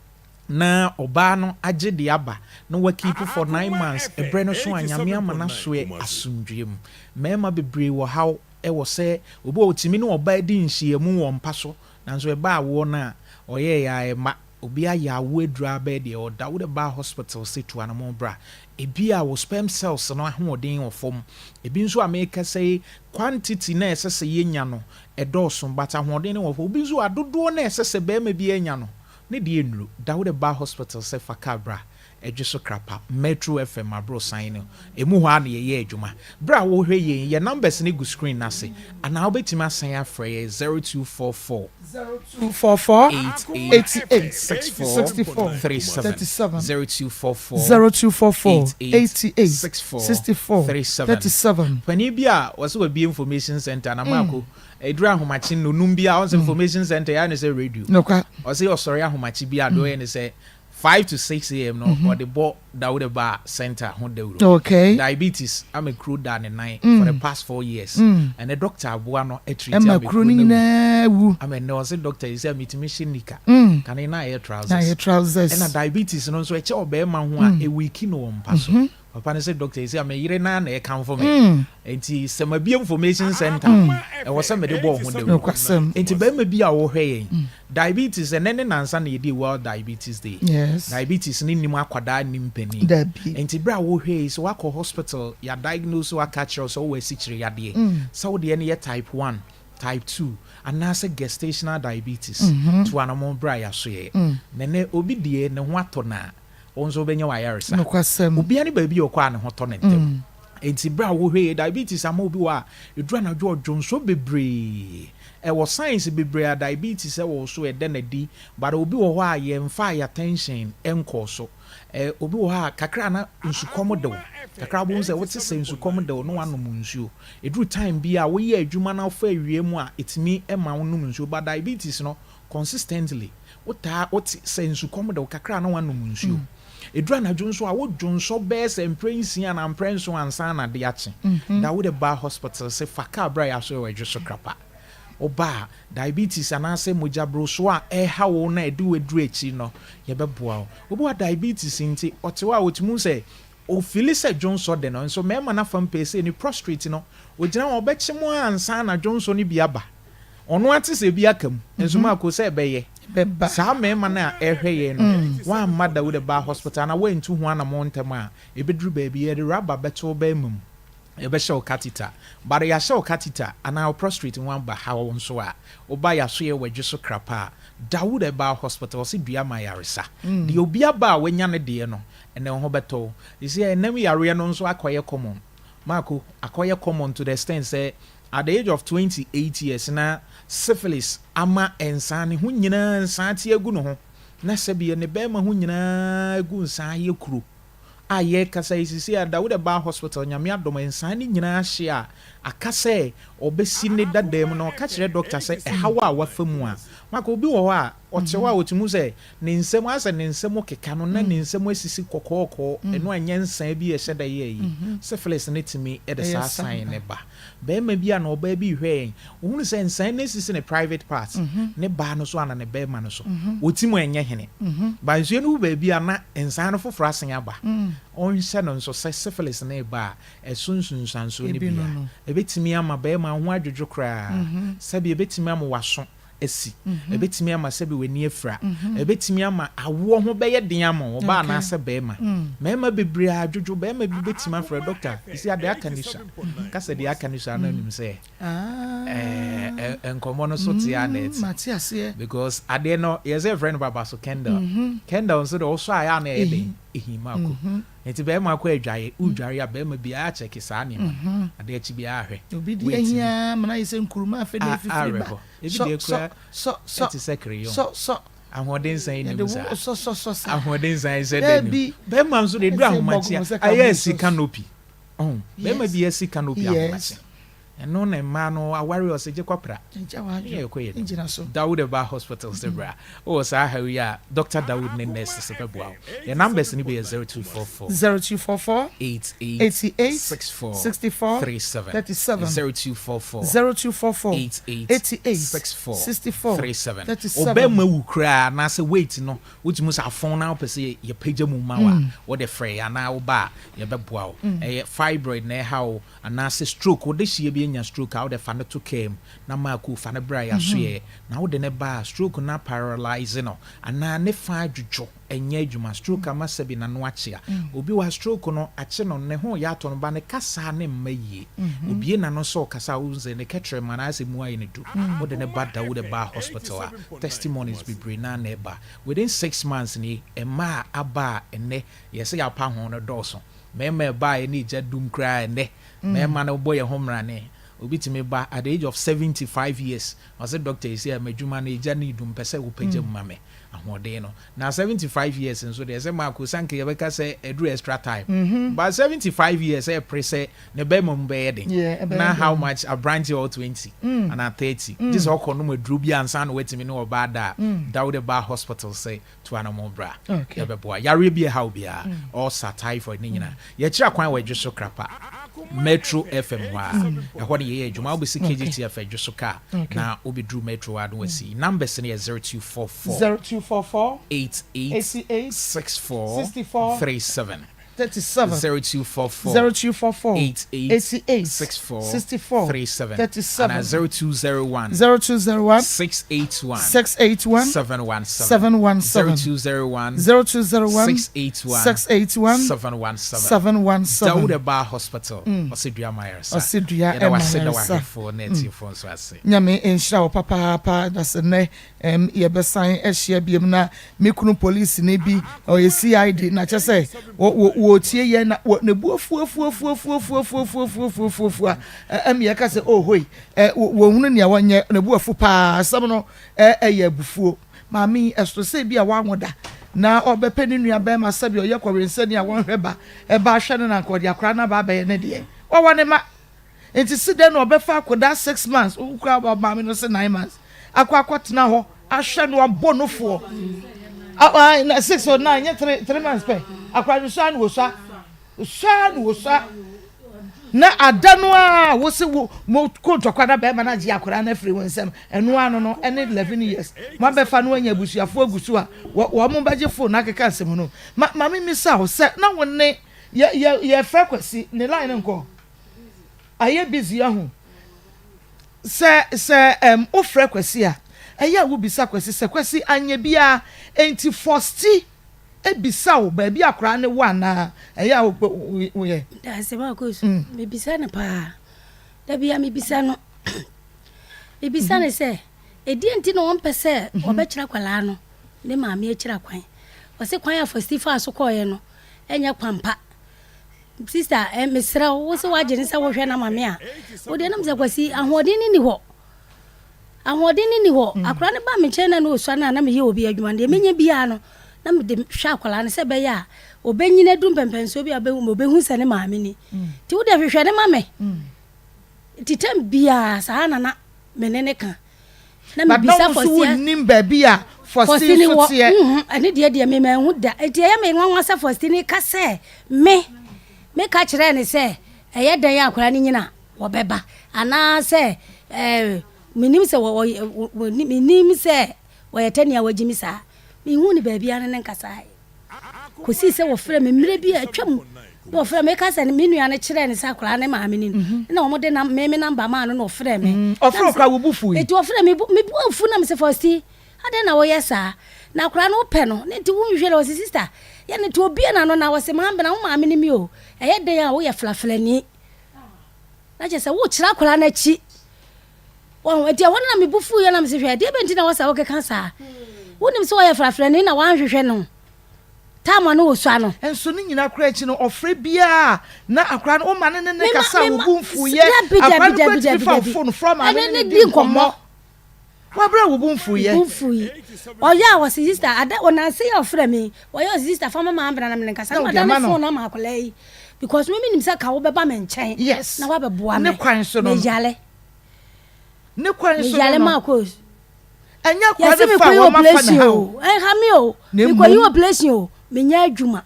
na ɔbaa no agye de aba na wa keep for 9 months, ɛberɛ no so a Nyame ama no asoɛ asomdwe mu. Mmarima bebree wɔ haw ɛwɔ sɛ obi a ɔtumi ne ɔbaa di nhyiamu wɔ mpa so, nanso ɛba awoɔ no a ɔyɛɛ yɛ a ɛma. Obi ayɛ awo aduru ara bɛyɛ deɛ ɔda wode ba hospital sɛ tu anamɔn bra. Ebi a wo sperm cells no ahoɔden wɔ fam. Ebi nso a merekasa yi quantity no a ɛsɛ sɛ yɛnya no ɛdɔɔso but ahoɔden no wɔ fam. Obi nso a dodoɔ no a ɛsɛ sɛ barima biara nya no ne deɛ nnuru. Da wode ba hospital sɛ fa car bra Ɛdwe so Krapa, Metro FM aborosan no, ɛmu hɔ ara na yɛyɛ adwuma. Berɛ a worehwɛ yɛn yi, yɛn numbers no gu screen no ase, anaa wobɛtumi asan afrɛ yɛn 0244 0244 88 88 64 64 37, 37 0244 0244 88 88 64 64 37. 37. Panin bi a wɔsɛ wabie information center na maako ɛduru ahomakye nnonum bi a ɔnsɛ information center yɛ ne sɛ radio Nokwa. ɔsɛ ɔsɔre ahomakye bi a deɛ ɔyɛ ne sɛ 5 to 6 am no ɔde bɔ Dawuda Ba Centre ho dawuro. Okay. Diabetes ama kuro da ne nan for the past 4 years. Ɛnɛ doctor aboa no atreat Ɛma ama kuro kuro no no awu. nyinaa wu. Ama ɛnɛ ɔse doctor yi sɛ metumi hyɛ nika. Kane na ayɛ trousers. Na ayɛ trousers. Ɛna diabetes no nso ɛkyɛ ɔbɛrima ho a ɛweaki no wɔ mpa so. Papa no sɛ doctor yi sɛ me yere naa na ɛkamfo me. Nti sɛ mabie information center ɛwɔ sɛ mede bɔ ho dawuro. Nokwasɛm. Nti bɛrima bi a wɔhwɛ yɛn diabetes ɛnɛ ne nansa na yɛdi World Diabetes Day. Diabetes ne nim akwadaa nim panin. Dabi. Nti berɛ a wohwɛ yi sɛ woakɔ hospital yɛ diagnose waka kyerɛ wo sɛ wowɔ asikyire yadeɛ. Sɛ wo deɛ no yɛ type 1, type 2 anaasɛ gestational diabetes. To anamɔ berɛ a yɛaso yɛ. Nɛnɛ obi deɛ ne ho atɔ no a wo nso wobɛnya w'ayaresa. Nokwasɛm. Obiara ne baabi a ɔkɔ a ne ho tɔ ne ntɛm. Nti berɛ a wohwɛ yi diabetes ama obi wɔ a ɛduru anadwo ɔdwonso bebree. Ɛwɔ signs bebree a diabetes ɛwɔ wo so ɛda n'adi but obi wɔ hɔ a yɛmfa yɛ attention ɛnkɔɔ so. Obi wɔ hɔ a kakra na nsukɔm de wo. Kakra wobɛhu sɛ wote sɛ nsukɔm de wo na wanom nsuo. Ɛduru time bi a woyɛ adwuma na wofa awie mu a ɛtumi ma wo nom nsuo but diabetes no consistently wotaa wote sɛ nsukɔm de wo kakra na wanom nsuo. Ɛduru anadwo nso a wodwonsɔ bɛyɛ sɛ mprɛ 6 anaa mprɛ 7 ansa na ade akye. Da wode ba hospital sɛ fa car bra yɛaso wɔ Adwo so Krapa. Woba a diabetes anaasɛ mogyaborosoɔ a ɛha wo na ɛde wo aduru akyi no yɛbɛboa wo. Obi wɔ diabetes nti ɔte hɔ a ɔtumi hu sɛ ofeeli sɛ dwonsɔ de no nso mmarima no afa mpɛ sɛ ne prostate no ogyina hɔ ɔbɛkye mu ansa na dwonsɔ no bi aba. Ɔno ate sɛ bi aka mu nso maako sɛ ɛbɛyɛ. Bɛba. Saa mmarima no a ɛhwɛ yɛn no woamma Dawuda ba hospital na woantu ho anammɔn ntɛm a ɛbɛduru baabi yɛde rubber bɛto wo bɛrima mu. Yɛbɛhyɛ wo catheter. But yɛahyɛ wo catheter anaa wo prostate ho aba ha wo nso a woba yɛaso yɛ wadwo so krapa a Dawuda ba hospital ɔse dua ma yaresa. Deɛ obi aba a wanya ne deɛ no ɛnɛ wo ho bɛtɔ wo. Ɛsi ɛnam yareɛ no nso akɔyɛ common. Maako akɔyɛ common to the extent sɛ at the age of 28 years na syphilis ama nsaa ne ho nyinaa nsaa te agu ne ho na sɛbi ne bɛrima ho nyinaa gu nsaa yɛ kuro a yɛkasa yi sisi a Dawuda ba hospital Nyame adom nsaa ne nyinaa hye a aka sɛ ɔbɛsi ne dada mu na ɔka kyerɛ doctor sɛ ɛhaw a wafa mu a maka obi wɔ hɔ a ɔte hɔ a ɔtumi sɛ ne nsam asɛ ne nsam keka no na ne nsam asisi kɔkɔɔkɔɔ ɛno anyɛ nsaa bi a ɛhyɛ da yɛ yi syphilis ne tumi ɛde saa sign ne ba. Bɛrima bi a na ɔbaa bi hwɛ yɛn ohunu sɛ nsaa no asisi ne private part ne baa no so ana ne bɛrima no so ɔti mu ɛnyɛ hene ba nsuo no wo baabi a na nsaa no foforɔ asen aba. Ɔnhyɛ no nso sɛ syphilis ne ba a ɛso nsunsuansoɔ no Ebi bia no. ɛbɛtumi ama bɛrima ho adwodwo koraa sɛbi ɛbɛtumi ama waso asi ɛbɛtumi ama sɛbi w'ani afira ɛbɛtumi ama awoɔ ho bɛyɛ den ama wo ɔbaa anaasɛ bɛrima. Mmarima bebree adwodwo bɛrima bi bɛtumi afrɛ doctor ɛsi adeɛ aka ne sua kasa deɛ aka ne sua no anim sɛ nkɔmmɔ no so te a na ɛte Mate aseɛ. Because adeɛ no yɛsɛ yɛfrɛ no baba so candle candle nso de ɔsɔ a ɛyɛ a na ɛyɛ den ɛhim akɔ nti bɛrima akɔ adwae wodware a bɛrima biara kyɛke saa nneɛma no adeɛ akyi biara hwɛ Obi di Wait. ahia mana yɛ sɛ nkuruma afei de efifiri ba. Awerɛhɔ ebi Sɔ deɛ sɔ kura sɔ sɔ ɛte sɛ crayon sɔ sɔ ahoɔden san yɛde nim wo saa sɔ sɔ sɔ saa. Ahoɔden san hyɛ dɛ nim Dabi. bɛrima nso de edu Ɛsɛ ahomakye bɔgɔ sɛ a ayɛ kabu asi so. Canopy ɔn bɛrima bi asi canopy ahomakye ɛno na mmaa no aware ɔsɛ gye kɔpra Ɛgya wa ne yɛ kɔ yɛ gyina so. Dawud ba hospital sɛ bra wowɔ saa ha yi a Dr Dawud ne nurse sɛ bɛboa wo. Yɛ numbers no bi yɛ 0244 0244 88 88 64 64 37 37 0244 0244 88 88 64 64 37 37. Ɔbɛma wu koraa anaasɛ weight no wotumi sɛ afɔn na wopɛ sɛ yɛpagya mu ma wo a wode frɛ yɛ anaa woba a yɛbɛboa wo. Ɛyɛ fibroid na ɛha wo anaasɛ stroke wode hyia bi anya stroke a, wode fa no to kaa mu na Marco fa no bra yɛasoɛɛ. Na wode no ba a, stroke no aparalyse no anaa ne fa adwudwo, ɛnyɛ adwuma. Stroke ama sɛbi n'ano akyea. Obi wɔ ha, stroke no akye no, ne ho reyɛ atɔ no, but ne kasaa no mma yie. Obue n'ano sɛ ɔkasa a, wohu sɛ ne kɛtrɛma no ayɛ sɛ mu ayɛ no du. Wode no ba Dawuda Bar Hospital a, testimonies bebree no ara na ɛba. Within 6 months ni, mmaa a aba a ɛnnɛ yɛsɛ yɛapa ho no dɔɔso. Mmarima a ɛbaeɛ ne gya dum koraa ɛnnɛ. Mmarima no bɔ yɛn ho mmrane. Obi tumi ba at the age of 75 years, ɔse doctor yi sɛ m'adwuma no egya ne dum pɛ sɛ wopagya mu ma me ahoɔden no. Na 75 years nso deɛ sɛ Marco sanka yɛbɛka sɛ ɛduru extra time. But 75 years ɛpere sɛ ne bɛrima mu bɛyɛ den. Yeah, ɛbɛyɛ Na how den. much aberanteɛ ɔwɔ 20 anaa 30 gye sɛ ɔkɔ nom aduro bi ansa na watumi ne ɔbaa da a da wode ba hospital sɛ tu anamɔ bra. Yɛbɛboa. Yareɛ bi ɛhaw biara, ulcer, typhoid ne nyinaa. Yɛkyerɛ kwan wɔ Adwo Krapa, Metro FM hɔ a. Ɛhɔ ne yɛyɛ adwuma. Wobɛsi KGTF Adwo so kaa na wobɛduru Metro a na wasi. Numbers no yɛ 0244 0244 88 88 64 64 37. 37. 0244 0244 88 88 64 64 37. 37. And 0201 0201 681 681 717. 717. 0201 0201 681 681 717. 717. Dawuda Bar Hospital. Ɔsɛ dua mayaresa. Ɔsɛ dua Yɛda wase da mayaresa. wahwɛfoɔ ne atiefoɔ nso ase. Nyame nhyira wo papaapa. Na sɛ nnɛ yɛbɛsan ahyia biom na me kunu polisini bi ɔyɛ CID na kyɛ sɛ wɔtie yɛn na ne bu afuafuafuafuafuafuafuafuafuafuafu a yɛka sɛ oh hoi, wɔhunu nea wɔnyɛ ne bu afu paa. Asɛm no ɛyɛ abufuo. Maame yi ɛso sɛ bi a wanwo da na ɔbɛpɛ ne nua bɛrima sɛbi ɔyɛ kɔwensani a wɔnhwɛ ba ɛba ahwɛ no na nka ɔde akora no aba abɛyɛ ne deɛ wɔwɔ ne ma. Nti si dɛn na ɔbɛfa akɔda 6 months wokura maame no sɛ 9 months akɔ akɔtena hɔ ahwɛ no abɔ no foɔ na 6 or 9 nyɛ 3 months pɛ akora no sua na wosua sua na wosua na ada no a wosi wo mo ko ntɔkwa na bɛrima no agye akora no afiri wɔn nsam. Ɛno ano no ɛne 11 years mo abɛfa no anya abusuafoɔ agu so a wɔn mo bɛgye phone na akeka nsɛm no. Ma maame mi sa o sɛ na wo ne yɛ yɛ yɛfrɛ Kwasi ne line no nkɔ ayɛ busy ahu sɛ wofrɛ Kwasi a ɛyɛ a wobisa Kwasi sɛ Kwasi anyɛ biara enti fɔsti ebisa wo baabi akwaraa ne wo anaa ɛyɛ a woyɛ. Daase baako so mebisa no paa da bia mebisa no mebisa no sɛ ɛdeɛ nti na ɔmpɛ sɛ ɔbɛkyerɛ akwaraa no ne maame akyerɛ kwan. Ɔsɛ kwan a fɔsti faa so kɔɔeɛ no ɛnyɛ kwan pa. Sister, mesrɛ wo, wo sɛ woagye ne sɛ wohwɛ no ama me a wodeɛ nam sɛ Kwasi ahoɔden no ni hɔ, ahoɔden no ni hɔ. Akwaraa no ba me nkyɛn na na ɔsua no a na meyɛ obi adwuma no deɛ menya biara no na mede hwɛ akwaraa no sɛ ɛbɛyɛ a ɔbɛnyina duru mpɛmpɛnsoɔ bi a ɔbɛhu sɛ ne maame ni. Nti wodeɛ hwehwɛ ne ma me. Nti tam biara saa na na me ne ne ka na but na mebisa wo nso Fɔsti a wonnim baabi a Fɔsti Fɔsti ne nso wɔ teɛ. Ɛne deɛ me manhu da. Nti ɛyɛ me nwanwa sɛ Fɔsti ne ka sɛ me meka kyerɛɛ ne sɛ ɛyɛ dɛn a akwaraa no nyina wɔbɛba anaasɛ menim sɛ menim sɛ wɔyɛ tani a wɔagye me saa. Mehu ne baabi a ne ne nkasaeɛ kɔsii sɛ wɔfrɛ me mmerɛ bi a atwam na wɔfrɛ me ka sɛ me nua no kyerɛɛ ne sɛ akwaraa ne maame ni no na wɔde nam me me number maa no na ɔfrɛ me. Ɔfrɛ wo koraa wo bo fui. Enti ɔfrɛ me me bo afu na mesɛ Fɔsti adɛn na woyɛ saa na akwaraa no wopɛ no ne nti wonhwɛ no. Ɔse sister yɛ no nti obie n'ano na ɔse maame na wo maame ne mi o ɛyɛ dɛn a woyɛ flaflani na kyerɛ sɛ wokyerɛ akwaraa no akyi wɔn. Nti ɛhɔ no na me bo fuiɛ na mesɛ hwɛ ɛdeɛ bɛ nti na wɔsɛ wokeka saa wonim sɛ wɔyɛ frafrani na woanhwehwɛ no time a no wɔsua no. Nso ne nyinaa koraa akyi no ɔfrɛ biara na akwaraa no woma ne ne kasa a wo bo mfuyɛ. Dabi. Akwaraa Dabi. no Dabi. koraa tumi Dabi. fa wo Dabi. phone frɛ maame ɛne ne ne ne di di nkɔmmɔ. nkɔmmɔ wabrɛ wo bo mfuyɛ. Bo mfui ɔyɛ a wɔse sister ada ɔnanse yɛ ɔfrɛ me ɔyɛ ɔse sister fa ma maa mbra na mene nkasa Na na wode ɔda ne ama no. phone ama akwadaa yi because me menim sɛ ka wo bɛba me nkyɛn na woabɛboa ne me. kwan so no meyale ne kwan so no meyale no ma akɔ ɛnyɛ akwaraa yɛse no fa a mekɔyɛ wɔma fa ne operation ha o o ɛnha me o Na mekɔyɛ mmom operation o menyɛ adwuma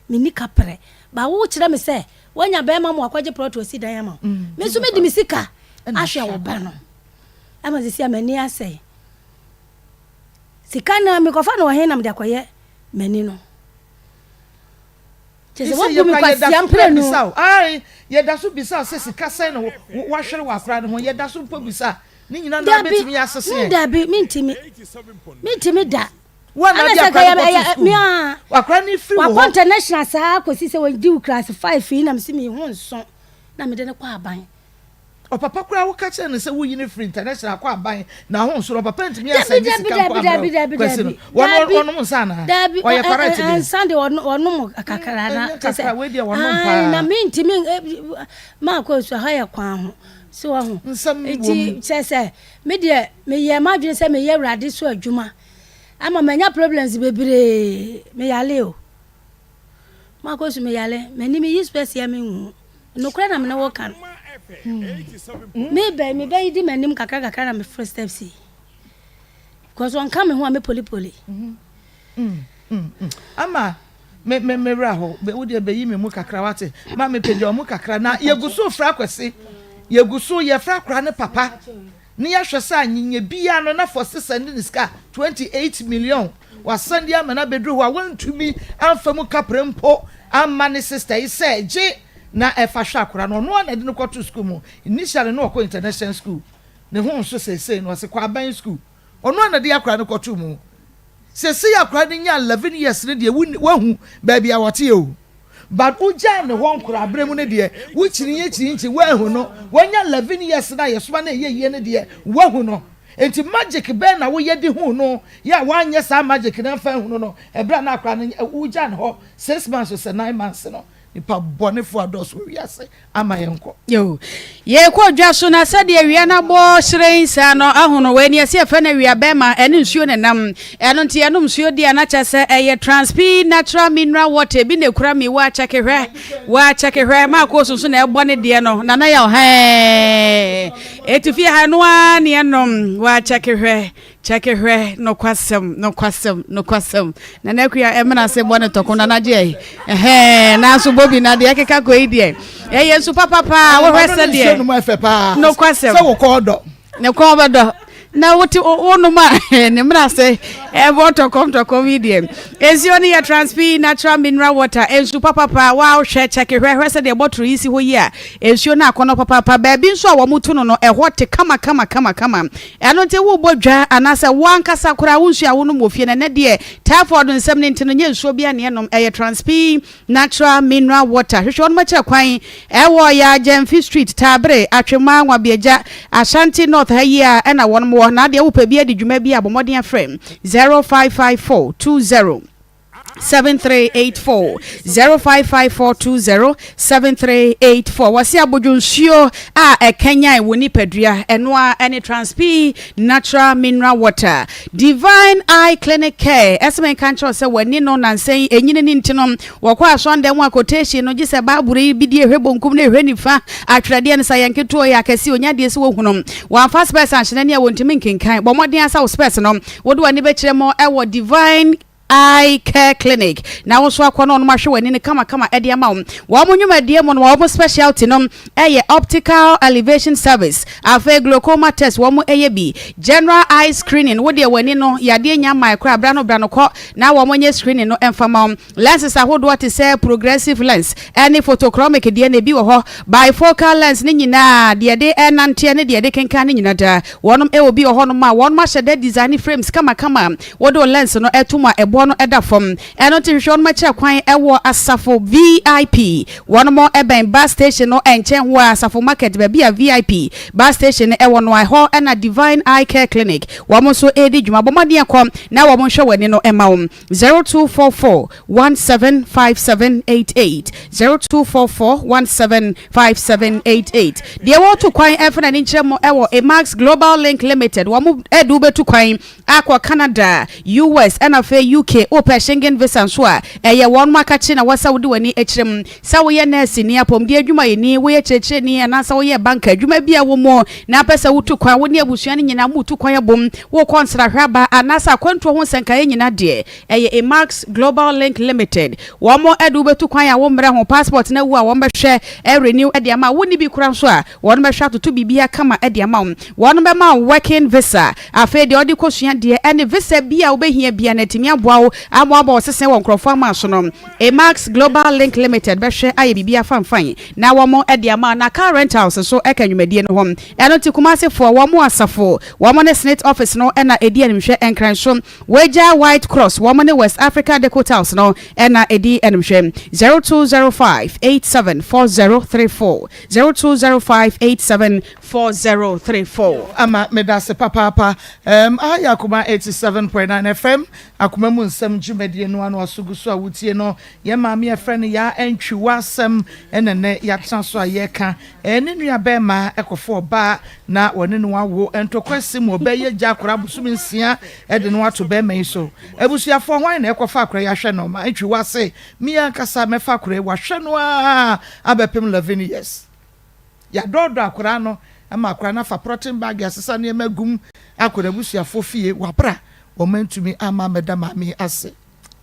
menni kaprɛ ba wo kyerɛ me sɛ woanya bɛrima ma wakɔgye plot asi dan ama wo me nso mede me sika ɛna ahwɛ ahwɛ wo ba no ama sisi a m'ani asɛe sika na mekɔfa no wɔ he na mede akɔyɛ m'ani no. Kyerɛ sɛ woabu me kwasea mprenu. Ae, yɛda so bisa sɛ sika sɛn na woahwere wɔ akora no ho. Yɛda so mpo bisa. Ne nyinaa na wobɛtumi asese ɛ. Dabi, mentumi. Mentumi da. Wo a na ade akora no kɔto sukuu mu. Akora no firi wo hɔ. Wakɔ international saa kɔsi sɛ wɔdi wo class 5 yi na mese mehu nso na mede no kɔ aban. Ɔpapa koraa woka kyerɛ no sɛ woyi no firi international kɔ aban na ho nso no ɔpapa ntumi asɛnde sika mpo abrɛ wo kwasi no wɔn ɔnom nsa anaa ɔyɛ correct deɛ nsa deɛ ɔnom kakra na ɛnyɛ kakra wei deɛ ɔnom paa na mentumi maakɔ nsu ha yɛ kwan ho so wahu nsɛm wɔ mu kyerɛ sɛ me deɛ meyɛ m'adwene sɛ meyɛ awurade so adwuma ama manya problems bebree meyale o Makɔ su meyale m'ani meyi spɛs ya menhu nokorɛ na mene wo ka no mebɛn mebɛyi di m'anim kakra kakra na meforo steps yi because ɔnka me ho a me polipoli. Ama me me me wura hɔ wo deɛ bɛyi me mu kakra wate ma me pagya mu kakra na yɛgu so fra kwasi yɛgu so yɛfra akora ne papa ne yɛahwɛ sɛ anyinya biara no na for sisa ne ne sika 28 million Wasan de ama no abɛduru hɔ a wantumi amfa mu kaprɛ mpo amma ne sister yi sɛ gye na ɛfa hwɛ akwadaa no. Ɔno ara na ɛde no kɔtoo sukuu mu. Initially na ɔkɔ international school. Ne ho nso seesei no ɔse kɔ aban sukuu. Ɔno ara na ɛde akwadaa no kɔtoo mu. Seesei akwadaa no nyaa 11 years no deɛ wahu baabi a ɔteɛ o. But wogyaa no hɔ nkoraberɛ mu no deɛ wokyiniiɛ kyininkyin woanhu no. Wanya 11 years no a yɛsoma no ɛyɛ yie no deɛ woahu no. Enti magic bɛn na woyɛ de huu no yɛ a woanyɛ saa magic no amfa anhunu no ɛberɛ a na akwadaa no wogyaa no hɔ 6 months sɛ 9 months no. Nipa bɔnefoɔ adɔɔso wɔ wiase ama yɛnkɔ. Yo, yɛkɔ dwa so na sɛdeɛ awia no abɔ hyerɛn saa no ahono wei ne yɛsɛ yɛfrɛ no awia bɛrima ɛne nsuo ne nam ɛno nti yɛnom nsuo di a na kyɛ sɛ ɛyɛ transpi natural mineral water bi na ekura mi wɔ akyɛke hwɛ wɔ akyɛke hwɛ maa kɔ sunsun na ɛbɔ ne deɛ no nana yɛ ɔhɛn etu fie ha no ara ne yɛnom wɔ akyɛke hwɛ Kyɛke hwɛ nokwasɛm nokwasɛm nokwasɛm Nana Akua ɛmena ase bɔ ne tɔko Nana gye ɛhɛn nanso Bobi na deɛ ɛkeka kɔ yi deɛ ɛyɛ nsu papapa wohwɛ sɛdeɛ nokwasɛm sɛ wo kɔn dɔ ne kɔn bɛdɔ na wote wonom a ne mena ase ɛbɔ tɔkɔm tɔkɔm yi deɛ nsuo no yɛ transpi natural mineral water nsu papapa woahwɛ kyɛke hwɛ hwɛ sɛdeɛ bɔtoro yi si hɔ yi a nsuo no akɔnɔ papapa baabi nso a wɔn to no no ɛhɔ te kama kama kama kama Ɛno nti worebɔ dwa anaasɛ wo ankasa koraa wo nsuo a wonom wɔ fie no, ɛnnɛ deɛ typhoid nsɛm no nti no nyɛ nsuo biara na yɛnom, ɛyɛ Transpi Natural Mineral Water. Hwehwɛ wɔnom akyerɛ kwan ɛwɔ Yaa Gyamfi Street, Taabere, Atwema, Nwabiagya, Ashanti North ha yi ara ɛna wɔnom wɔ. Na adeɛ wopɛ bi adi dwuma bi a bɔ mmɔden afrɛ 0554 20 7384 055420 7384 Wɔse abodwo nsuo a ɛkanyan wo nipadua ɛno ara ɛne Transpi Natural Mineral Water. Divine Eye Clinic Care ɛsɛ menka nkyerɛ wo sɛ w'ani no nansa yi ɛnyini ne nti no wɔkɔ asɔndɛm mu a quotation no gye sɛ Bible yi bi di ɛhwɛ bonkum na ɛhwɛ nifa atwerɛdeɛ no sɛ yɛ nketewa yɛ akɛse onya deɛ sɛ wɔhunu wɔamfa spɛs anhyɛ n'ani a wɔntumi nkenkan bɔ mmɔden asa wo spɛs no wode w'ani bɛkyerɛ mu ɛwɔ Divine Eye Care Clinic na wo nso akɔ na wɔnom ahwɛ w'ani no kamakama de ama wo. Wɔn nnwumadie mu no wɔn specialty no yɛ optical elevation service, afei glaucoma test wɔn yɛ bi, general eye screening, wo deɛ w'ani no yadeɛ nya mmae koraa bra no bra no kɔ na wɔn nyɛ screening no mfa ma wo. Lenses ahodoɔ te sɛ progressive lens ne photochromic deɛ no ebi wɔ hɔ, bifocal lens ne nyinaa deɛ yɛde nanteɛ ne deɛ yɛde kenkan ne nyinaa daa wɔnom wɔ bi wɔ hɔnom a wɔnom ahyɛ da design frames kamakama. Wode wo lens no to mu a, ɛboɔ no da fam. Ɛno nti hwehwɛ wɔnom akyira kwan wɔ Asafo VIP. Wɔnom bɛn bus station no nkyɛn hɔ ara, Asafo market baabi a VIP bus station no wɔ no ara, ɛhɔ na Divine Eye Care Clinic wɔn nso redi dwuma. Bɔ mmɔden kɔ na wɔn nhwɛ w'ani no mma wo. 0244 175788, 0244 175788. Deɛ wɔretu kwan mfa n'ani nkyerɛ mo wɔ Emax Global Link Limited, wɔn de wo bɛtu kwan akɔ Canada, US ɛna afei UK, wopɛ Schengen visa nso a, ɛyɛ wɔnom akakye na wɔsa wode w'ani kyerɛ mu. Sɛ woyɛ nɛɛseni, apɔmuden adwumayɛni, woyɛ kyerɛkyerɛni anaasɛ woyɛ banka, adwuma bi a wɔ mu na apɛ sɛ wotu kwan, wo ne abusua no nyinaa moretu kwan abom, worekɔ nsrahwɛ aba anaasɛ akwantuo ho nsɛnkaeɛ nyinaa deɛ, ɛyɛ Emax Global Link Limited. Wɔn de wobɛtu kwan a wommrɛ ho, passport no awu a wɔbɛhwɛ renew de ama wo, wonni bi koraa nso a, Wɔn bɛhwɛ atoto biribiara kama de ama wo. Wɔn bɛma wo working visa. Afei deɛ wode kɔsua deɛ ɛne visa bi a wobɛhia biara no atumi aboa wo. aboa wo ama woabɔ wo sese wɔ nkurɔfoɔ ama so no, Emax Global Link Limited bɛhwɛ ayɛ biribi afamfan na wɔn de ama. Na car rentals nso ka nnwumadie no ho. Ɛno nti Kumasefoɔ, wɔn asafo, wɔn ne Senate Office no na ɛdi animhwɛ. Nkran so, Wagya White Cross, wɔn ne West Africa Deco House no na ɛdi animhwɛ. 0205 874034, 0205 874034. Ama medase papaapa. Erm aha yɛ Akoma 87.9 FM, Akoma mu nsɛm dwumadie no ano aso gu so a wotie no. Yɛn maame a yɛfrɛ no Yaa Antwi w'asɛm na nnɛ yɛatena so a yɛreka. Ɛɛ ne nua bɛɛma kɔfa ɔbaa na wɔne no awo. Ntɔkwa si mu ɔbaa yi agya akwadaa abosome nsia de no ato bɛɛma yi so. Abusuafoɔ hwan na ɛkɔfa akwadaa yi ahwɛ no? Ma Antwi w'ase, me ankasa mɛfa akwadaa yi wahwɛ no ara abɛpem 11 years. Yɛadɔɔdɔ akwadaa no ma akwadaa no afa prɔten bag asesa nneɛma agu mu akɔ n'abusuafoɔ fie wɔ aberɛ a wɔantumi amma ammɛda maame yi ase.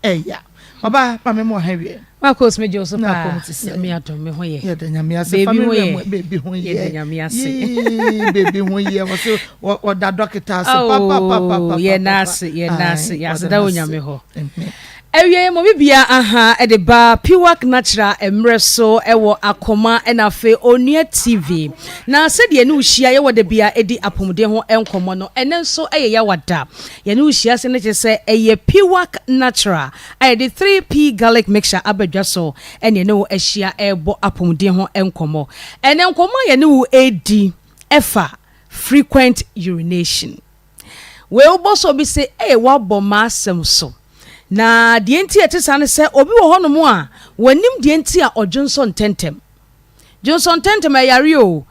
Ɛya. Ɔbaa, ma me mmoa ha wie. Marcos, megye wo so paa. Nyame adom, me ho yɛ. Yɛda Nyame ase. Baby ho yɛ. Baby ho yɛ. Yɛda Nyame ase. Yee, baby ho yɛ. Wɔse wɔda dɔkita ase. Pa pa pa pa pa. Yɛda ase, yɛda ase. Yɛaseda wɔ Nyame hɔ. Awiei ma bibia aha de ba Piwak Natural mmerɛ so wɔ Akoma ɛna afei Onua TV. Na sɛdeɛ yɛne wo hyia yɛwɔ da bia ɛdi apɔmuden ho nkɔmmɔ no, ɛnɛ nso ɛyɛ yawa da. Yɛne wo hyia ase no kyerɛ sɛ ɛyɛ Piwak Natural a yɛde 3P Garlic Mixture aba dwa so ɛne yɛne wo ahyia ɛrebɔ apɔmuden ho nkɔmmɔ. Ɛnɛ nkɔmmɔ a yɛne wo ɛredi ɛfa frequent urination. Wei wobɔ so obi se, Ei, woabɔ m'asɛm so. Na deɛ nti a ɛte saa ne sɛ, obi wɔ hɔnom a, wɔnnim deɛ nti a ɔdwonsɔ ntɛntɛm. Dwonsɔ ntɛntɛm, ɛyɛ yareɛ o.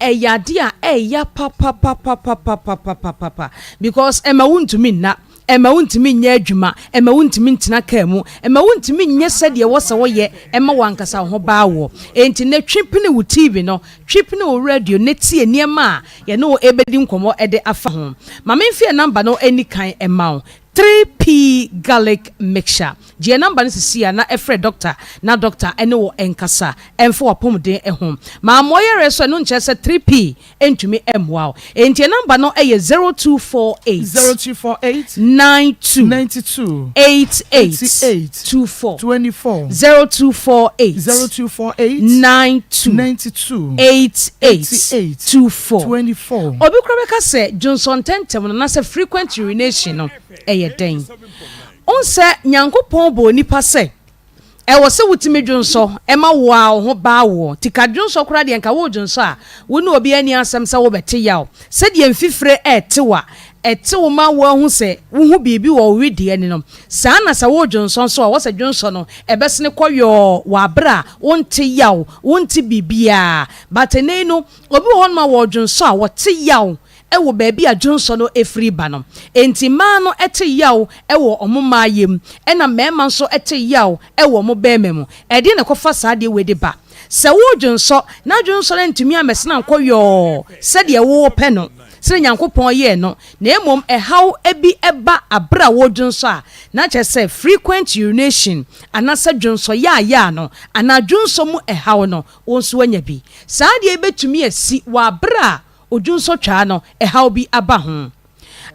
Ɛyɛ adeɛ a ɛya papapapapapapapapa because ɛma wontumi nna, ɛma wontumi nyɛ adwuma, ɛma wontumi ntena kaa mu, ɛma wontumi nyɛ sɛdeɛ ɛwɔ sɛ woyɛ ɛma w'ankasa wo ho baa woɔ. Enti nnɛ twe pini wo TV no, twe pini wo radio na tie nneɛma a Yɛne wo rebɛdi nkɔmmɔ de afa ho. Ma memfa yɛn namba no nni kan mma wo, 3P Garlic Mixture. Gye yɛn namba no sisi a na frɛ dɔkta na dɔkta ne wo nkasa mfa w'apɔmuden ho. Ma mmoa yareɛ so, ɛno nkyerɛ sɛ 3P ntumi mmoa wo. Enti yɛn namba no yɛ 0248 0248 92 92 88 88 24 24 0248 0248 92 92 88 88 24. 24. Obi koraa bɛka sɛ dwonsɔ ntɛmntɛm no anaasɛ frequent urination no ɛyɛ dɛn? Wohu sɛ Nyankopɔn bɔɔ nipa sɛ ɛwɔ sɛ wotumi dwonsɔ ma wo ara wo ho baa woɔ. Nti ka dwonsɔ koraa deɛ nka woredwonsɔ a wo ne obiara nni asɛm sɛ wobɛte yaw. Sɛdeɛ mfifire rete wo a ɛte wo ma woahu sɛ wohu biribi wɔ wo wedeɛ ani no, saa na sɛ woredwonsɔ nso a ɛwɔ sɛ dwonsɔ no ɛbɛsene kɔ yɔɔ wɔ aberɛ a wonte yaw, wonte biribiara. But ɛnnɛ yi no obi wɔ hɔnom a wɔredwonsɔ a wɔte yaw wɔ baabi a dwonsɔ no firi ba no. Enti mmaa no te yaw wɔ wɔn mmaa yam, ɛna mmarima nso te yaw wɔ wɔn barima mu. Ɛdeɛn na ɛkɔfa saa adeɛ wei de ba? Sɛ woredwonsɔ na dwonsɔ no antumi ammɛsene ankɔ yɔɔ sɛdeɛ worepɛ no, sɛdeɛ Nyankopɔn yɛɛ no, na mmom ɛhaw bi ba bere a woredwonsɔ a, na kyerɛ sɛ frequent urination anaasɛ dwonsɔ yaayaa no anaa dwonsɔ mu ɛhaw no, wo nso woanya bi. Saa adeɛ yi bɛtumi asi wɔ bere a odwonsɔ twaa no ɛhaw bi aba ho,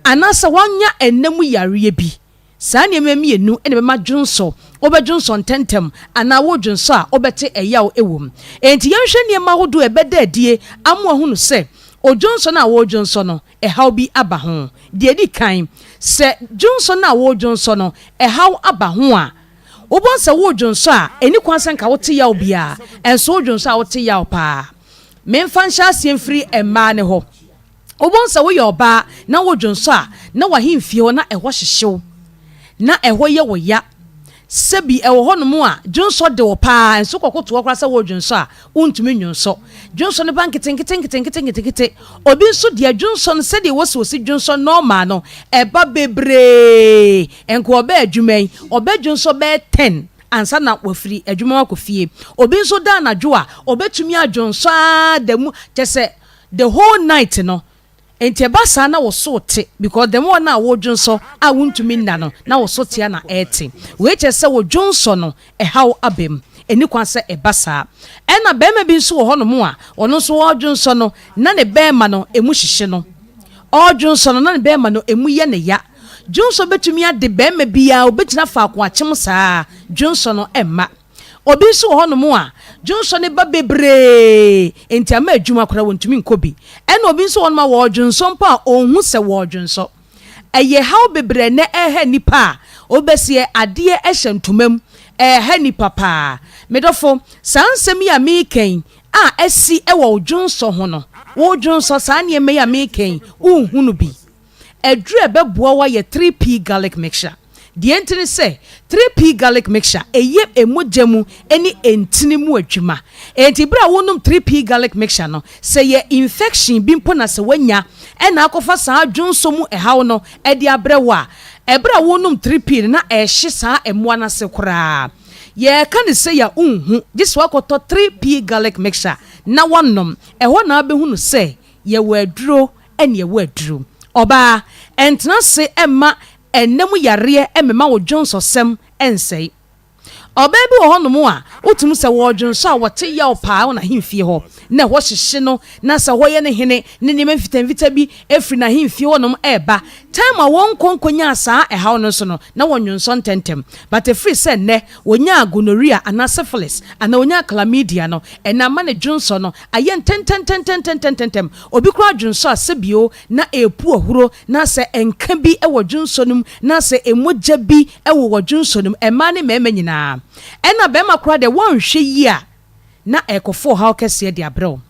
anaasɛ woanya ɛnna mu yareɛ bi. Saa nneɛma mmienu na ɛbɛma dwonsɔ, wobɛdwonsɔ ntɛmntɛm anaa woredwonsɔ a wobɛte ɛyaw wɔ mu. Enti yɛnhwɛ nneɛma ahodoɔ a ɛbɛda adie ama woahunu sɛ odwonsɔ no a woredwonsɔ no, ɛhaw bi aba ho. Deɛ ɛdi kan, sɛ dwonsɔ no a woredwonsɔ no, ɛhaw aba ho a, wobɛhu sɛ woredwonsɔ a, ɛnni kwan sɛ nka wote yaw biara, nso wodwonsɔ a wote yaw pa ara. Memfa nhyɛ aseɛ mfiri mmaa no hɔ. Wobɛhu sɛ woyɛ ɔbaa na wodwonsɔ a, na w'ahemfie hɔ na ɛhɔ hyehye wo, na ɛhɔ yɛ wo ya. Sɛbi ɛwɔ hɔnom a, dwonsɔ de wo paa, nso kɔkoto hɔ koraa sɛ woredwonsɔ a, wontumi nnwonsɔ. Dwonsɔ no ba nketenkete nketenkete nketenkete. Obi nso deɛ, dwonsɔ no sɛdeɛ ɛwɔ sɛ ɔsi dwonsɔ normal no, ɛba bebree. Nka ɔbaa adwuma yi, ɔbɛdwonsɔ bɛyɛ ten ansa na wafiri adwuma mu akɔ fie. Obi nso da anadwo a, ɔbɛtumi adwonsɔ ara da mu, kyerɛ sɛ The whole night no nti ɛba saa na wo so te because the more no a wodwonsɔ a wontumi nna no na wo so te a na ɛte. Wei kyerɛ sɛ wo dwonsɔ no ɛhaw aba mu. Ɛnni kwan sɛ ɛba saa. Ɛna barima bi nso wɔ hɔnom a ɔno nso ɔredwonsɔ no na ne bɛɛma no ɛmu hyehye no. Ɔredwonsɔ no na ne bɛɛma no ɛmu yɛ no ya. Dwonsɔ bɛtumi ade barima biara, ɔbɛgyina faako akyem saa, dwonsɔ no mma. Obi nso wɔ hɔnom a, dwonsɔ no ba bebree, enti ama adwuma koraa wɔntumi nkɔ bi. Ɛna obi nso wɔ hɔnom a wɔredwonsɔ mpo a ɔnhu sɛ wɔredwonsɔ. Ɛyɛ haw bebree na ɛreha nnipa a wobɛseɛ adeɛ hyɛ ntoma mu, ɛreha nnipa paa. Me dɔfo, saa nsɛm yi a mereka yi a asi wɔ wo dwonsɔ ho no, wo dwonsɔ saa nneɛma yi a mereka yi, wonhu no bi. Aduru a ɛbɛboa wo ayɛ 3P garlic mixture. Deɛ nti ne sɛ, 3P garlic mixture, ɛyɛ mogya mu ne ntini mu adwuma. Enti berɛ a wonom 3P garlic mixture no, sɛ ɛyɛ infection bi mpo na sɛ woanya na akɔfa saa dwonsɔ mu ɛhaw no de abrɛ wo a, ɛberɛ a wonom 3P no na ɛrehye saa mmoa no ase koraa. Yɛreka no sei a wonhu, gye sɛ woakɔtɔ 3P garlic mixture na woanom. Ɛhɔ na wobɛhunu sɛ yɛwɔ aduro ne ɛwɔ aduro. Ɔbaa, ɛntena ase mma Nna mu yareɛ mmema wo dwonsɔsɛm nsɛe. Ɔbaa bi wɔ hɔnom a, wotumi sɛ wɔredwonsɔ a wɔte yaw paa wɔ n'ahemfie hɔ, na ɛhɔ hyehye no, na sɛ hɔ yɛ ne hene, ne nneɛma mfitamfita bi firi n'ahemfie hɔnom reba. Time a wɔnkɔ nkɔnyaa saa ɛhaw no nso no, na wɔnnwonsɔ ntɛmntɛm. But ɛfiri sɛ nnɛ wɔnyaa gonorrhea anaa syphilis anaa wɔnyaa chlamydia no, ɛnna ama ne dwonsɔ no ayɛ ntɛntɛntɛntɛntɛntɛntɛm. Obi koraa dwonsɔ a sɛbio na ɛrepu ahuro, na sɛ nka bi wɔ dwonsɔ no mu, na sɛ mogya bi wɔ wɔ dwonsɔ no mu, mmaa ne mmarima nyinaa. Ɛna barima koraa deɛ wɔnhwɛ yie a, na ɛrekɔfa ɔhaw kɛseɛ de abrɛ wo.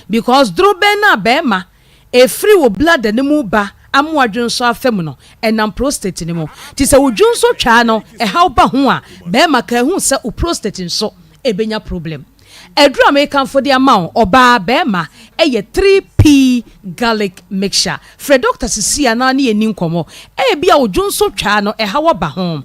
Because dorobɛn no a barima ɛfiri wo bladder no mu ba amoa dwonsɔ afa mu no, ɛnam prostate no mu. Nti sɛ wo dwonsɔ twaa no ɛhaw ba ho a, barima ka hu sɛ wo prostate nso ɛbɛnya problem. Aduru a mekamfo de ama wo, ɔbaa, barima, yɛ 3P Garlic Mixture. Frɛ dɔkta sisi anaa ne yɛnni nkɔmmɔ. Ebia wo dwonsɔ twaa no ɛhaw aba ho.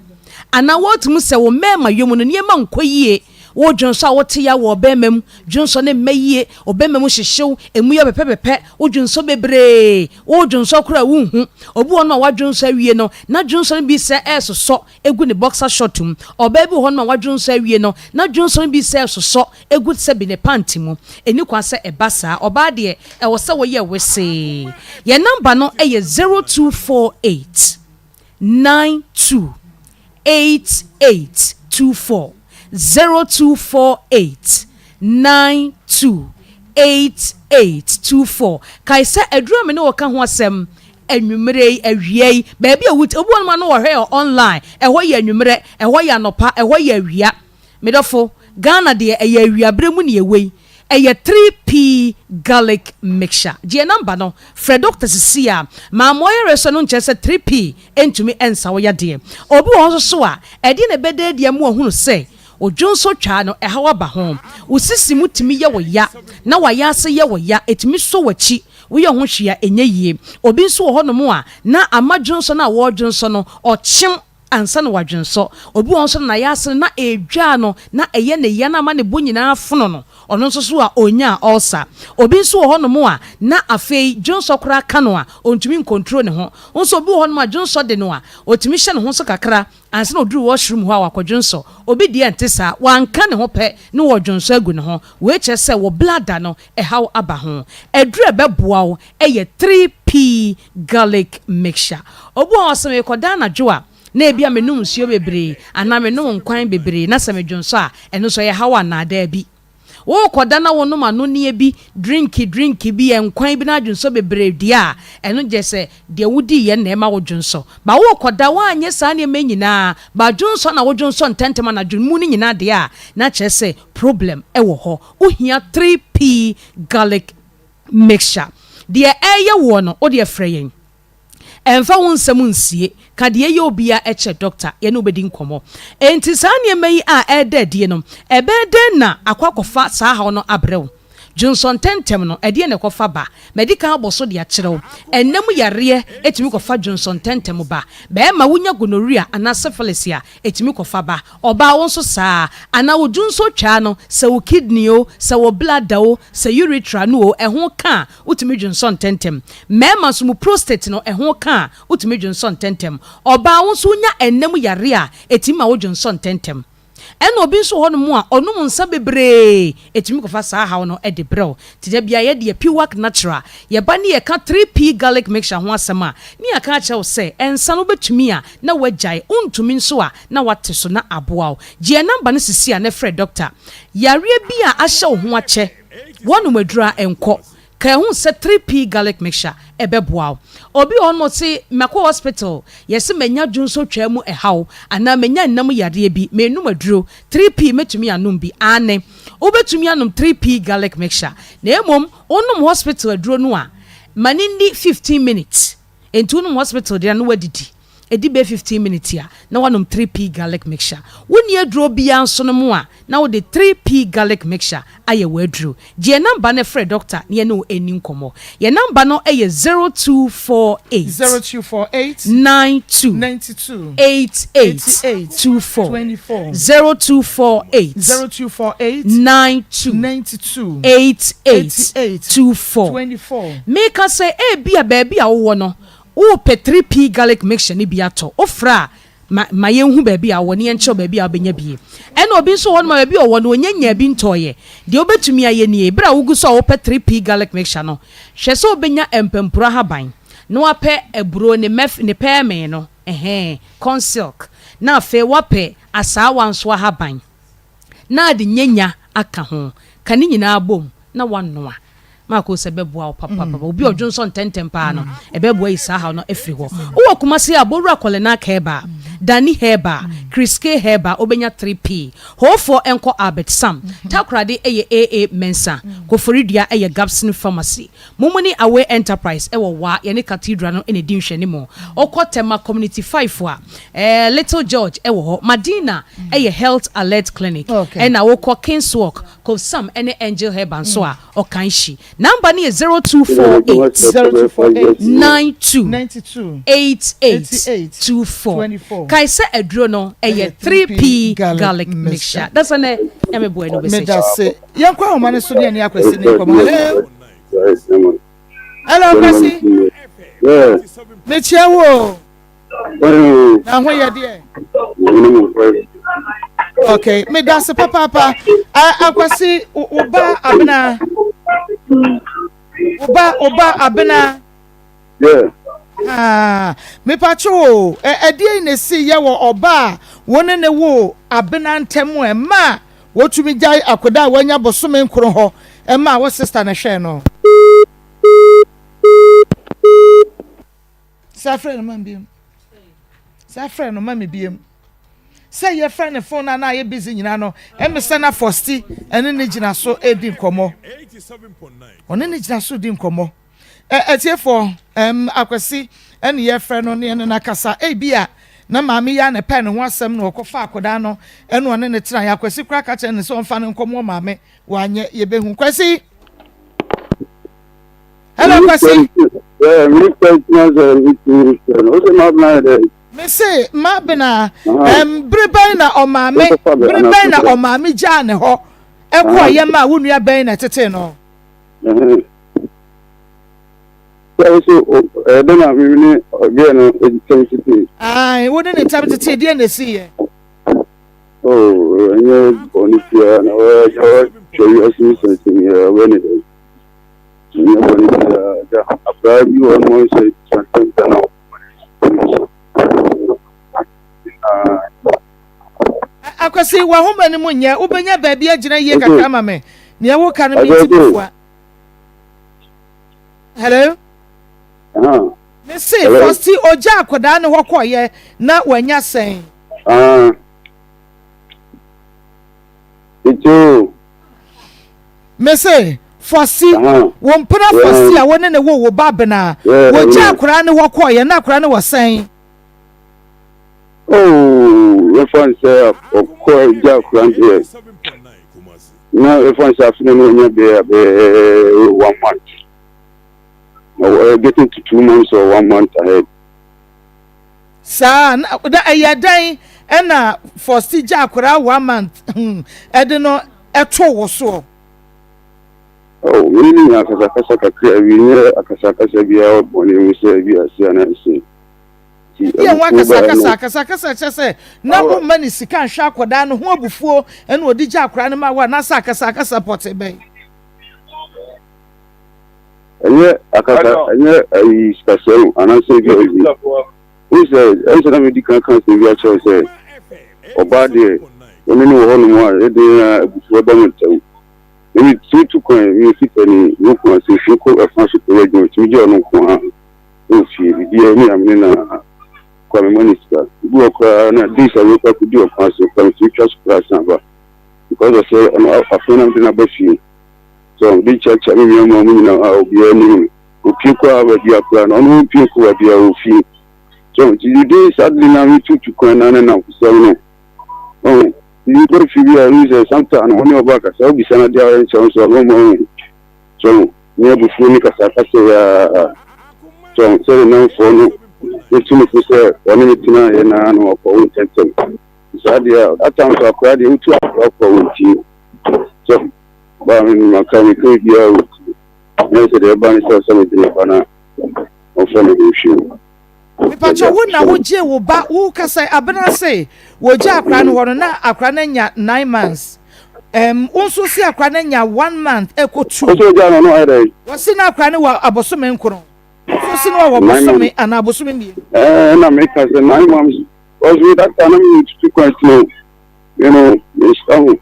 Anaa woatumi sɛ wo mmarima yɔ mu no nneɛma nkɔ yie. Wo dwonsɔ a wote yaw wɔ ɔbarima mu, dwonsɔ no mma yie, ɔbarima mu hyehye wo, emu yɛ pɛpɛpɛpɛ, wo dwonsɔ bebree, wo dwonsɔ koraa a wonhu. Obi wɔ hɔ nom a wadwonsɔ awie no, na dwonsɔ no bi sɛ ɛresosɔ gu ne boxer short mu. Ɔbaa bi wɔ hɔnom a wadwonsɔ awie no, na dwonsɔ no bi sɛ resosɔ gu sɛbi ne pant mu. Ɛnni kwan sɛ ɛba saa. Ɔbaa deɛ, ɛwɔ sɛ woyɛ wesee. Yɛn namba no yɛ 0248 92 8824, 0248 92 8824. Kae sɛ aduru a me ne wo ka ho asɛm Anwummerɛ yi, awia yi, baabi a wote, obi wɔ nom a na wɔhwɛ yɛ online, ɛhɔ yɛ anwummerɛ, ɛhɔ yɛ anɔpa, ɛhɔ yɛ awia. Me dɔfo, Ghana deɛ ɛyɛ awia berɛ mu na yɛwɔ yi. Ɛyɛ 3P garlic mixture. Gye yɛn number no, frɛ doctor sisi a. Maa ma ɔyɛ resɔ no nkyerɛ sɛ 3P ntumi nsa wo yadeɛ. Obi wɔ hɔ nso so a, ɛdeɛn na ɛbɛda adi ama wahunu sɛ wo dwonsɔ twaa no ɛhaw aba ho? Wo sisi mu tumi yɛ wo ya, na w'ayaase yɛ wo ya, ɛtumi sɔ w'akyi, Woyɛ ho hwee a, ɛnyɛ yie. Obi nso wɔ hɔnom a, na ama dwonsɔ no a wɔredwonsɔ no, ɔkyem ansa na wadwonsɔ. Obi wɔ hɔ nso no, n'ayaase no, na ɛredwaa no, na ɛyɛ ne ya, na ama ne bo nyinaa afono no. Ɔno nso so a, ɔnyaa ulcer. Obi nso wɔ hɔnom a, na afei dwonsɔ koraa ka no a, ɔntumi ncontrol ne ho. Wo nso obi wɔ hɔnom a, dwonsɔ de no a, ɔtumi hyɛ ne ho so kakra ansa na ɔduru washroom hɔ a, wakɔdwonsɔ. Obi deɛ ɛnte saa, wanka ne ho pɛ na ɔredwonsɔ agu ne ho. Wei kyerɛ sɛ wo bladder no, ɛhaw aba ho. Aduru a ɛbɛboa wo yɛ 3P garlic mixture. Obi wɔ hɔ a sɛ merekɔda anadwo a, na ebia menom nsuo bebree anaa menom nkwan bebree na sɛ medwonsɔ a, ɛno nso ɛyɛ haw anaa? Daabi. Worekɔda na wonom anonneɛ bi, drinki drinki bi, nkwan bi na adwonsɔ bebree deɛ a, ɛno gyɛ sɛ deɛ wodiiɛ no na ɛma wodwonsɔ. Ba worekɔda woanyɛ saa nneɛma yi nyinaa, ba dwonsɔ na wodwonsɔ ntɛntɛm anadwo mu no nyinaa deɛ a, na kyerɛ sɛ problem wɔ hɔ. Wohia 3P garlic mixture. Deɛ ɛreyɛ woɔ no, wodeɛ frɛ yɛn. Ɛmfa wo nsɛm nsie. Ka deɛ ɛyɛ obiara kyerɛ dɔkta. Yɛne wo bɛdi nkɔmmɔ. Enti saa nneɛma yi a ɛreda adie no, ɛbɛyɛ dɛn na akɔ akɔfa saa haw no abrɛ wo? Dwonsɔ ntɛmntɛm no, ɛdeɛn na ɛkɔfa ba? Madi kan abɔ so de akyerɛ wo. Ɛnna mu yareɛ tumi kɔfa dwonsɔ ntɛmntɛm ba. Barima, wonya gonorrhea anaa syphilis a, ɛtumi kɔfa ba. Ɔbaa, wo nso saa ara. Anaa wo dwonsɔ twaa no, sɛ wo kidney o, sɛ wo bladder o, sɛ urethra no o, ɛho ka a, wotumi dwonsɔ ntɛmntɛm. Mmarima nso, mo prostate no, ɛho ka a, wotumi dwonsɔ ntɛmntɛm. Ɔbaa, wo nso wonya ɛnna mu yareɛ a, ɛtumi ma wo dwonsɔ ntɛmntɛm. Ɛna obi nso wɔ hɔnom a ɔnom nsa bebree, ɛtumi kɔfa saa haw no de brɛ wo. Nti da biara yɛdeɛ Piwak Natural, yɛba ne yɛka 3P Garlic Mixture ho asɛm a, ne yɛaka akyerɛ wo sɛ nsa no wobɛtumi a na woagyae, wontumi nso a na woate so na aboa wo. Gye yɛn namba no sisi a na frɛ dɔkta. Yareɛ bi a ahyɛ wo ho akyɛ, woanom aduro a ɛnkɔ, Ka hu sɛ 3P garlic mixture ɛbɛboa wo. Obi wɔ hɔ nom ɔse makɔ hospital yɛse manya dwonsɔ twaa mu ɛhaw anaa manya nna mu yadeɛ bi menom aduro 3P mɛtumi anom bi? Aane wobɛtumi anom 3P garlic mixture na mmom wonom hospital aduro no a ma no nni 15 minutes enti wonom hospital deɛ no na woadidi Ɛdi bɛyɛ 15 minutes a, na woanom 3P garlic mixture. Wonni aduro biara nso nom a, na wode 3P garlic mixture ayɛ w'aduro. Gye yɛn namba no frɛ dɔkta na yɛne wo nni nkɔmmɔ. Yɛn namba no yɛ 0248 0248 92 92 88 88 24 24 0248 0248 92 92 88 88 24. 24. Meka sɛ ebia baabi a wowɔ no, Worepɛ 3P garlic mixture no bi atɔ? Wofrɛ a, ma ma yɛnhu baabi a wowɔ na yɛnkyerɛ wo baabi a wobɛnya bi. Ɛna obi nso wɔ hɔnom a baabi a ɔwɔ no, ɔnnya nyaa bi ntɔeɛ. Deɛ wobɛtumi ayɛ nie, Berɛ a wogu so a wopɛ 3P garlic mixture no, hwɛ sɛ wobɛnya mpampuro ahaban, na woapɛ aburo ne mɛf ne pɛɛmee no, ɛhɛɛ, corn silk, na afei woapɛ asaawa nso ahaban. na ade nyanya aka ho. Ka ne nyinaa bom na woanoa. Marco sɛ ɛbɛboa wo papapapa. Obi a ɔdwo nsɔ ntɛmntɛm paa no, ɛbɛboa ayi saa haw no afiri hɔ. Wowɔ Kumasi a, Bowura Kɔlenak Herbal, Dani Herbal, Chris K Herbal, wobɛnya 3P. Hoofoɔ nkɔ Albert Sam. Takoradi yɛ AA Mensah. Koforidua yɛ Gabson Pharmacy. Mumuni Away Enterprise wɔ Wa, yɛne Cathedral no na ɛdi nhwɛanimu. Wokɔ Tema Community 5 a, eh, Little George wɔ hɔ. Madina yɛ Health Alert Clinic. Ɛna wokɔ Kingswalk, Kofsam ne Angel Herbal nso a, Ɔkanhyi. Number no yɛ 0248 0248 92 92 88 88 24. 24. Kae sɛ aduro no ɛyɛ 3P garlic mixture. Dasa nɛ, Nyame boa yɛn no wobɛsɛ Meda se. Yɛnkɔ ahoma no so ne yɛne Akwasi ne nkɔmmɔ. Hello. Hello Kwasi. Mekyia wo o. Na ho yɛ deɛ. Okay, meda ase papaapa. Akwasi, wo ba abena. Wo ba, wo ba abena. Yeah. Ah, mepatwo o, ɛdeɛ na esi yɛ wɔ ɔba a wo ne ne wo abena ntɛm ɛma a Wotumi gyae akwadaa a wanya bosome nkron hɔ ma wo sista no hwɛ no. Saa frɛ no ma me biom. Saa frɛ no ma me biom. Sɛ yɛfrɛ ne phone na na ayɛ busy nyinaa no, ɛme sɛ na Fosti ɛne ne gyina so redi nkɔmmɔ. Ɔne ne gyina so di nkɔmmɔ. Atiefoɔ, ɛm, Akwasi ɛne yɛfrɛ no ne ɛne no akasa. Ebi a na maame yi ara na ɛpɛɛ ne ho asɛm na ɔkɔfa akwadaa no ɛne ɔne no tenaeɛ. Akwasi koraa ka kyerɛ no sɛ ɔmfa no nkɔmɔ maame, wanyɛ. Yɛbɛhu. Kwasi! Hello, Kwasi! Mese, Mabena, ɛm, bere bɛn na ɔmaame, bere bɛn na ɔmaame gyaa ne hɔ ɛkɔɔ yɛ ma wo nua bɛn na ɛtetee no? Sɛ wo so ɛyɛ dɛn na me ne ɔgɛɛ no ntam tetee? Ae, wo ne ne ntam tetee, deɛ na ɛsiiɛ? Oh, ɛnyɛ bɔne biara na wɔatwa wiase mu sɛnsɛm yi ara, wɛ ne dɛn? Ɛnyɛ bɔne biara, da akwadaa bi wɔ hɔ sɛ sɛnsɛm na Akwasi, w'ahoma no mu nyɛ, wobɛnya baabi agyina yie kakra ma me. Nea woka no mente bi fua. Hello? Me se, fɔsi ogya akwadaa ne hɔ kɔɔyɛ na wanya sɛn? Me se, fɔsi, wo mpena fɔsi a wo ne ne wo wo ba bena, wogya akwadaa ne hɔ kɔɔyɛ na akwadaa ne wɔ sɛn? Oh, yɛfa no sɛ ɔkɔ gya akwadaa deɛ. Na ɛfa sɛ afe no na wanya bɛyɛ bɛyɛ one month. Na wɔyɛ getting to 2 months or one month ahead. Saa na na ɛyɛ dɛn ɛna fɔsti gya akwadaa one month ɛde no ɛto wo soɔ. Oh, me ne nya akasakasa kakra bi, nyɛ akasakasa biara bɔne mu sɛ bi ase anaa ase. Nti Ɛdeɛn ho abufuo baeɛ akasakasa? no. Akasakasa kyerɛ sɛ na womma no sika nhwɛ akwadaa no ho abufuo ɛna ɔde gya akwadaa no ma wo anaasɛ akasakasa pɔtee bɛn? Ɛnyɛ akasa ɛnyɛ ayi sikasɛm anaasɛ ebi a ebi. Wohu sɛ ɛnsɛ na medi kan ka asɛm bi akyerɛ wo sɛ ɔbaa deɛ wɔne no wɔ hɔnom a ɛyɛ den a abufuo ba mo ntam. Na metumi tu kwan, meyɛ fitani, mewɔ Kumasi, metumi kɔ ɛfa so kɔyɛ adwuma, metumi gye ɔno nko ara wɔ fie, biribiara me a me ne no ara kɔ a mema no sika. Ebi wɔ koraa na days a mekɔ akɔdi wɔ kwan so koraa metumi twa so koraa san ba because of sɛ ɔno afei na mede no aba fie. So mede kyeakyea me nua mmaa mu nyinaa a obiara nim no. Opie koraa baabi a koraa no ɔno mpie kɔ baabi a wɔ fie. So nti the day sadly na metutu kwan na ne namfosɛm no. Ɔho nti kɔ fie bi a ɛhu sɛ sometimes no ɔne ɔba kasa wobisa no adeɛ a ɔyɛ nkyɛn so ɔno ma ɔhu. So ne abufuo ne kasakasa yi a so sɛ ne namfoɔ no etu ne fo sɛ ɔne me tena yɛ naa no ɔkɔ wo ntɛntɛm. Saa deɛ a that time so akora deɛ wotu akora kɔ wo ntie. So baa me maka me ka biara wɔ tie. Na sɛ deɛ ɛba ne sɛ ɔsɛ mede ne ba na ɔmfa ne ho nhwɛ mu. Mepakyɛ wo na wo gyee wo ba wo kasa abena se wɔ gya akora no hɔ no na akora no anya 9 months um, wo nso se akora no anya 1 month ɛkɔ 2. Ɔsɛ ogya no no ayɛ dɛ. Wɔse na akora no wɔ abosome nkono nso se no wɔ bosome anaa abosome mmienu. Ɛɛ na meka sɛ 9 months ɔsɛ doctor na me tutu kwan ti no you know ɛho.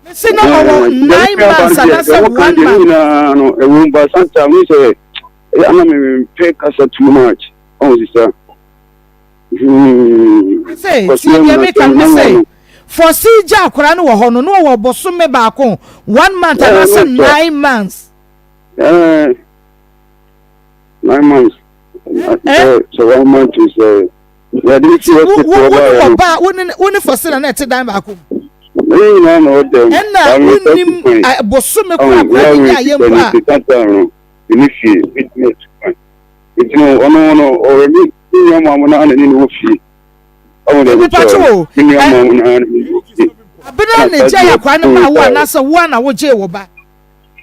Mese na ɔwɔ 9 months anaasɛ 1 month. Nyinaa no ɛwɔ mu ba sometimes ne sɛ ɛyɛ ana mempɛ kasa too much ɔho sisa. Mese tie deɛ meka no mese fɔsi gya akwadaa no wɔ hɔ no na ɔwɔ bosome baako 1 month anaasɛ 9 months. Ɛɛ 9 months. Sɛ 1 month sɛ. Nti wo wo wo ne ɔbaa wo ne wo ne fɔsi na na ɛte dan baako mu. Ne nyinaa na ɔda mu. Ɛna wonim bosome koro akora ne nya yɛ mpo a. Tata no ne fie metumi atu kwan. Nti no ɔno no ɔwɔ me me nua maa mo na ne ne wɔ fie. Ɔmo de Mepatwo o. Me nua maa mo na ne ne wɔ fie. Abena na gya yɛ akora no maa wo anaasɛ wo a na wogyee wo ba?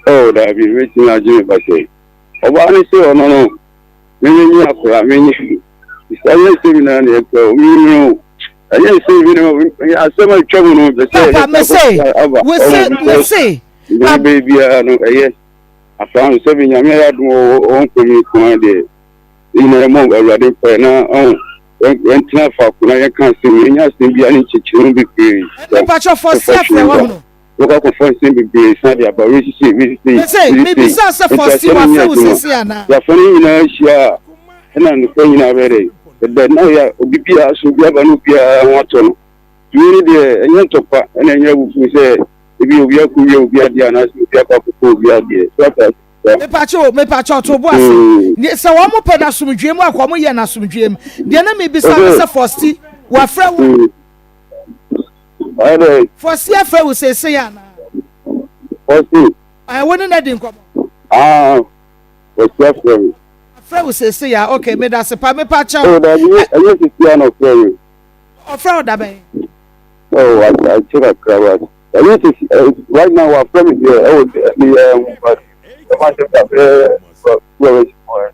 Oh daabi metumi agye me ba sɛ. Ɔbaa no sɛ ɔno no me menye akora menye ɛnyɛ nsɛm nyinaa na ɛkura o no ɛnyɛ nsɛm bi no asɛm a atwa mu no pɛ sɛ papa mese wese mese nneɛma bɛyɛ biara no ɛyɛ afa no sɛ bi nyame ayɛ adom ɔwɔ nkɔm yi ko ara deɛ ne nyinaa ɛmɔ awurade mpaeɛ na ɔho yɛntena faako na yɛka asɛm yɛnya asɛm biara ne nkyɛkyerɛ mu bebree mepakyɛ fɔ si afrɛ wɔ hono Wokɔ akɔfa nsɛm bebree san de aba, wei sisi, wei sisi, Mese, mebisa sɛ Fausti wafrɛ wo seesei anaa? Yɛafa no nyinaa hyia a, ɛna nokorɛ nyinaa bɛyɛ dɛn? Ɛda na yɛ obi biara so, obi aba na obiara ho atɔ no. Nti wei no deɛ, ɛnyɛ ntɔkwa, ɛna ɛnyɛ abufuo sɛ ebi obi akɔwia obi adeɛ anaasɛ obi akɔ akɔfa obi adeɛ. So ate aseɛ? Mepakyɛ o, mepakyɛ ɔto bo ase. Sɛ wɔn pɛ no asomdwoeɛ mu a, kɔ wɔn yɛ no asomdwoeɛ mu. Deɛ na mebisa ne sɛ Fausti wafrɛ wo? Ɔyɛ dɛ. Fɔsi afrɛ wo seesei anaa? Fɔsi. Ɛɛ wo ne no adi nkɔmɔ? Ah, Fɔsi afrɛ me. Afrɛ wo seesei a, okay, meda ase pa, mepa kyɛw. Oh, dabi, ɛnyɛ seesei a na ɔfrɛ me. Ɔfrɛ wo da bɛn? Oh, akyɛ kakra ba. Ɛnyɛ seesei, right now wafrɛ me deɛ, ɛwɔ ne yɛ ho, but ɛma sɛ bɛɛ, 2 hours more.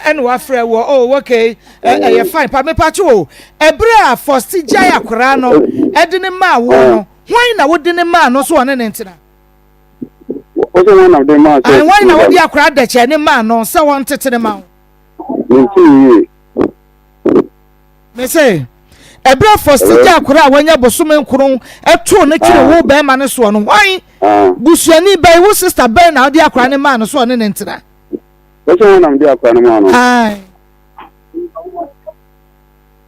Ɛna wafrɛ wɔ oh okay ɛyɛ fine pa mepatwo o ɛberɛ a Fosti gyae akoraa no ɛde ne maa woɔ no hwan na wode ne maa no so ɔne ne ntena? Wosɛ hwan na wode maa sɛ hwan na wode akoraa dɛkyɛ ne maa no sɛ wɔntete ne ma wo? Mente yie. Mese ɛberɛ a Fosti gyae akoraa a wanya bosome nkron ɛtoo ne twere wo bɛrima no soɔ no hwan busuani bɛn wo sister bɛn na wode akoraa ne maa no so ɔne ne ntena? Wọ́n sọ wọn nam di akora no mu ano.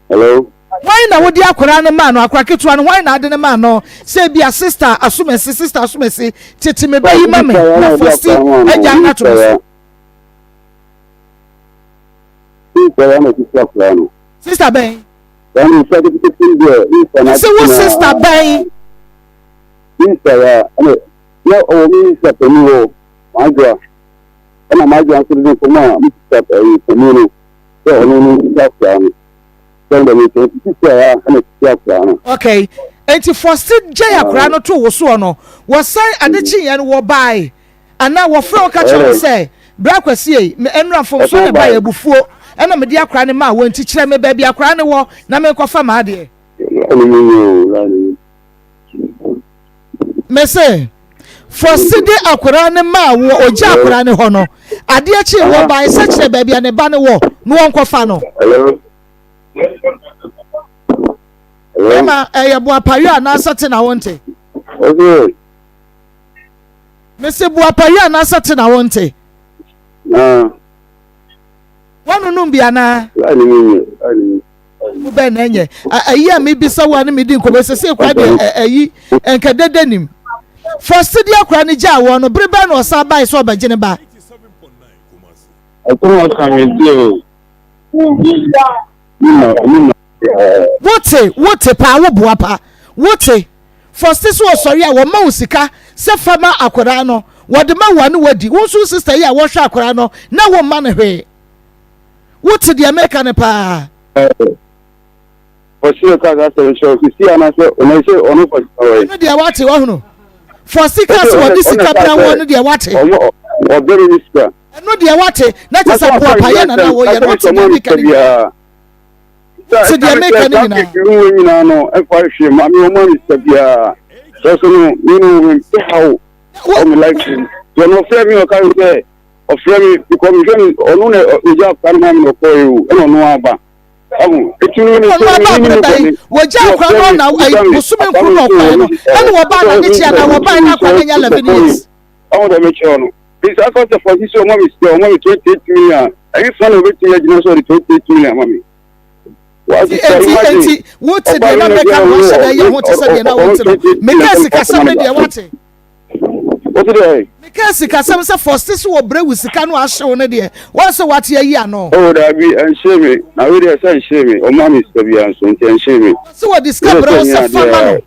Hello. Wọ́n na wọ́n di akora no maa no akora ketewa no wọ́n na ade no maa no sɛ ebi a sista asomasi sista asomasi tete me ba yi ma me na fɔsi agya ato me so. Sista ya na tete akora no. Sista bɛn. Sɛ wo sista bɛn. Sista ya ɛna na ɔwɔ mi sista panyin wɔ maa Ɛna m'adwoa nso de no kɔmaa me sista ɛyi panin no sɛ ɔno no nsisi akwadaa no. Sɛ ɔno dɛm nti ɔsisi a ɛna sisi akwadaa no. Okay, enti fɔsi gyae akwadaa no to wo soɔ no, wɔsan ade kyeeɛ no wɔbae anaa wɔfrɛ wo ka kyerɛ wo sɛ bra Kwasi ei, me ɛnora mfomsoɔ na ɛbaeɛ abufuo. ɛna mede akwadaa no maa wo nti kyerɛ me baabi akwadaa no wɔ na menkɔfa m'adeɛ. Mese, Fɔsi de akwadaa no maa wo, ɔgya akwadaa no hɔ no, adeɛ kyee wɔ bae sɛ kyerɛ baabi a ne ba no wɔ na wɔnkɔfa no. Bɛma ɛyɛ boapayɔ anaasɛ te na wonte? Mese boapayɔ anaasɛ te na wonte? Woanonom bi anaa? Mu bɛn na ɛnyɛ ayi a mebisa wo a ne medi nkɔmmɔ sese kora deɛ ayi nka dede nim. Fɔsi de akora no gyaa wɔn no bere bɛn na ɔsan bae sɛ ɔbɛgye ne ba? Wote wote paa wo boa pa wote fɔsi so ɔsɔre a wɔma wo sika sɛ fa ma akwadaa no wɔde ma wo a ne wadi wo nso sista yi a wɔhwɛ akwadaa no na womma no hwee. Wote deɛ meka no paa? Fɔsi ɔka saa asɛm kyerɛ wo sisi anaasɛ ɔno sɛ ɔno fɔsi na wɔyɛ. Ɛno deɛ wate wahunu. Fɔsi ka sɛ wɔde sika brɛ wɔn no deɛ wate. Ɔbrɛ me ne sika. Ɛno deɛ wate na kyɛ sɛ boapayɛ na na wɔyɛ no wote deɛ meka no nyinaa. Wote deɛ meka no nyinaa. Wo nyinaa no ɛfa hwee ma me ɔma me sika biara. Sɛ so no me no mempɛ haw wɔ me life mu. Deɛ no ɔfrɛ me ɔka sɛ ɔfrɛ me because mehwɛ no ɔno na ɔgya akora no ma me na ɔkɔɛ o ɛna ɔno aba ɔho eti no ne ɔno aba abere bɛyi wɔgya akora no na ayi bosome nkuru na ɔkɔɛ no ɛna wɔbaa na ne kyia na wɔbaa na akora no anya 11 years. Ɔho dɛ mekyerɛ no nti aka sɛ fɔsi sɛ ɔma me sika ɔma me 28 million ɛhe fa na ɔbɛtumi agyina sɛ ɔde 28 million ama me. Enti enti wote deɛ na mɛka no wahyɛ dɛ yɛ ho te sɛ deɛ na wote no meka sikasɛm no deɛ wate. Wote dɛ? Meka sikasɛm sɛ fɔste so wɔ brɛ wo sika no ahyew no deɛ wɔn sɛ wate ayi ano. Oh daabi ɛnhyee me na wei deɛ sɛ ɛnhyee me ɔma me sika biara nso nti ɛnhyee me. Sɛ wɔde sika brɛ wo sɛ fa ma no.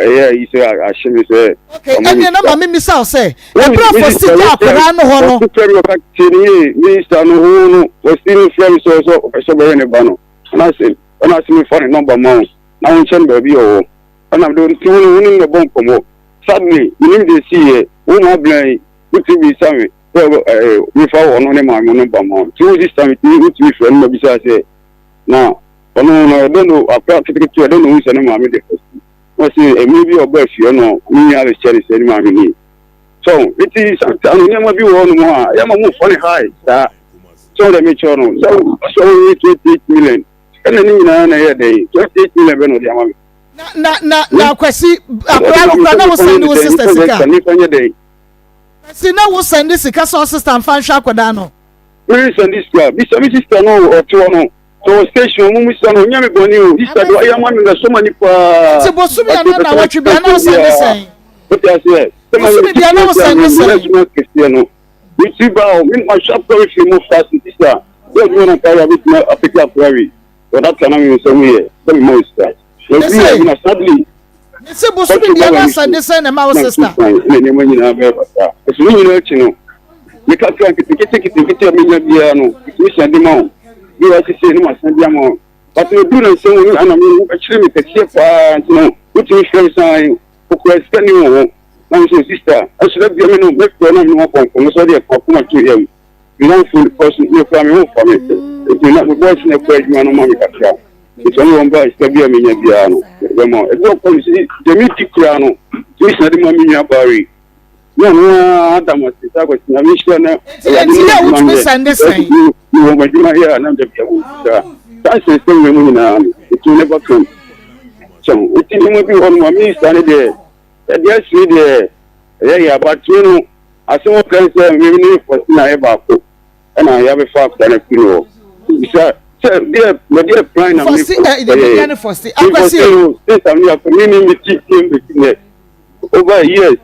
Ɛyɛ ayi sɛ ahye me sɛ Okay ɛnneɛ na ma me misa wo sɛ ɛberɛ a fɔste gya akwadaa no hɔ no. Fɔste frɛ me ɔka tie ne yie minista no wo no fɔste no frɛ me sɛ ɔsɛ ɔpɛ sɛ ɔbɛhwɛ ne ba no ɛna sɛ ɛna sɛ mefa ne nɔmba ma wo na wo nkyɛn baabi ɔwɔ ɛna mede nti wo no wo ne no bɛbɔ nkɔmmɔ. Sadly, menim deɛ ɛsiiɛ. Wo ma abena yi, wotumi bisa me sɛ eh, mefa ɔno ne maame no ba ma wo. Nti wo sista metumi wotumi frɛ no ma bisa sɛ na ɔno no ɛdɛn no akora ketekete ɛdɛn na ohu sɛ ne maame de fasi. Na ɔse mmerɛ bi a ɔbaa fie no ne nua abɛhyɛ ne sɛ ne maame nie. So nti sometimes no nneɛma bi wɔ hɔnom a ɛyɛ ma mo fa ne high saa. So deɛ mekyerɛ no sɛ sɛ wɔyi 28 million ɛna ne nyinaa na ɛyɛ dɛn 28 million bɛ na ɔde ama me. Na na na na Kwasi akora no kora na wo send wo sister sika. Kwasi na wo send sika sɛ sister nfa nhwɛ akwadaa no. Mi send sika bisa mi sister no ɔte hɔ no sɛ wɔ station ɔmo mu sika no ɔnyɛ mi bɔnni o sister de ɔyɛ ama mi na sɔma ni paa. Ti bosomi ana na wɔtwe bi ana wo send sɛn. O ti aseɛ. Bosomi bi ana wo send sɛn. Kɛseɛ no mi ti ba o mi ma hyɛ akora mi fi mu fa si sista yɛ adwuma na nkae a bɛtumi apɛki akora wi. Wɔda na mi nsɛm yɛ sɛ mi ma o sika. Mese bosome bia na sɛnde sɛn na ɛma wo sister. Na nneɛma nyinaa bɛyɛ basaa. Ɛso ne nyinaa akyi no, me kakra nketenkete nketenkete a menya biara no, metumi san de ma wo. Bi wɔ sese no masan de ama wo. But meduru na nsɛm wɔ mu ana me ho bɛkyerɛ me kɛseɛ paa nti no, wotumi frɛ me san okura sika ni wɔ hɔ. Na me sɛ sister, ɛso da bia me no mɛfrɛ na me ne wɔbɔ nkɔmmɔ sɛ ɔde ɛkɔ akoma to yam. Me namfo because me kura me ho fa me. Nti na me boys na ɛkɔ adwuma no ma me kakra. Nti ɔne wɔn baa sika bi a menya biara no, mede bɛma wɔn. Ebi wɔ kɔ mesi deɛ medi koraa no, tumi sena de ma me nua baa wei. Ne ɔno ara ada mo ase saa kwasi na menhyira na Awurade ne adwuma no yɛ. Mewɔ m'adwuma yɛ a na da bia wɔ saa. Saa nsɛnsɛm wei mu nyinaa no, ɛtumi never come. So, nti nneɛma bi wɔ hɔ no ma me saa ne deɛ, ɛdeɛ asiri deɛ, ɛyɛ yɛ abatue no, asɛm ɔka sɛ me ne Faustina yɛ baako. Ɛna yɛabɛfa akora no afiri hɔ. Bisa sɛ deɛ mɛdeɛ plan na me fɔ ɛyɛ. Fɔsi akwasi. Since I'm here, me me me ti ti mbɛsi nɛ over years.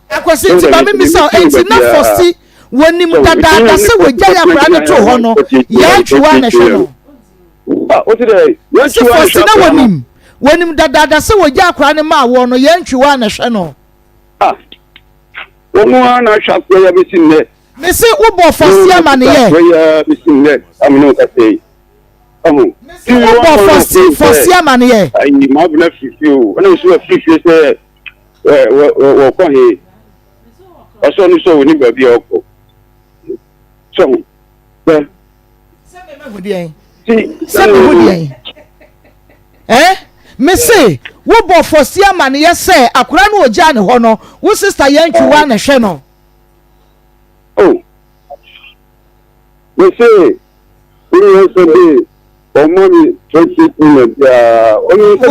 Akwasi nti maame mi sa nti na fɔsi wɔnim dadaada sɛ wɔgya yɛ akora no to hɔ no yɛantwiwa na ɛhwɛ no. Wɔsi fɔsi na wɔnim wɔnim dadaada sɛ wɔgya akora no maa wɔn no yɛantwiwa na ɛhwɛ no. Wɔn ara na ahwɛ akora yi abɛsi nnɛ. Mese wo bɔ fɔsi amaneyɛ. Mese wo bɔ fɔsi fɔsi amaneyɛ. Ayi maa bena firi fie o ɛna nso afiri fie sɛ wɔ wɔ wɔkɔ he ɔsɔ no sɛ ɔni baabi a ɔkɔ sɛ ho bɛ. Sɛ mehu deɛn? Eh? Me se, wobɔ fɔsi amaneyɛ sɛ akora no ogyaa ne hɔ no, wo sista Yantwiwa na ɛhwɛ no. Oh. Me se, wo nua sɛ de ɔma me 20 million biara, ɔno sɛ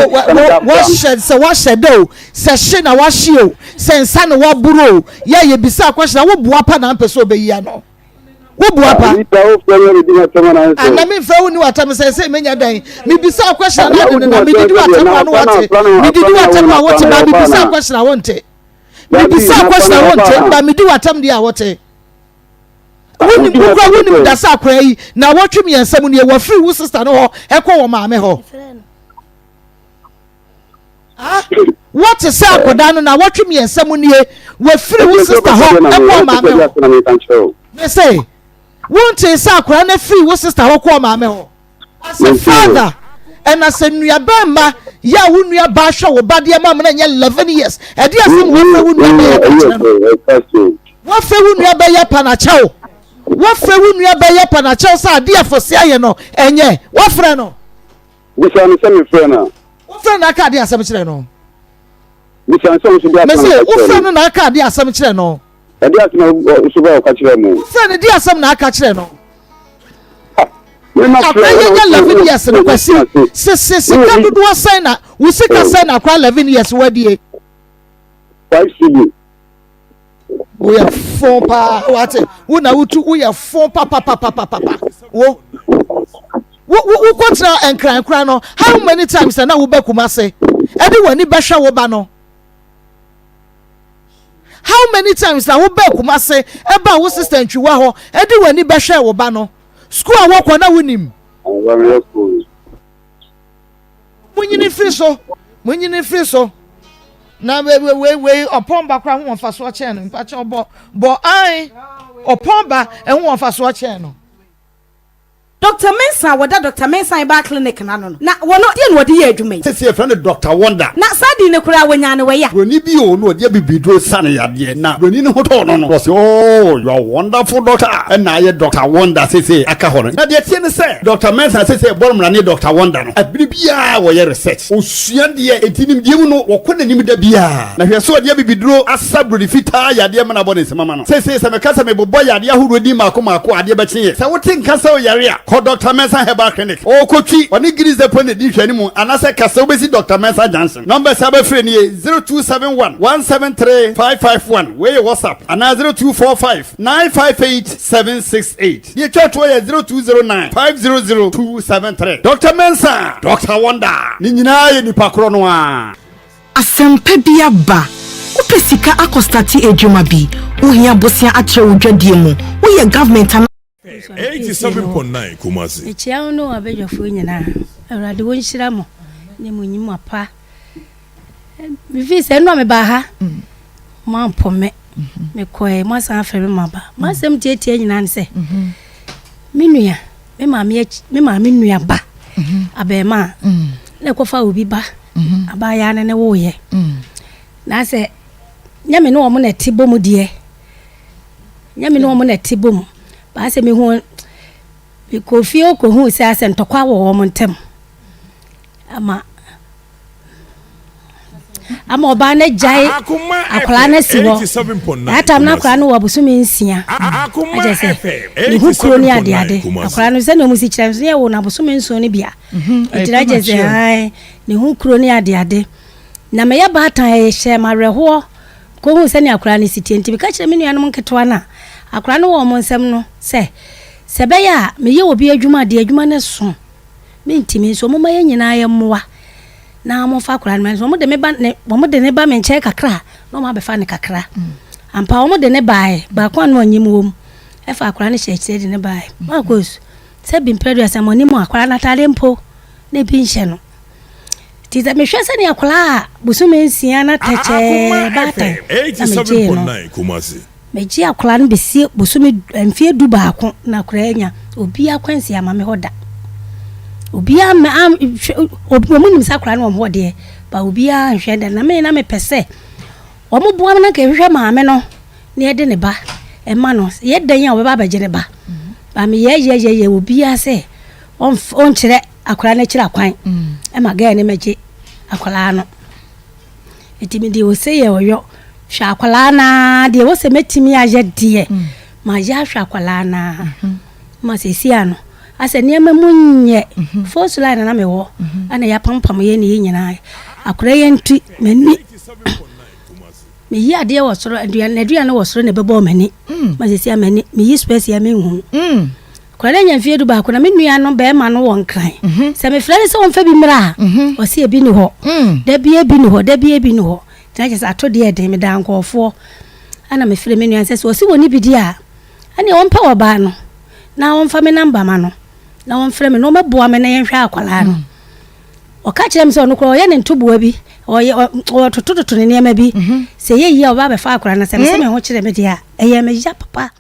Wahyɛ sɛ wahyɛ dɛ o, sɛ hye na wahye o, sɛ nsa na waboro o, yɛ yɛbisa akɔhyɛ na woboa pa na ampɛ sɛ ɔbɛyi ano. Wo bua pa. Ah, na me nfɛ wo ni watam sɛ sɛ menya dan. Me bisa question na de na me didi watam a no wate. Me didi watam a wote ba me bisa question a wonte. Me bisa question a wonte ba me di watam de a wote. Wonim wokura wonim da sɛ akora yi na wɔtwe mmiɛnsa mu nie wɔfiri wo sister no hɔ ɛkɔ wɔ maame hɔ. Ah, wote sɛ akwadaa no na wɔtwe mmiɛnsa mu nie wafiri wo sista hɔ ɛkɔɔ maame hɔ. Me se wonte sɛ akwadaa no afiri wo sista hɔ kɔɔ maame hɔ. As a father and as a nuabarima yɛ a wo nua baa hwɛ wo ba deɛ ma mena nyɛ 11 years ɛde asɛm wafrɛ wo nua bɛyɛ ka kyerɛ no. Wafrɛ wo nua bɛyɛ panakyɛw. Wafrɛ wo nua bɛyɛ panakyɛw sɛ adeɛ afɔse ayɛ no ɛnyɛ wafrɛ no. Bisa no sɛ mefrɛ no a. Wofrɛ no na aka adeɛ asɛm kyerɛ no. Bisa no sɛ wo nso de asɛm Mese ka kyerɛ wofrɛ no. no na aka adeɛ asɛm kyerɛ no. Ɛde asɛm na wo nso ba ɔka kyerɛ mo. Wofrɛ no de asɛm na aka kyerɛ no. Me ma frɛ Akora wo yɛ na nya wo 11 years no wo kwasi wo sese sika dodoɔ sɛn na wo sika sɛn na akora 11 years wadie. 5 cedi. Woyɛ fon paa wate wo na wotu woyɛ fon papapapapapa wo wo wo wokɔtena nkran kora no how many times na wobɛ Kumase ɛde w'ani bɛhwɛ wo ba no how many times na wobɛ Kumase ɛba wo sister ntwiwa hɔ ɛde w'ani bɛhwɛ wo ba no school a wɔkɔ na wonim. Monyini mfiri so, monyini mfiri so. Na wei wei wei ɔpɔn ba koraa ho wɔn mfasoɔ kyɛn no mpakyɛ ɔbɔ bɔ an ɔpɔn ba ɛho wɔn mfasoɔ kyɛn no. Doctor Mensah a wɔda Doctor Mensah Herbal Clinic no ano no, na wɔno deɛ na ɔde yɛ adwuma yi? Seesei yɛfrɛ no Doctor Wonder. Na saa din no koraa wɔnyaa no wɔ ya. Buroni bi oo na ɔde abibiduro sa no yadeɛ na buroni no ho tɔɔ no no na ɔse oo you are wonderful doctor ɛna ayɛ Doctor Wonder seesei aka hɔ no. Na deɛ ɛteɛ ne sɛ Doctor Mensah seesei ɛbɔ no mmara ne Doctor Wonder no ɛbere biara wɔyɛ research ɔsua deɛ enti nimdeɛ mu no wɔkɔ n'anim da biara. Na hwɛ sɛ ɔde abibiduro asa buroni fitaa yadeɛ ma no abɔ ne nsam ama no. Seesei sɛ meka sɛ mebobɔ yadeɛ ahodoɔ din mmaako mmaako a, adeɛ bɛkye yɛ. Sɛ wote nka sɛ woyare a, kɔ Dɔkta Mensah Herbal Clinic. Ɔrekɔtwi, ɔne Guinness Depot na ɛdi nhwɛanimu, anaasɛ ka sɛ wobɛsi Dɔkta Mensah Junction. Numbers a wobɛfrɛ nie, 0271 173 551, wei yɛ WhatsApp, anaa 0245 958 768. Deɛ ɛtwa toɔ yɛ 0209 500 273. Dɔkta Mensah, Dɔkta Wonder, ne nyinaa yɛ nipa korɔ no ara. Asɛmpa bi aba! Wopɛ sika akɔ starte adwuma bi? Wohia bosea atrɛ wo dwadie mu? Woyɛ government anaa. 87.9 Kumasi. Mekyea wo ne w'abadwafoɔ nyinaa. Awurade wɔnhyira mo ne mo nnwuma pa. Mefii sɛ ɛno a mebaa ha, moampo me. Mekɔɛ, moasan afrɛ me maba. M'asɛm tiatia nyinaa ne sɛ, me nua, me maame me maame nua ba, abɛɛmaa, na ɛkɔfa obi ba Abaayaa no ne woeɛ. Na sɛ nyɛ me ne wɔn na ɛte bɔ mu deɛ, nyɛ me ne wɔn na ɛte bɔ mu. Baa sɛ mehu mekɔɔ fie hɔ kɔhuu sɛ asɛ ntɔkwa wɔ wɔn ntam ama ama ɔbaa no agyae akwadaa no asi hɔ. That time na akwadaa no wɔ abosome nsia. Akyɛ sɛ ne ho kuro ne adeade. Akwadaa no sɛdeɛ wɔn si kyerɛ no so yɛ wɔ no abosome nson no bia. Nti na kyerɛ sɛ ae, ne ho kuro ne adeade. Na meyɛ baatan ɛhyɛɛ me awerɛhoɔ kɔhuu sɛnea akwadaa no si teɛ. Nti meka kyerɛɛ me nuanom nketewa no a akwadaa no wɔ wɔn nsam no sɛ, sɛ ɛbɛyɛ a meyɛ obi adwuma a, deɛ adwuma no so mentumi nso momma yɛn nyinaa yɛmmoa na wɔmfa akwadaa no mmra. Nso wɔde me ba ne wɔde ne ba me nkyɛn kakra a, na wɔabɛfa no kakra. Ampa wɔde ne baeɛ, baako a na ɔnyem wɔ mu, ɛfa akwadaa no hyɛ akyire de ne baeɛ. Marcus. Sɛ bi mpɛ aduasa mo anim a, akwadaa no atade mpo na ebi nhyɛ no. Nti sɛ mehwɛ sɛnea akwadaa a bosome nsia na tɛkyɛɛ baatan na megyee no. Megye akwadaa no bɛsi bosome mfeɛ du baako na akwadaa anya obiara kwansi ama me hɔ da. Obiara mma am hwɛ wɔn nim sɛ akwadaa no wɔn hɔ deɛ ba obiara nhwɛ da na me na mepɛ sɛ wɔn boa me na nka ehwehwɛ maame no. na yɛde ne ba ma no. Yɛ dɛn a ɔbɛba abɛgye ne ba. Ba meyɛyɛyɛyɛ obiara sɛ. ɔnkyerɛ akwadaa no akyiri akwan mm. ma gɛɛ no mɛgye akwadaa no. Nti mede ose yɛ ɔyɔ hwɛ akwadaa no ara deɛ ɛwɔ sɛ mɛtumi ayɛ deɛ mm. mayɛ ahwɛ akwadaa no ara mm-hmm. ma sɛsi ano asɛ nneɛma mu nyɛ mm-hmm. first line na mewɔ mm-hmm. ɛna yɛapampam yɛ ne yɛ nyinaa akwadaa yɛ nti m'ani meyi adeɛ wɔ soro aduane aduane wɔ soro na ɛbɛbɔɔ m'ani mm. ma sɛsi a m'ani meyi space a menhu mm. Akwadaa no anya mfeɛ dubaako na me nua no barima no wɔ Nkran. Mhm. Sɛ mefrɛ no sɛ ɔmfa bi mmra a, mhm. ɔse ebi ni hɔ. Mm. Da bi ebi ni hɔ, da bi ebi ni hɔ. Nti na kyerɛ sɛ ato deɛ ɛden, medaa nkurɔfoɔ. Ɛna mefrɛ me nua no sɛ sɛ ɔse wɔni bi di a, ɛneɛ ɔmpɛ ɔbaa no na ɔmfa me namba ma no na ɔmfrɛ me na ɔmɛboa me na yɛnhwɛ akwadaa no. Mm. Ɔka kyerɛ me sɛ ɔno koraa ɔyɛ ne ntoboa bi, ɔyɛ ɔtotototo ne nneɛma bi. Mhm. Sɛ ɛyɛ yie a ɔba abɛfa akwadaa no sɛ mesɛ me ho kyerɛ me deɛ a, ɛyɛ me ya papa.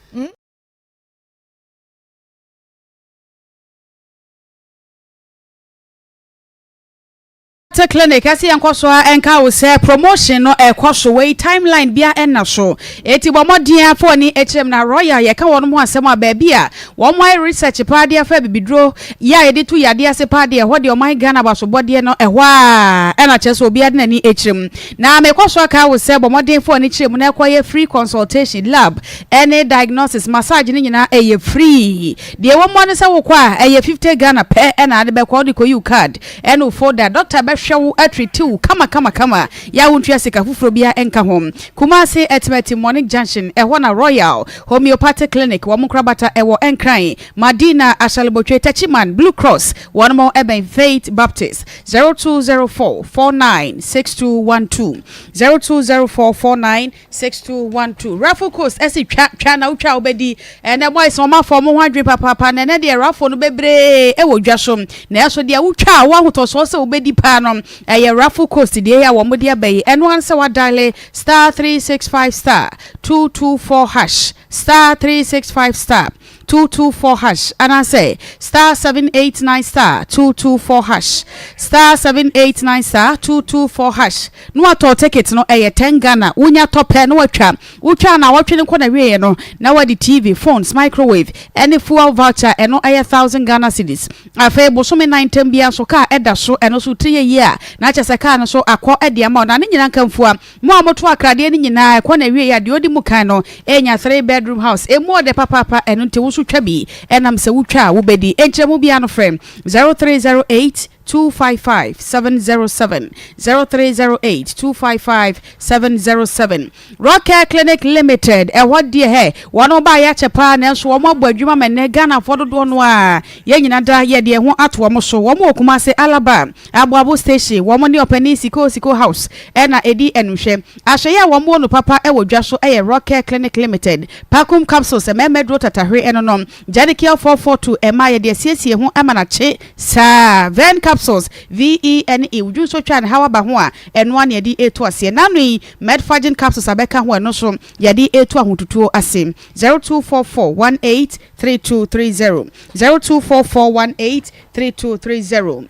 Te clinic ɛsɛ yɛn kɔ so a ɛnka wo sɛ promotion no ɛkɔ so wei timeline bia ɛna so eti bɔ mmɔden a fa w'ani kyerɛ mu na royal yɛka wɔn ho asɛm a baabi a wɔn ayɛ research paa de afa abibiduro yɛ a yɛde tu yadeɛ ase paa deɛ ɛhɔ deɛ ɔman Ghana abasobɔdeɛ no ɛhɔ a ɛna kyerɛ sɛ obiara de n'ani kyerɛ mu na mekɔ so aka wo sɛ bɔ mmɔden fa w'ani kyerɛ mu na ɛkɔ yɛ free consultation lab ɛne diagnosis, massage no nyinaa ɛyɛ free. Deɛ ɛwɔ mu ara ne sɛ wokɔ a ɛyɛ 50 Ghana pɛ ɛna ade bɛkɔ, wode kɔyi wo card ɛne wo folder, doctor bɛhwɛ wo atreati wo kama kama kama yɛ a wontua sika foforɔ biara ɛnka ho. Kumasi Atimati Monique Junction ɛhɔ na Royal Homeopathic Clinic wɔn nkorabata ɛwɔ Nkran, Madina Ashalebotwe, Techiman, Blue Cross wɔnom ɛbɛn Faith Baptist 0204 49 6212 0204 49 6212 Raffle Coast ɛsi twa twa na wotwa a wobɛdi ɛnɛ boys wɔn afɔ wɔn ho adwene papaapa na ɛnɛ deɛ raffle no bebree ɛwɔ dwa so na ɛso deɛ wotwa a wɔ ahotɔsoɔ sɛ wobɛdi paa no ɛyɛ Raffle Coast deɛ yɛ a wɔn de aba yi ɛno ara sɛ wadaile star 365 star 224 hash star 365 star 224 hash anaasɛ star 789 star 224 hash star 789 star 224 hash na watɔ ticket no ɛyɛ 10 Ghana wonya tɔ pɛ na watwa wotwa na awɔtwe no nkɔ na wieɛ no na wadi TV phones microwave ɛne fuel voucher ɛno ɛyɛ 1000 Ghana cedis afei bosome nan ntam biara nso kaa ɛda so ɛno so tiri yɛ yie a na kyɛ sɛ kaa no so akɔ ɛde ama wo na ne nyina nkamfua Mo a moto akradeɛ no nyinaa, ɛkɔ n'awieɛ a, deɛ ɔdi mu kan no renya three bedroom house. Ɛmu ɔdɛ papaapa, ɛno nti wo nso twa bi. Ɛnam sɛ wotwa a, wobɛdi. Nkyerɛmu biara no frɛ 0308 255 707, 0308 255 707. Rock Care Clinic Limited, ɛhɔ deɛ hɛ, wɔn baeɛ akyɛ paa nanso wɔn abɔ adwuma ma nnɛ Ghanafoɔ dodoɔ no ara, yɛn nyina da yɛde yɛn ho ato wɔn so. Wɔn wɔ Kumasi, Alaba. Aboabo Station, wɔn ne Ɔpanin Siko Siko House na ɛdi animhwɛ. Ahwɛeɛ a wɔn wɔ no papa wɔ dwa so yɛ Rock Care Clinic Limited, Pakum Capsules, mmarima aduro tatahwe ɛno nom, Janicure 442, mmaa yɛde asiesie ho ama no akye saa, Vern Capsules, VENE, wo dwonsɔ twa ne haw aba ho a, ɛno ara na yɛde retu aseɛ. N'ano yi, Medfagin Capsules abɛka ho, ɛno nso yɛde retu ahotutuo ase. 0244 18 3230, 0244 18 3230.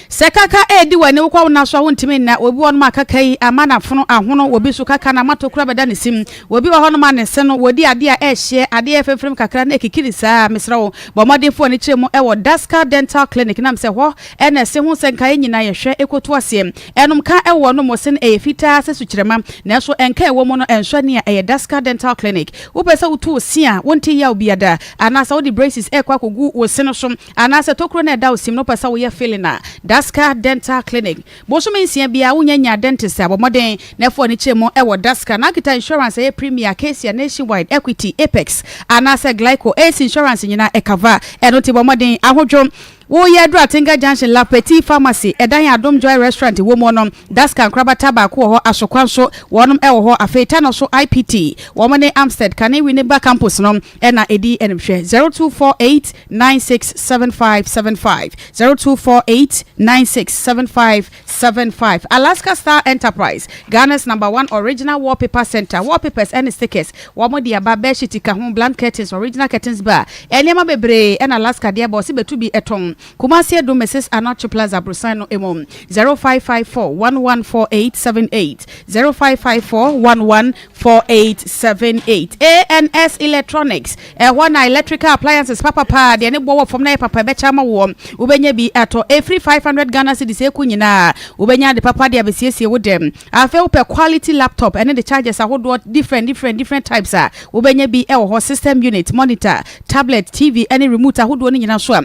Sɛ kaka redi w'ani wokɔ wo nna so a wontumi nna. Obi wɔ hɔnom a kaka yi ama n'afono ahono, obi nso kaka no ama tokuro abɛda ne sim. Obi wɔ hɔnom a ne se no wɔdi adeɛ a ɛrehyeɛ, adeɛ a ɛrefremfrem kakra na ɛkikiri saa. Mesrɛ wo, bɔ mmɔden fa w'ani kyerɛ mu wɔ Daska Dental Clinic nam sɛ hɔ na ɛse ho sɛ nkaeɛ nyinaa yɛhwɛ kɔtu aseɛ. Ɛnom ka wɔ wɔnom se no ɛyɛ fitaa sɛ sukyerɛma nanso ɛnka ɛwɔ mu no ɛnsɔ ani a ɛyɛ Daska Dental Clinic. Wopɛ sɛ wotu wo se a wonte yaw biada anaasɛ wode braces rekɔ akɔgu wo se no so Anaasɛ tokuro no a ɛda wo sim no wopɛ sɛ woyɛ filling a, Daska Dental Clinic. Bosome nsia biara wonya nyaa dentist a, bɔ mmɔden na fa w'ani kyerɛ mu wɔ Daska. Na wokita insurance a ɛyɛ Premier, Acacia, Nationwide, Equity, Apex, anaasɛ Glico, Ace Insurance nyinaa ɛcover. Ɛno nti bɔ mmɔden. Ahodwo, Woyɛ aduru Atenga Junction, La Petite Pharmacy, ɛdan a Adom Joy Restaurant wɔ mu no, Daska nkorabata baako wɔ hɔ, Asokwa nso wɔnom wɔ hɔ, afei Tano so IPT, wɔn ne Amstead, Kane Winneba Campus no na ɛdi animhwɛ. 0248 967575 0248 967575 Alaska Star Enterprise, Ghana's number one original wallpaper center, wallpapers ɛne stickers, wɔn de aba, bedsheet ka ho, blank curtains, original curtains bar, nneɛma bebree ɛna Alaska de aba, ɔse bɛtu bi ɛtɔn. Kumasi Adum Mrs Anokye Plaza aborosan no mu, 0554 114878, 0554 114878. ANS Electronics, ɛhɔ na electrical appliances papapa deɛ ne boɔ wɔ fam na ɛyɛ papa ɛbɛkyɛ ama woɔ. Wobɛnya bi atɔ ɛfiri 500 Ghana cedis ɛkɔ nyinaa. Wobɛnya ade papa de abɛsiesie wo dɛm. Afei wopɛ quality laptop ɛne de chargers ahodoɔ different different different types a, wobɛnya bi ɛwɔ hɔ. System unit, monitor, tablet, TV ɛne remote ahodoɔ no nyinaa so a,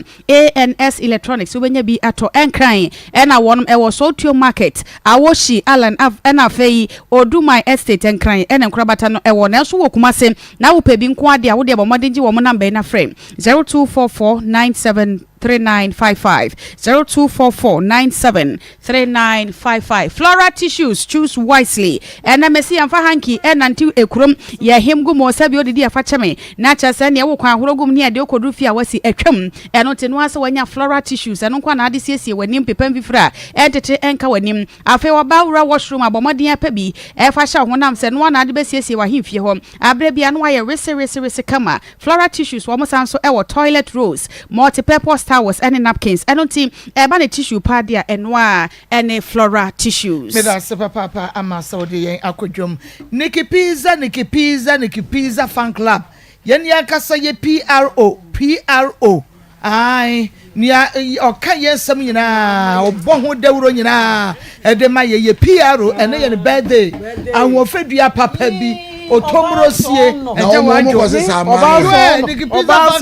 ANS Electronics wobɛnya bi atɔ. Ɛnkran ɛna wɔnom ɛwɔ Sowutuom Market, Awoshie, Allen Ave ɛna afei Oduman Estate Nkran ɛna nkorabata no ɛwɔ. Nanso wɔ Kumase na wopɛ bi nko ara deɛ a, wodeɛ bɔ mmɔden gye wɔn number yi na frɛ 0244 97 3955 0244 97 3955 Flora Tissues, choose wisely. Ɛnɛ mese yɛmfa hanky ɛnantew ekurom, yɛhem gu mu sɛbi odidi afa kyɛ me na kyerɛ sɛ nea ɛwɔ kwan ahorow gu mu ne ɛde okoduru fie a wasi atwam. Ɛno nti noa sɛ wanya Flora Tissues, ɛno nko ara na ade siesie w'anim, pepa mfifiri a ɛntete ɛnka w'anim. Afei ɔbaa wura washroom a, bɔ mmɔden apɛ bi ɛfa hyɛ wo honam sɛ noa na ade bɛsiesie w'ahemfie hɔ aberɛ biara na wayɛ wese wese wese kama. Flora tissues, wɔn san nso wɔ toilet rolls, multi-purpose towels ne napkins. Ɛno nti ɛba ne tissue paa deɛ a, ɛno ara ne Flora tissues. Meda ase papaapa ama sɛ wode yɛn akɔ dwam. Nikki Pizza, Nikki Pizza, Nikki Pizza Fan Club. Yɛn ankasa yɛ PRO, PRO. Ae, nea ɔka yɛn nsɛm nyinaa, ɔbɔ ho dawuro nyinaa ɛde ma yɛ, yɛ PRO, ɛnɛ yɛ ne birthday. Ahoɔfɛ dua papa bi, otomrosie, ɛgya wadwo.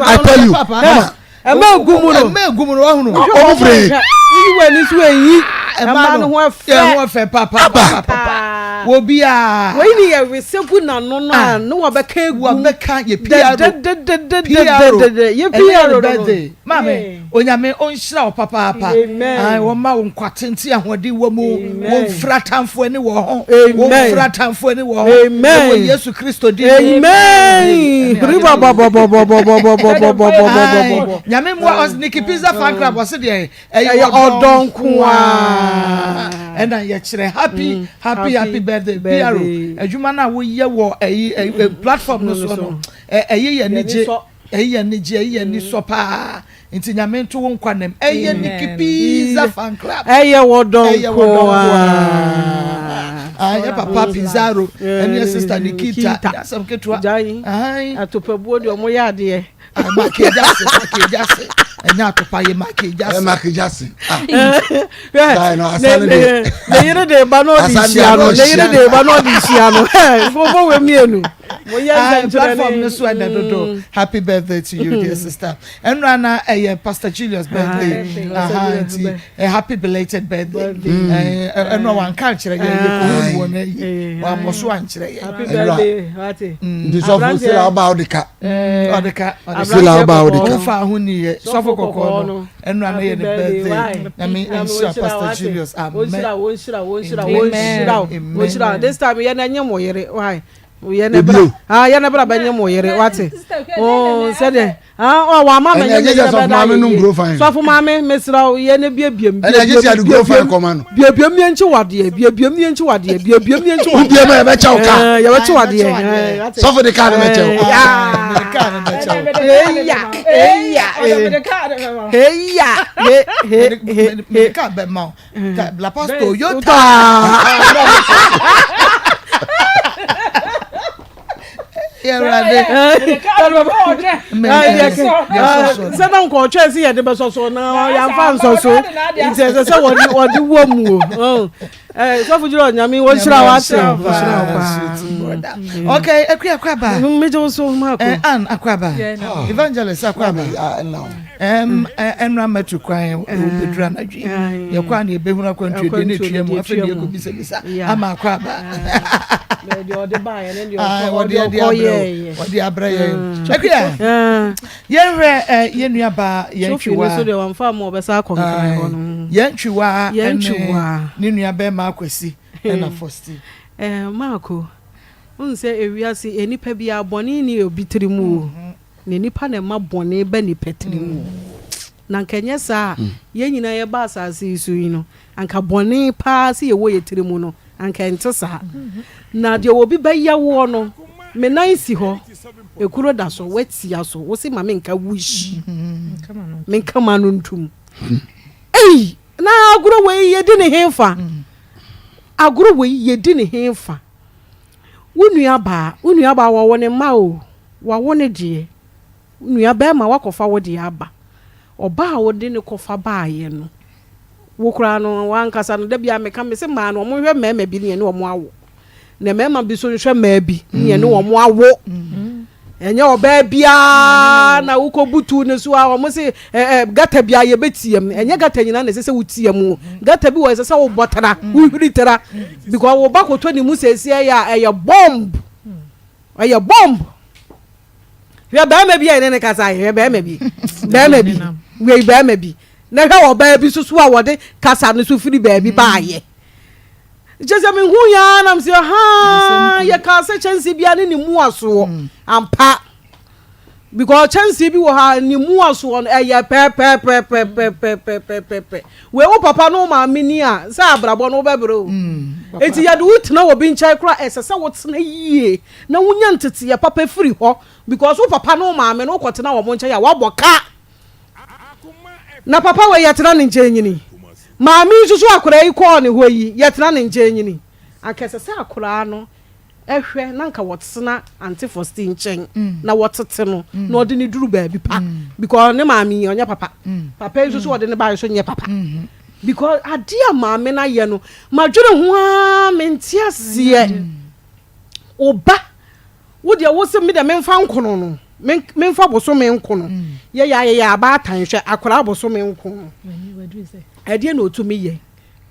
I tell you, mama. Ɛmɛ egu mu no. Ɛmɛ egu mu no, wahunu. Ɔmo fere. Iyi wɔ ani so eyi. Ɛma no ho ɛfɛ. Yɛ ho ɛfɛ papa papa papa. Wɔ biara. Wei ni yɛ wese gu n'ano no a ne wabɛka egu. Wabɛka yɛ PRO. Dɛdɛdɛdɛdɛdɛdɛ yɛ PRO no. Birthday. Maame, Onyame ɔnhyira wo papaapa. Amen. Wɔma wo nkwa tenten, ahoɔden wɔ mu. Amen. Wɔmfira atamfo ani wɔ ho. Amen. Wɔmfira atamfo ani wɔ ho. Amen. Ɛwɔ Yesu Kristo din mu. Amen. Riba ba ba ba ba ba ba ba ba ba ba ba ba ba. Nyame mmoa ɔs Nikki Pizza fan club ɔse deɛ ɛyɛ ɔdɔ nko ara. Ɛna yɛkyerɛ happy happy happy birthday PRO. Adwuma no a woyɛ wɔ ɛyi platform no so no, ɛyɛ yɛ anigye, ɛyɛ yɛ anigye, ɛyɛ yɛ anisɔ paa. Nti Nyame nto wo nkwa nam. Ɛyɛ Nikki Pizza fan club. Ɛyɛ wɔdɔ nko ara. Yɛ papa Pizarro ɛne yɛ sister Nikita. Asɛm ketewa. Atopabuo deɛ ɔmo yɛ adeɛ. Maki Jase, Maki Jase. Ɛnyɛ atopa yɛ Maki Jase. Maki Jase. Ne yere de ba na ɔde hyia no. Ne yere de ba na ɔde hyia no. Nkurɔfoɔ wɔ mmienu. Mo yɛ nsɛnkyerɛnne. Platform no so ɛdɛ dodo. Happy birthday to you, dear sister. Ɛnura na ɛyɛ Pastor Julius birthday. Aha, nti a happy belated birthday. Ɛnura wanka nkyerɛ yɛn, yɛ kɔ hu wɔ n'ayi. Wammɔ so ankyerɛ yɛn. Happy birthday, wate. Nti sɔfo sila ɔba ɔde ka. Ɔde ka. Sila ɔba ɔde ka. Ɔfa ho ni yɛ sɔfo kɔkɔɔ no. Ɛnura na yɛ ne birthday. Nyame nhyira Pastor Julius. Amen. Wonhyira, wonhyira, wonhyira, wonhyira, wonhyira. This time yɛ na nye mo yere. Why? Yɛ ne bra. Ah, yɛ ne bra bɛ nye mo yere. Wate. Oh, sɛdeɛ. Ah, oh, wa ma me nye me yere bɛ da yɛ. Sɔfo maame, mesrɛ wo, yɛ ne biebiem. Ɛna gye sɛ ade guro fan kɔma no. Biebiem ne nkyi wadeɛ, biebiem ne nkyi wadeɛ, biebiem ne nkyi wadeɛ. Wobie ma yɛbɛkyɛ wo kaa. Eh, yɛbɛkyɛ wadeɛ. Sɔfo de kaa no bɛkyɛ wo. Eya, eya, eya, he, he, he, he. Kaa bɛma wo. La Paz Toyota. Sɛ na nka ɔtwɛn sɛ yɛde bɛsɔ so na yɛamfa nsɔ so, nti ɛsɛ sɛ wɔde wɔde wɔ mu o. Sɔfo gyina Ɔnyame wɔnhyira wo ase, wɔnhyira wo paa. Okay, Akua Akwaba. Megye wo so maako. Ann Akwaba. Evangelist Akwaba. Ɛnura mɛtu kwan obeduru anadwo yi. Yɛkɔ a na yɛbɛhunu akwantuo deɛ na etua mu, afei deɛ yɛkɔ bisabisa ama Akwaba. Wɔde ɛde abrɛ wɔde abrɛ yɛn. Akua, yɛnhwɛ yɛn nua baa yɛn twiwa. Yɛn twiwa ɛne ne nua bɛrima Akwasi ɛna Fosti. Maako, wohu sɛ ewiase nnipa biara bɔne nni obi tiri mu o. Na nnipa na ɛma bɔne ba nnipa tiri mu. Na anka ɛnyɛ saa a, yɛn nyinaa yɛba asase yi so yi no, anka bɔne paa sɛ yɛwɔ yɛn tiri mu no, anka ɛnte saa. Na deɛ obi bɛyɛ woɔ no, me nan si hɔ, ekuro da so, woatia so, wose ma menka wish, menka m'ano ntom. Ei, na agorɔ wei yɛdi ne hefa? Agorɔ wei yɛdi ne hefa? Wo nuabaa, wo nuabaa wɔwo ne mma o, wawo ne deɛ. Wo nua bɛrima woakɔfa wo deɛ aba. Ɔbaa a wode no kɔfa baeɛ no, wo koraa no w'ankasa no, da biara meka mese mmaa no wɔnhwɛ mmarima bi ne yɛne wɔn awo. Na mmarima bi nso nhwɛ mmaa bi ne yɛne wɔn awo. Ɛnyɛ ɔbaa biara na wokɔbutu ne so a wɔn se gata biara yɛbɛtia mu. Ɛnyɛ gata nyinaa na ɛsɛ sɛ wotia mu. Gata bi wɔ ɛsɛ sɛ wobɔ tra, wohwiri tra. Because wo ba kɔtɔ ne mu seesie yɛ a ɛyɛ bomb. Ɛyɛ bomb. Hwɛ barima bi a yɛne ne kasa hwɛ barima bi barima bi wei barima bi na hwɛ ɔbaa bi soso a wɔde kasa no so firi baabi mm. baayɛ kyɛ sɛ mehu yɛ nam sɛ ha yɛkaa sɛ kyɛnse bia ne ne mu asoɔ mm. ampa because kyɛnse bi wɔ ha ne mu asoɔ no ɛyɛ pɛpɛpɛpɛpɛpɛpɛpɛ wei wo papa no maame ni a sɛ abrabɔ no wobɛbrɛ o mm, enti yɛde wo tena wɔ bi nkyɛn koraa ɛsɛ sɛ wotena yie na wonya nteteɛ papa firi hɔ because wo papa ne wo maame no wokɔtena wɔn nkyɛn a woabɔ ka. Na papa wei yɛtena ne nkyɛn nyini. Maame yi nso so akwadaa yi kɔɔ ne hɔ yi yɛtena ne nkyɛn nyini. Anka ɛsɛ sɛ akwadaa no hwɛ na anka wɔtena Auntie Fosti nkyɛn na wɔtete no na ɔde no duru baabi pa because ne maame yi ɔnyɛ papa. Papa yi nso so ɔde ne baeɛ so nyɛ papa because adeɛ a maame no ayɛ no madwene ho ara mente aseɛ. Wo ba, wo deɛ wo se me deɛ memfa nkono no, memfa bosome nkono. Mm. Yɛyɛ ayɛyɛ abaatan hwɛ akwadaa bosome nkono. Ɛdeɛ na ɔtumi yɛ.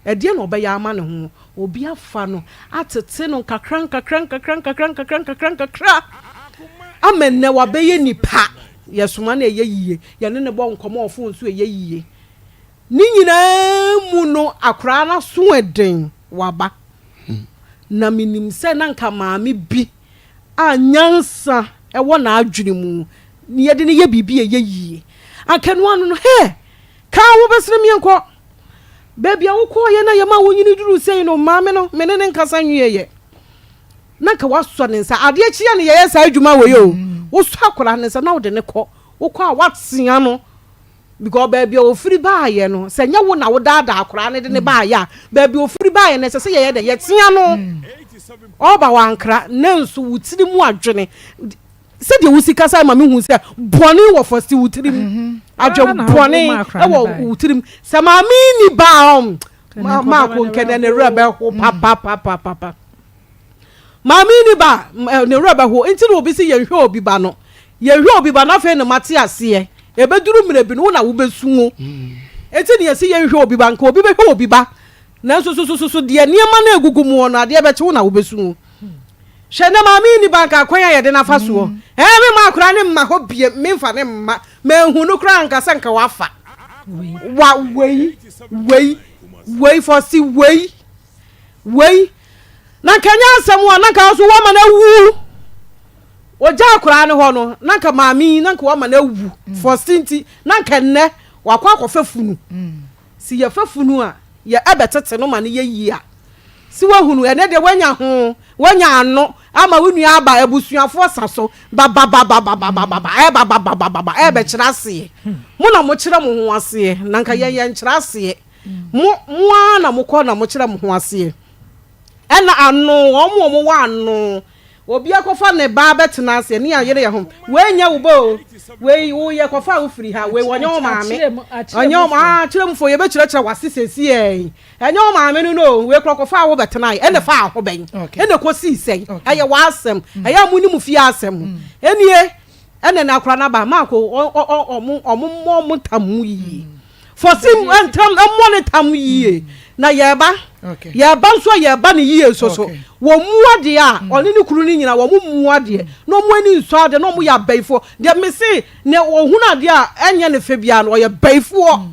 Ɛdeɛ na ɔbɛyɛ ama ne ho. Obi afa no atete no nkakra nkakra nkakra nkakra nkakra nkakra nkakra ama nnɛ wabɛyɛ nipa. Yɛsoma no ɛyɛ yie. Yɛne no bɔ nkɔmmɔ wɔ fon so ɛyɛ yie. Ne nyinaa mu no akwadaa no aso ɛden waba. Na menim sɛ na anka maame bi a nyansa wɔ n'adwene mu na yɛde no yɛ biribi a ɛyɛ yie. Anka ɛno ano no, hɛ! Ka wo bɛsene me nkɔ. Baabi a wokɔeɛ na yɛma wonyini duruu sei no, maame no, me ne no nkasa nwieeɛ. Na anka woasɔ ne nsa. Adeɛ kye a na yɛyɛ saa adwuma wei o. Wosɔ akwadaa no nsa na wode no kɔ. Wokɔ a, woatea no. Because baabi a ofiri baayɛ no, sɛ nyɛ wo na wodaadaa akwadaa no de ne baayɛ a, baabi a ofiri baayɛ no, ɛsɛ sɛ yɛyɛ dɛ yɛtea no. Ɔba wankra, nanso wo tiri mu adwene, sɛdeɛ wosi kasa ma mehu sɛ bɔne wɔ fɔsti wo tirim, mm-hmm. adwen bɔne wɔ wo tirim. Sɛ maame ni baa ɔm, maako nkɛnɛ ne werɛ bɛho papapapapa. Maame yi ni ba a, ne werɛ bɛho. Nti na obi se yɛnhwɛ obi ba no. Yɛnhwɛ obi ba no afei na mate aseɛ. Ɛbɛduru mmerɛ bi no wo na wobɛsu o. Nti na yɛse yɛnhwɛ obi ba. Nka obi bɛhwɛ obi ba. Nanso sosososo deɛ nneɛma no ɛgugu muɔ no adeɛ bɛkye wo na wobɛsu o. Hwɛ nnɛ maame yi ni ba nka kwan a yɛde no afa soɔ. Ɛɛ me mma akwadaa no mma hɔ biem. Memfa no mma. Manhu no koraa anka sɛ nka wafa. Wa wei wei wei fɔsi wei. Wei na nka ɛnyɛ asɛm a na nka nso wɔma no awu. Ogya akwaraa no hɔ no na nka maame yi na nka wɔma no awu mm. fɔsi nti na nka nnɛ wakɔ akɔfa funu. Mm. Si yɛfa funu a yɛ ɛbɛtete no ma no yɛ yie a si wahunu ɛnɛ deɛ wanya ho wanya ano ama wo nua aba abusuafoɔ sa so bababababababa ɛbababababa ɛbɛkyerɛ aseɛ mo na mo kyerɛ mo ho aseɛ na nka yɛn yɛn kyerɛ aseɛ. Mo, mo ara na mokɔ na mokyerɛ mo ho aseɛ. Ɛna ano, wɔn a wɔwɔ ano, obi akɔfa ne ba abɛtena aseɛ, ne yɛayere yɛn ho. Wei nyɛ wo ba o, wei woyɛ kɔfa wo firi ha, wei wɔnyɛ wo maame, ɔnyɛ wo maame, akyerɛmufoɔ yɛbɛkyerɛkyerɛ wase sɛsiɛ, ɛnyɛ wo maame no no o, wei korɔ kɔfa wo bɛtenae, ɛna fa ho bɛn, ɛna kɔsii sɛn, ɛyɛ w'asɛm, ɛyɛ a mo ne mo fie asɛm, ɛnie, ɛna na akora no aba, maako, ɔmo mmɔ ɔmo tam mu yie. Fɔsi ntam mmɔ ne tam yie na yɛba yɛba nso a yɛba ne yie nso so wɔn mu adeɛ a mm. ɔne ne kunu no nyina wɔn mu adeɛ mm. na wɔn ani nsɔ adeɛ na wɔn yɛ abɛyifoɔ deɛ mese ne ɔhunu adeɛ a ɛnyɛ ne fɛ biara no ɔyɛ bɛyifoɔ mm.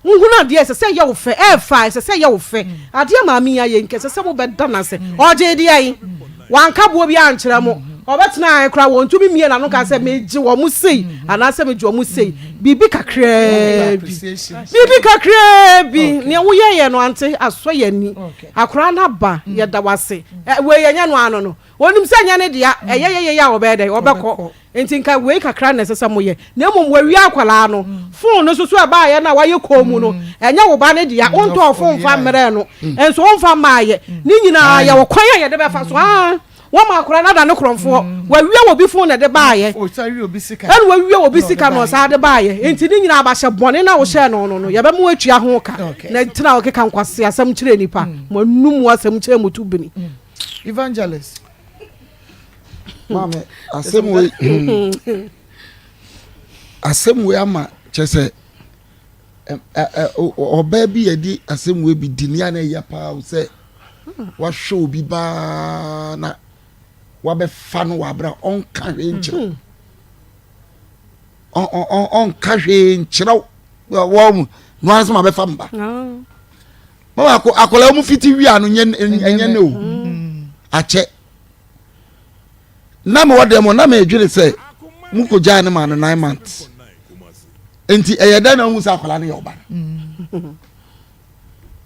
wohunu adeɛ ɛsɛ sɛ ɛyɛ wo fɛ ɛɛfa ɛsɛ sɛ ɛyɛ wo fɛ adeɛ maame yi ayɛ nkɛ ɛsɛ sɛ wobɛda no ase ɔgye deɛ yi wanka boɔ bi ankyerɛ mo. Ɔbɛtena ha koraa wɔntumi mmie n'ano nka sɛ megye wɔn sei anaasɛ megye wɔn sei. Biribi kakraa bi. Biribi kakraa bi. Nea woyɛeɛ no ante asɔ yɛn ani. Akwadaa no aba, yɛda wo ase. Wei ɛnyɛ no ano no. Ɔnim sɛ ɛnyɛ ne dea. Ɛyɛ yɛyɛ a ɔbɛyɛ dɛn? Ɔbɛkɔ. Nti nka wei kakra na ɛsɛ sɛ moyɛ. Na mmom wawia akwadaa no. Phone no nso so ɛbaeɛ no a wayɛ komm no, ɛnyɛ wo ba no dea. Wontɔɔ phone mfa mmrɛɛ no. Nso womfa mmaeɛ. Ne nyinaa yɛwɔ kwan a yɛde bɛfa so. Aa! Wɔma akwadaa no ada ne korɔmfoɔ. Wawia obi phone na ɛde baeɛ. Ɛna wawia obi sika na ɔsan de baeɛ. Nti ne nyinaa abahyɛ bɔne no a wohyɛɛ no no no, yɛbɛma watua ho ka. Na tena ɔkeka nkwaseasɛm kyerɛ nnipa. Mo anum asɛm kyerɛ mo to bini. Evangelist. Maame, asɛm wei asɛm wei ama kyɛ sɛ ɔbaa bi yɛde asɛm wei bi di nea na ɛyɛ paa sɛ wahwɛ obi baa na wabɛfa no wɔ abira ɔnka hwee nkyerɛ ɔnka hwee nkyerɛ wɔn no ara sɛ ma bɛfa mba. Mama akɔ akwadaa mu fiti wia no nyɛ ɛnyɛ ne o akyɛ na mewɔ dɛm na medwene sɛ mu kɔ gyaa ne maa no nine months nti ɛyɛ dɛn na ohun sɛ akwadaa no yɛ ɔba no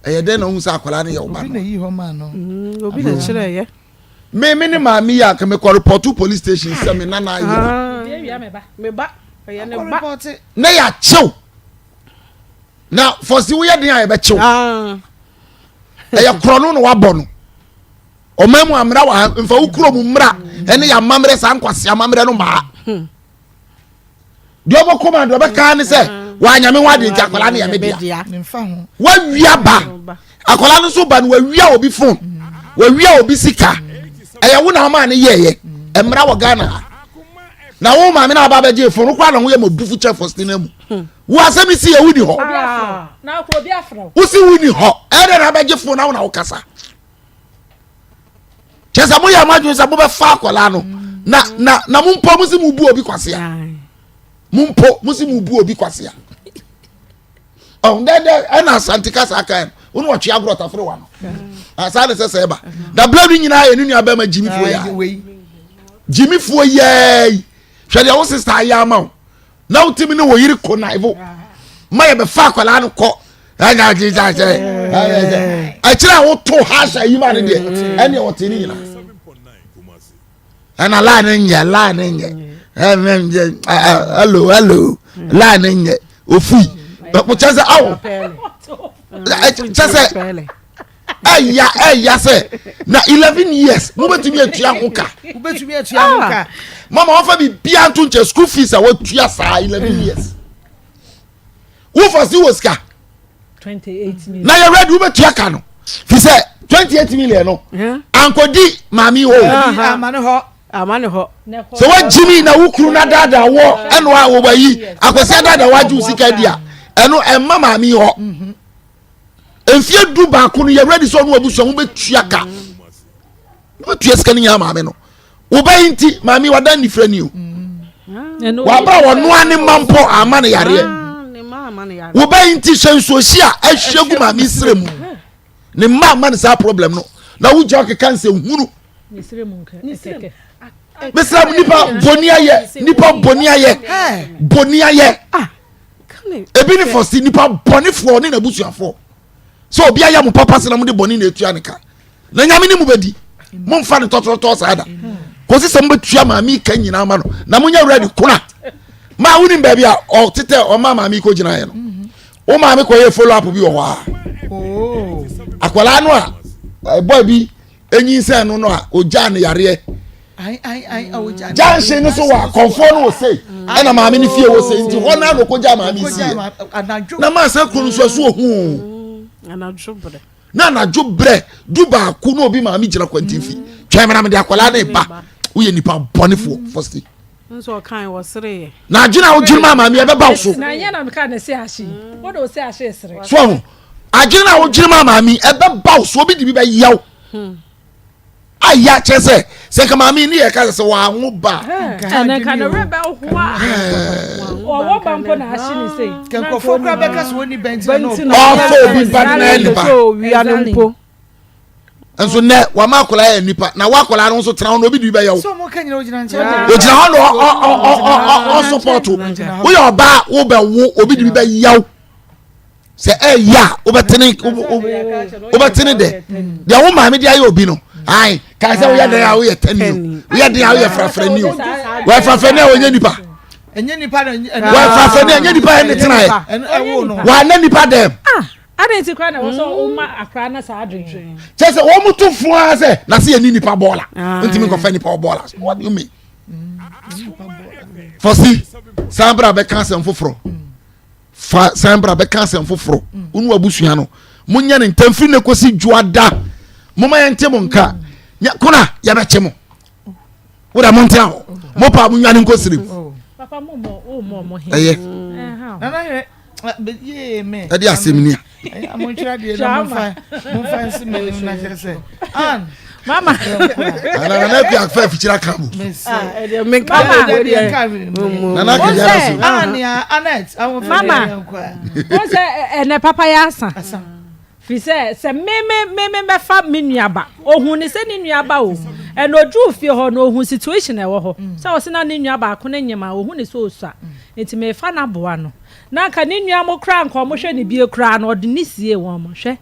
ɛyɛ dɛn na ohun sɛ akwadaa no yɛ ɔba no obi na yi hɔ maa no mm, obi na kyerɛ yɛ me me ne maame yi a ka mekɔ repɔto police station sɛ me nana ayɛ ah. na yɛakyew na fɔsi woyɛ den a yɛbɛkyew ah. ɛyɛ korɔ no na wabɔ no ɔman mu amena wɔ ha nfa wo kurom mmra ɛne yɛ amammerɛ saa nkwasi amammerɛ no maa hmm. deɛ ɔbɛkɔ ma deɛ ɔbɛka ne sɛ wanyame ho adeɛ nti akwadaa no yɛ me dea wawia ba akwadaa no nso ba no wawia obi phone wawia obi sika ɛyɛ wo na ɔmaa no yɛɛyɛ mmra wɔ Ghana ha na wo maame na aba abɛgye phone wokora na ho yɛ ma bufu kyɛ fɔsitena mu hmm. Wo asɛm si yɛ wuni hɔ. Wosi wuni hɔ. Ɛdɛ na abɛgye fon na wo na wokasa. Kyɛ sɛ moyɛ mo adwene sɛ mobɛfa akwadaa no na na na mo mpo mo si mo bu obi kwasea. Mo mpo mo si mo bu obi kwasea. Ɔn dɛ dɛ ɛna asante kasa aka yɛn wo ne ɔtwe agorɔ tafere wa no. Asa ne sɛ sɛ ɛba. Na bere no nyinaa yɛ ne nua bɛrima gyimifoɔ yɛ. Gyimifoɔ yɛ hwɛ deɛ wo sista ayɛ ama wo. na wotumi ne wo yere konaivo ma yɛbɛfa akwadaa no kɔ ɛna agye sɛ ɛkyerɛ a woto ha yi ma no deɛ ɛne ɔte ne nyina ɛna line no nyɛ line no nyɛ hello hello line no nyɛ ofui kyɛ sɛ awo kyɛ sɛ ɛya ɛya sɛ na 11 years mobɛtumi atua ho ka wobɛtumi atua ho ka mama wɔfa biribiara nto nkyɛ school fees a watua saa 11 years wofa si wɔ sika na yɛ ready wobɛtua ka no fi sɛ 28 million no ankɔdi maame hɔ sɛ woagyimi na wo kunu no adaadaa wɔ ɛno a wɔbayi akwasi adaadaa woagye wo sika di a ɛno ɛmma maame hɔ mm-hmm. mfie du baako no yɛ ready sɛ ɔno abusua ho bɛtua ka wobɛtua sika no nyinaa maame no wobɛyi nti maame wada nnifirɛ ni o wabra wɔnoa ne ma mpo ama no yareɛ wobɛyi nti hyɛ nsuohyi a ahwie gu maame srɛ mu ne mma ama no saa problem no na wogya ɔkeka nsɛ hunu mesrɛ mu nipa bɔni ayɛ nipa bɔni ayɛ bɔni ayɛ ah. ebi ne fɔsi nipa bɔnefoɔ ne n'abusuafoɔ sɛ obi ayɛ mo papa sɛ na mo de bɔne na etua ne ka na nyame ne mo bɛdi mo nfa ne tɔtɔtɔ saa da kòsi sɛ mo bɛtua maame ka nyinaa ma no na mo nyɛ ready kona maa wonim baabi a ɔtetɛ ɔma maame kɔ gyina yɛ no wo maame kɔ yɛ follow up bi wɔ hɔ a oh. akwadaa no a boy bi enyinsɛn no no a ogyaa no yareɛ junction no so wɔ akɔnfoɔ no wɔ sei ɛna maame no fie wɔ sei nti hɔ no ano kɔgyaa maame si yɛ na maa sɛ kuro no so ɛso ohun na anadwo brɛ du baako na obi maame gyina kwantinfi twɛn mi na mi de akwadaa ne ba woyɛ nipa bɔnefoɔ fɔsti. Nso ɔkan wɔ sere yɛ. Na adwene a wodwene ma maame ɛbɛba wo so. Na nyɛ na meka ne se ahye yi. Wode wo se ahye sere. So ho. Adwene a wodwene ma maame ɛbɛba wo so obi de bi bɛyɛ wo. Hmm. Aya kyerɛ sɛ sɛ nka maame ne yɛ ka sɛ wɔanwo ba. Ɛnna nka ne werɛ bɛhoa. Ɔwɔ ba mpo na ahye ne sei. Nkurɔfoɔ kura bɛka sɛ wɔnni bɛnti na ɔfɔ obi ba na ɛne ba. Owia no mpo. Nso nnɛ wama akwadaa yɛ nipa na wo akwadaa no nso tena hɔ na obi de bi bɛyɛ wo. Ogyina hɔ na ɔsopɔto. Woyɛ ɔbaa wobɛwo obi de bi bɛyɛ wo. Sɛ ɛyɛ a wobɛtene wobɛtene dɛ deɛ wo maame de ayɛ obi no ayi kaa sɛ woyɛ dɛn a woyɛ tɛni o woyɛ dɛn a woyɛ frafrani o wɔyɛ frafrani a wɔnyɛ nipa wɔyɛ frafrani a nyɛ nipa yɛ ne tena yɛ wɔanɛ nipa dɛm. Adɛn nti koraa na ɛwɔ sɛ woma akwadaa no saa adwene? Kyerɛ sɛ wɔn to fo ara sɛ na se yɛni nipa bɔɔla ntumi nkɔfɛ nipa bɔɔla what do you mean? Fɔsi san bra bɛka asɛm foforɔ fa san bra bɛka asɛm foforɔ wo ne w'abusua no monyɛ ne ntɛm firi ne kɔsi dwoada moma yɛnte mo nka kona yɛbɛkye mo wode mo ntena hɔ mo paa mo nwane nkɔ sirim ɛyɛ ɛde asɛm ni a Mama. Nana nana bi afa afikyiri aka mu. Nana kejì ara so. Mama, o sɛ ɛnɛ papa yɛ asa. Firi sɛ, sɛ me me me me bɛfa me nua ba, ohun ne sɛ ne nua ba o, ɛna oduru fie hɔ no ohun situation a ɛwɔ hɔ, sɛ ɔse na ne nua baako no nyem a ohun ne sɛ osua, nti mefa no aboa no, na anka ne nua mo koraa anka ɔmo hwɛ no bie koraa no ɔde ne siee wɔn mo, hwɛ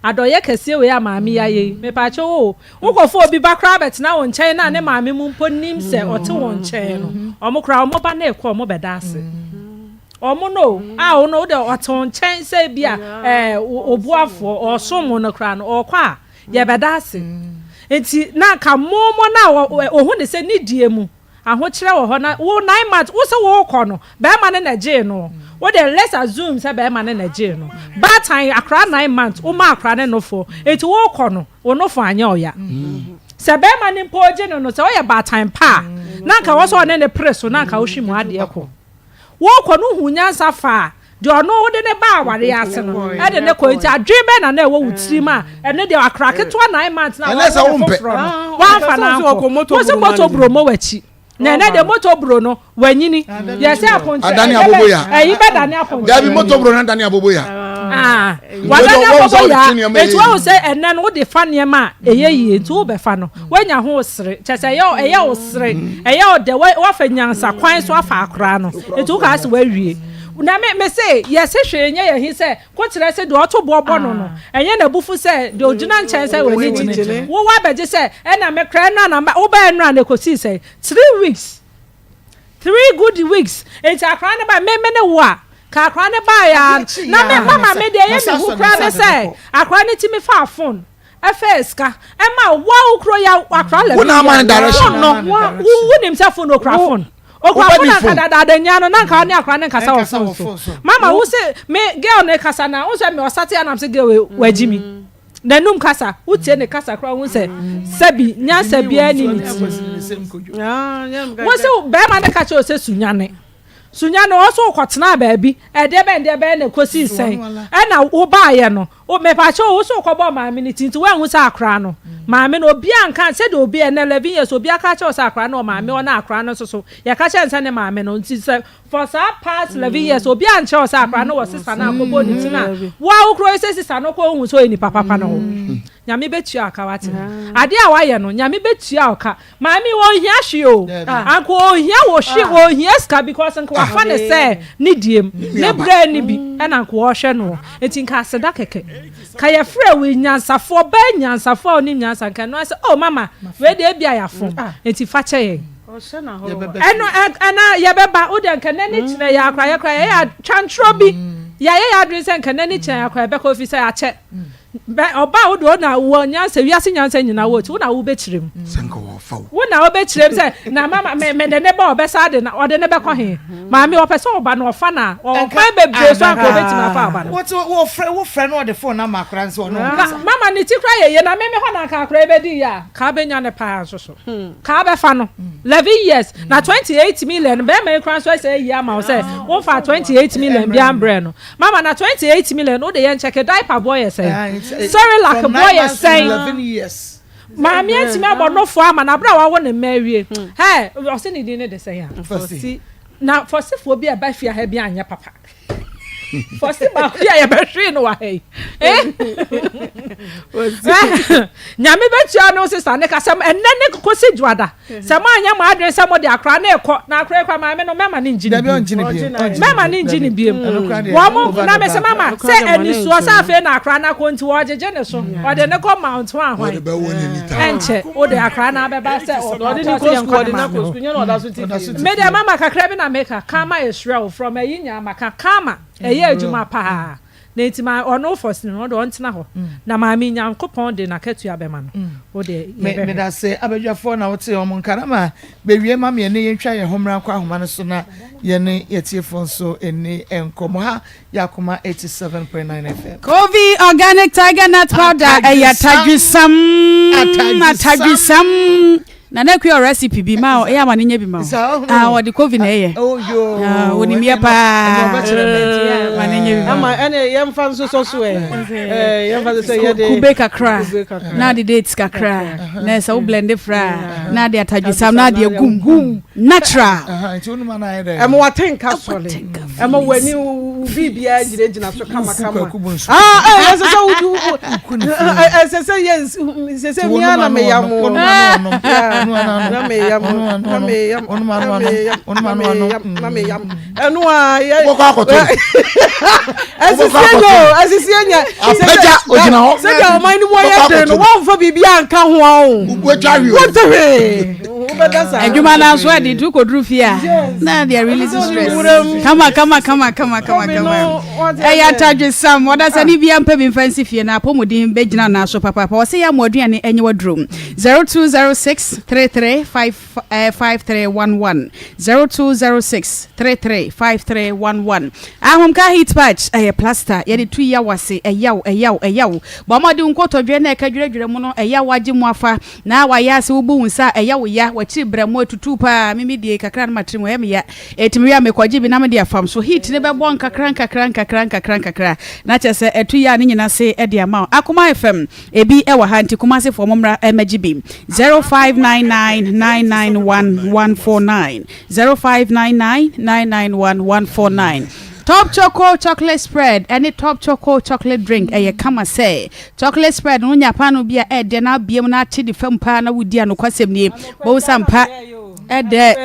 adɔyɛ kɛseɛ wei a maame yi ayɛ yi, mepaakyɛw o, wo kɔfa obi ba koraa bɛtena wo nkyɛn na ne maame mo mpo nim sɛ ɔte wɔn nkyɛn no, ɔmo koraa ɔmo ba no rekɔ ɔmo bɛda ase. Ɔmo no o, a wo no wo deɛ ɔte wo nkyɛn sɛ bi a ɛɛ wo boafoɔ ɔɔsom wo no koraa no ɔɔkɔ a yɛbɛda ase. Nti na nka mo mo no a ɔhu ne sɛ ne die mu ahokyerɛ wɔ hɔ na wo 9 months wo sɛ wookɔ no bɛɛma no na ɛgyee no wo deɛ let's assume sɛ bɛɛma no na ɛgyee no baatan akora 9 months wo ma akora ne nofoɔ nti wookɔ no wo nofo anyɛ ɔya sɛ bɛɛma no mpo ɔgye no no sɛ ɔyɛ baatan pa a na nka wɔ sɛ ɔne ne pere so na nka wohwe mu adeɛ kɔ. Wokɔ no hu nyansa faa deɛ ɔno wode no baa awareɛ ase no de no kɔ nti adwene bɛn na na ɛwɔ wo tirim a ɛno deɛ akora ketewa 9 months na wawo no foforɔ no wamfa no ankɔ wo se moto buro mɔ w'akyi na ɛnɛ deɛ moto buro no wanyini yɛ sɛ aponkyerɛ ɛyi bɛdane aponkyerɛ dabi moto buro no adane aboboya Ah, wadane aboboya nti wahu sɛ ɛnɛ no wode fa nneɛma a ɛyɛ yie nti wobɛfa no Woanya ho sere, kyerɛ sɛ ɛyɛ ɛyɛ wo sere, ɛyɛ wo dɛ, woafa nyansa kwan so afa akora no, nti wokaa sɛ woawie. Na me me se yɛse hwee nyɛ yɛn he sɛ kokyerɛ se deɛ ɔto boɔ bɔ no no, ɛnyɛ n'abufu sɛ deɛ ogyina nkyɛn sɛ w'ani gyene. Wo woabɛgye sɛ ɛna me koraa ɛnora na wobaa ɛnora na ɛkɔsii sɛn? Three weeks. Three good weeks nti akwadaa no ba me me ne wo a ka akwadaa no baeɛ ara na me mama me deɛ ɛyɛ me hu koraa ne sɛ akwadaa no tumi faa phone ɛfɛɛ sika ɛma wo a wo kuro ya akwadaa lɛ Wo na ama no direction. phone no wo wo nim sɛ phone okura phone okura Wo phone ba anka di phone. dadaada nya no na nka ɔne akwadaa no nkasa wɔ Ɛnkasa phone wɔ so phone so. mama wo se me girl no kasa na wo sɛ me ɔsate anam sɛ girl wei wagyi mi. N'anum kasa, wotie ne kasa koraa wohu sɛ sɛbi nyansa biara nni ne tirim. Wo se bɛrima no ka kyerɛ wo sɛ sunyane. Sunyane ɔso wokɔtenaa baabi, ɛdeɛ bɛn deɛ bɛn na ɛkɔsii sɛn ɛna wobaeɛ no, mepakyɛ wo so wokɔbɔɔ maame no ti nti woanhu sɛ akora no maame no obiara nka sɛdeɛ obi ɛnɛ 11 years obiara ka kyerɛ wo sɛ akora no wɔ maame hɔ na akora no nso so yɛka kyerɛ no sɛ ne maame no nti sɛ For saa past 11 years obi ankyerɛ wo sɛ akwadaa no wɔ sista no a akɔbɔ ne ti no a wo a wo kuro yi sɛ sista no kɔ ohu sɛ ɔyɛ nipa papa no hɔ. Nyame bɛtua wo ka wate. Adeɛ a wayɛ no Nyame bɛtua wo ka. Maame ɔnhia hwee o. Anka ɔnhia wo hwe ɔnhia sika because nka wafa ne sɛ ne diem ne brɛ ne bi ɛna nka ɔhwɛ noɔ. Nti nka aseda kɛkɛ. Ka yɛfrɛ wo nyansafoɔ baa nyansafoɔ a onim nyansa nka ɛno ara sɛ oh mama wei deɛ ebia yɛafom nti fa kyɛ yɛn. Ɛno ɛna yɛbɛba wo deɛ nka n'ani kyerɛ yɛ akora yɛ kora yɛyɛ twantwerɛ bi yɛayɛ yɛ adwene sɛ nka n'ani kyerɛ yɛ akora yɛbɛkɔ ofi sɛ akyɛ bɛ ɔba wo deɛ ɔna wɔ nyansa wiase nyansa nyina wɔ ti wo na wobɛkyerɛ mu wo na wobɛkyerɛ mu sɛ na mama me me de ne ba ɔbɛsa de na ɔde ne bɛkɔ he maame ɔpɛ sɛ ɔba no ɔfa na ɔkwan bebree so anka ɔbɛtumi afa ɔba no wofrɛ wofrɛ no ɔde phone ama akora nso ɔno mama ne ti kora yɛ yie na meme hɔ na anka akora yɛbɛdi yɛ a ka bɛnya ne paa nso so Kaa bɛfa no 11 years na 28 million bɛrima yi koraa nso ɛsɛ ayi ama wo sɛ womfa 28 million bi ambrɛ no mama na 28 million wode yɛ nkyɛke diaper boɔ yɛ sɛn Cerelac boɔ yɛ sɛn maame atumi abɔ nofoɔ ama no abere a wawo ne mma awie hɛ ɔse ne din ne de sɛn a na fɔsefoɔ bi a ɛba fie ha bi anyɛ papa. Fɔsi baako yi a yɛbɛhwee no wɔ ha yi. Eh? Nyame bɛtua no sista ne ka sɛ ɛnɛ ne kɔsi dwoada. Sɛ moanyɛ mo adwene sɛ mode akora no rekɔ na akora yi kora maame no mɛma no ngye ne biem. Mɛma no ngye ne biem. Wɔn mo na mese mama sɛ anisoɔ sɛ afei na akora no akɔ nti wɔgyegye ne so. Ɔde ne kɔ mount ho ahwan. Ɛnkyɛ wode akora no abɛba sɛ ɔde ne kɔ sukuu ne maame hɔ. Me deɛ mama kakra bi na meka karma is real from ayi nyaa maka karma ɛyɛ adwuma paa. Na enti ma ɔno fɔs no, ɔno deɛ ɔntena hɔ, na maame Nyankopɔn de n'akatua bɛma no. Wo deɛ yɛbɛhwɛ. Medase abadwafoɔ na wote wɔn nka na ma bɛwie ma me ɛne yɛntwa yɛn ho mmra nkɔ ahoma no so na yɛne yɛtiefoɔ nso ɛni nkɔmmɔ ha yɛ akoma 87.9 FM. Kovi organic tiger nut powder ɛyɛ atadwisam atadwisam. Nana Akua wɔ recipe bi ma ɛyɛ ama no nyɛ bi ma wo. Ah, wɔde kovi na ɛyɛ. Oh, yo. Ah, wɔnim yɛ paa. Ma no nyɛ bi ma. Ama ɛne yɛmfa nso sɔ so ɛ. Eh, yɛmfa nso sɛ yɛde kube kakra. Na de dates kakra. Na sɛ wo blende fra na de atadwesam na de agum. Gum. Natural. Nti wo numa na ayɛ dɛ. Ɛma watenka sɔre. Ɛma w'ani wo biribiara gyinagyina so kamakama. Ah, eh, ɛsɛ sɛ wo ɛsɛ sɛ yɛ sɛ sɛ mia na meya mo na meya mo na meya mo na meya mo na meya mo na meya mo ɛno a yɛ wobɛkɔ akɔto ɛsisi enya o ɛsisi enya apagya ogyina hɔ sɛdeɛ ɔman no mu ayɛ den no wɔnfa biribi anka ho a o wobɛtwa hwee o wonte hwee wobɛda saa adwuma no nso ɛde nti wokɔduru fie a na deɛ release stress kama kama kama kama kama kama Ɛyɛ atadwesam. Ɔdasani biara mpɛ bi mfa nsi fie na apɔmuden bɛgyina nan so papaapa. Ɔse yɛ mo aduane ɛnyɛ waduro. 0206 33 5311 0206 33 5311 Ahomka heat patch ɛyɛ plaster yɛde tu yaw ase ɛyaw ɛyaw ɛyaw bɔ mmɔden wo nkotodwe na ɛka dwiradwira mu no ɛyaw agye mu afa na wayɛ ase wobu wo nsa a ɛyɛ wo ya wakyiri brɛ mu atutu paa mimi die kakra no matiri mu ɛyɛ me ya Eti mewie a mekɔgye bi na mede afam so. Heat no bɛbɔ nkakra nkakra nkakra nkakra nkakra na kyerɛ sɛ ɛto yi a ne nyina se de ama wo. Akoma FM ebi wɔ ha nti Kumasi foɔ mommra mmɛgye bi. 0599 991 149 0599 991 149 Top Choco Chocolate Spread ɛne Top Choco Chocolate Drink ɛyɛ kama sɛ Chocolate spread no wonya paano bi a ɛɛdɛ na abue mu na akye de fam paa na wodi a nokwasɛm nie bohu sɛ ampa ɛdɛ.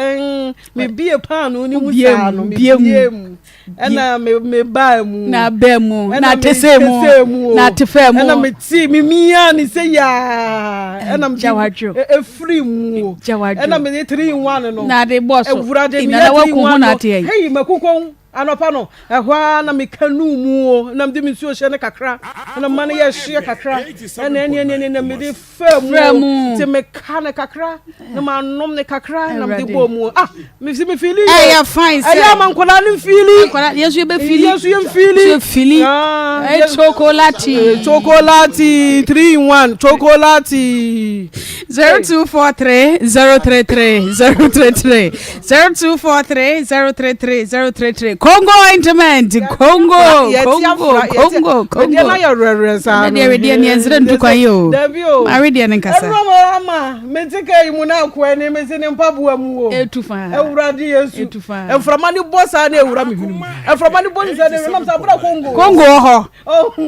Mebie paanoo no mu saa no, mebie mu. Ɛna mebaa mu. Na abaa mu. Na atesee mu. Na atefaa mu. Ɛna metee memiaa ne sɛ yaa. Ɛna mede efiri mu. Ɛna mede 3 in 1 no. Na ade bɔ so. Awurade meyɛ 3 in 1 no. Hei makukɔn anɔpa no ɛhɔ ara na meka nuu mu o na mede me nsuo hyɛ no kakra ɛna mma no yɛ hyeɛ kakra ɛna ɛne ɛne ɛne mede faa mu o nti meka no kakra na manom no kakra na mede bɔɔ mu ah mesi me fili ɛyɛ fine sɛ ɛyɛ ama nkwadaa no mfili nkwadaa yɛn nso yɛbɛ fili yɛn nso yɛn fili yɛ fili ɛyɛ chocolate chocolate 3 in 1 chocolate 0243 033 033 0243 033 033 Congo ointment Congo Congo Congo Congo. Ɛdeɛ na yɛ rɛrɛ saa no. Ɛdeɛ wedeɛ neɛ nsrɛ ntu kwan yi o. Dabi o. Ma wedeɛ ne nkasa. Ɛnura ma ama mete ka yi mu na akoa ni mese ne mpaboa mu o. Etu fa. Awurade Yesu. Etu fa. Mframa ne bɔ saa na ewura me hwene mu. Mframa ne bɔ ne saa na ewura nam sɛ abura Congo. Congo wɔ hɔ.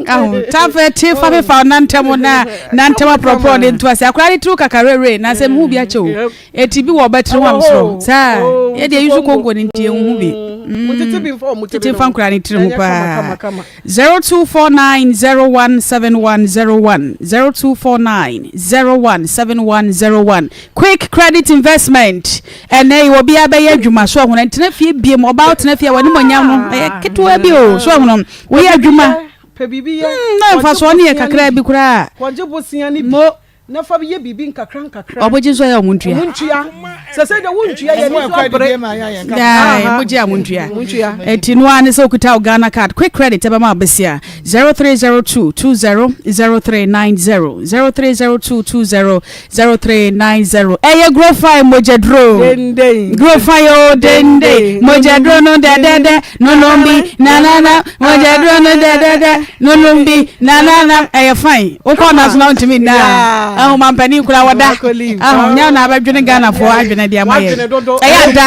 Ahu tafe te fa me fa nantam na nantam aprɔprɔ ne nto ase. Akora ne tiri kakarere na sɛ mehu bi akyɛ o. Eti bi wɔ ɔbɛtiri ho amsoro. Saa yɛ deɛ yusu Congo ne nti ehu bi. Tete fa nkora ne tiri ho paa. 0249 017101 0249 017101 Quick credit investment ɛnɛ yi obiara bɛyɛ adwuma so ahono ntena fie biem ɔbaa tena fie a w'anim ɔnyam no ɛyɛ ketewa bi o so ahono woyɛ adwuma pɛ biribi yɛ na mfasoɔ no yɛ kakra bi koraa kɔgye bosea no bi mo na fa yɛ biribi nkakra nkakra ɔbɔgye nso yɛ ɔmo ntua ɔmo ntua sɛ sɛ deɛ wontua yɛ ne so abere daa mo gye a mo ntua eti no ara ne sɛ okuta wo Ghana card quick credit ɛbɛma abesia 0302 20 0390 0302 20 0390 ɛyɛ grofai mogyaduro grofai o dende mogyaduro no dɛdɛdɛ nonom bi nanana mogyaduro no dɛdɛdɛ nonom bi nanana ɛyɛ fine wokɔ ɔna so na wontumi nnaa. Ɛho mampanin kura wɔda. Ɛho nyɛ na abɛdwene Ghanafoɔ adwene de ama yɛ. Ɛyɛ ada.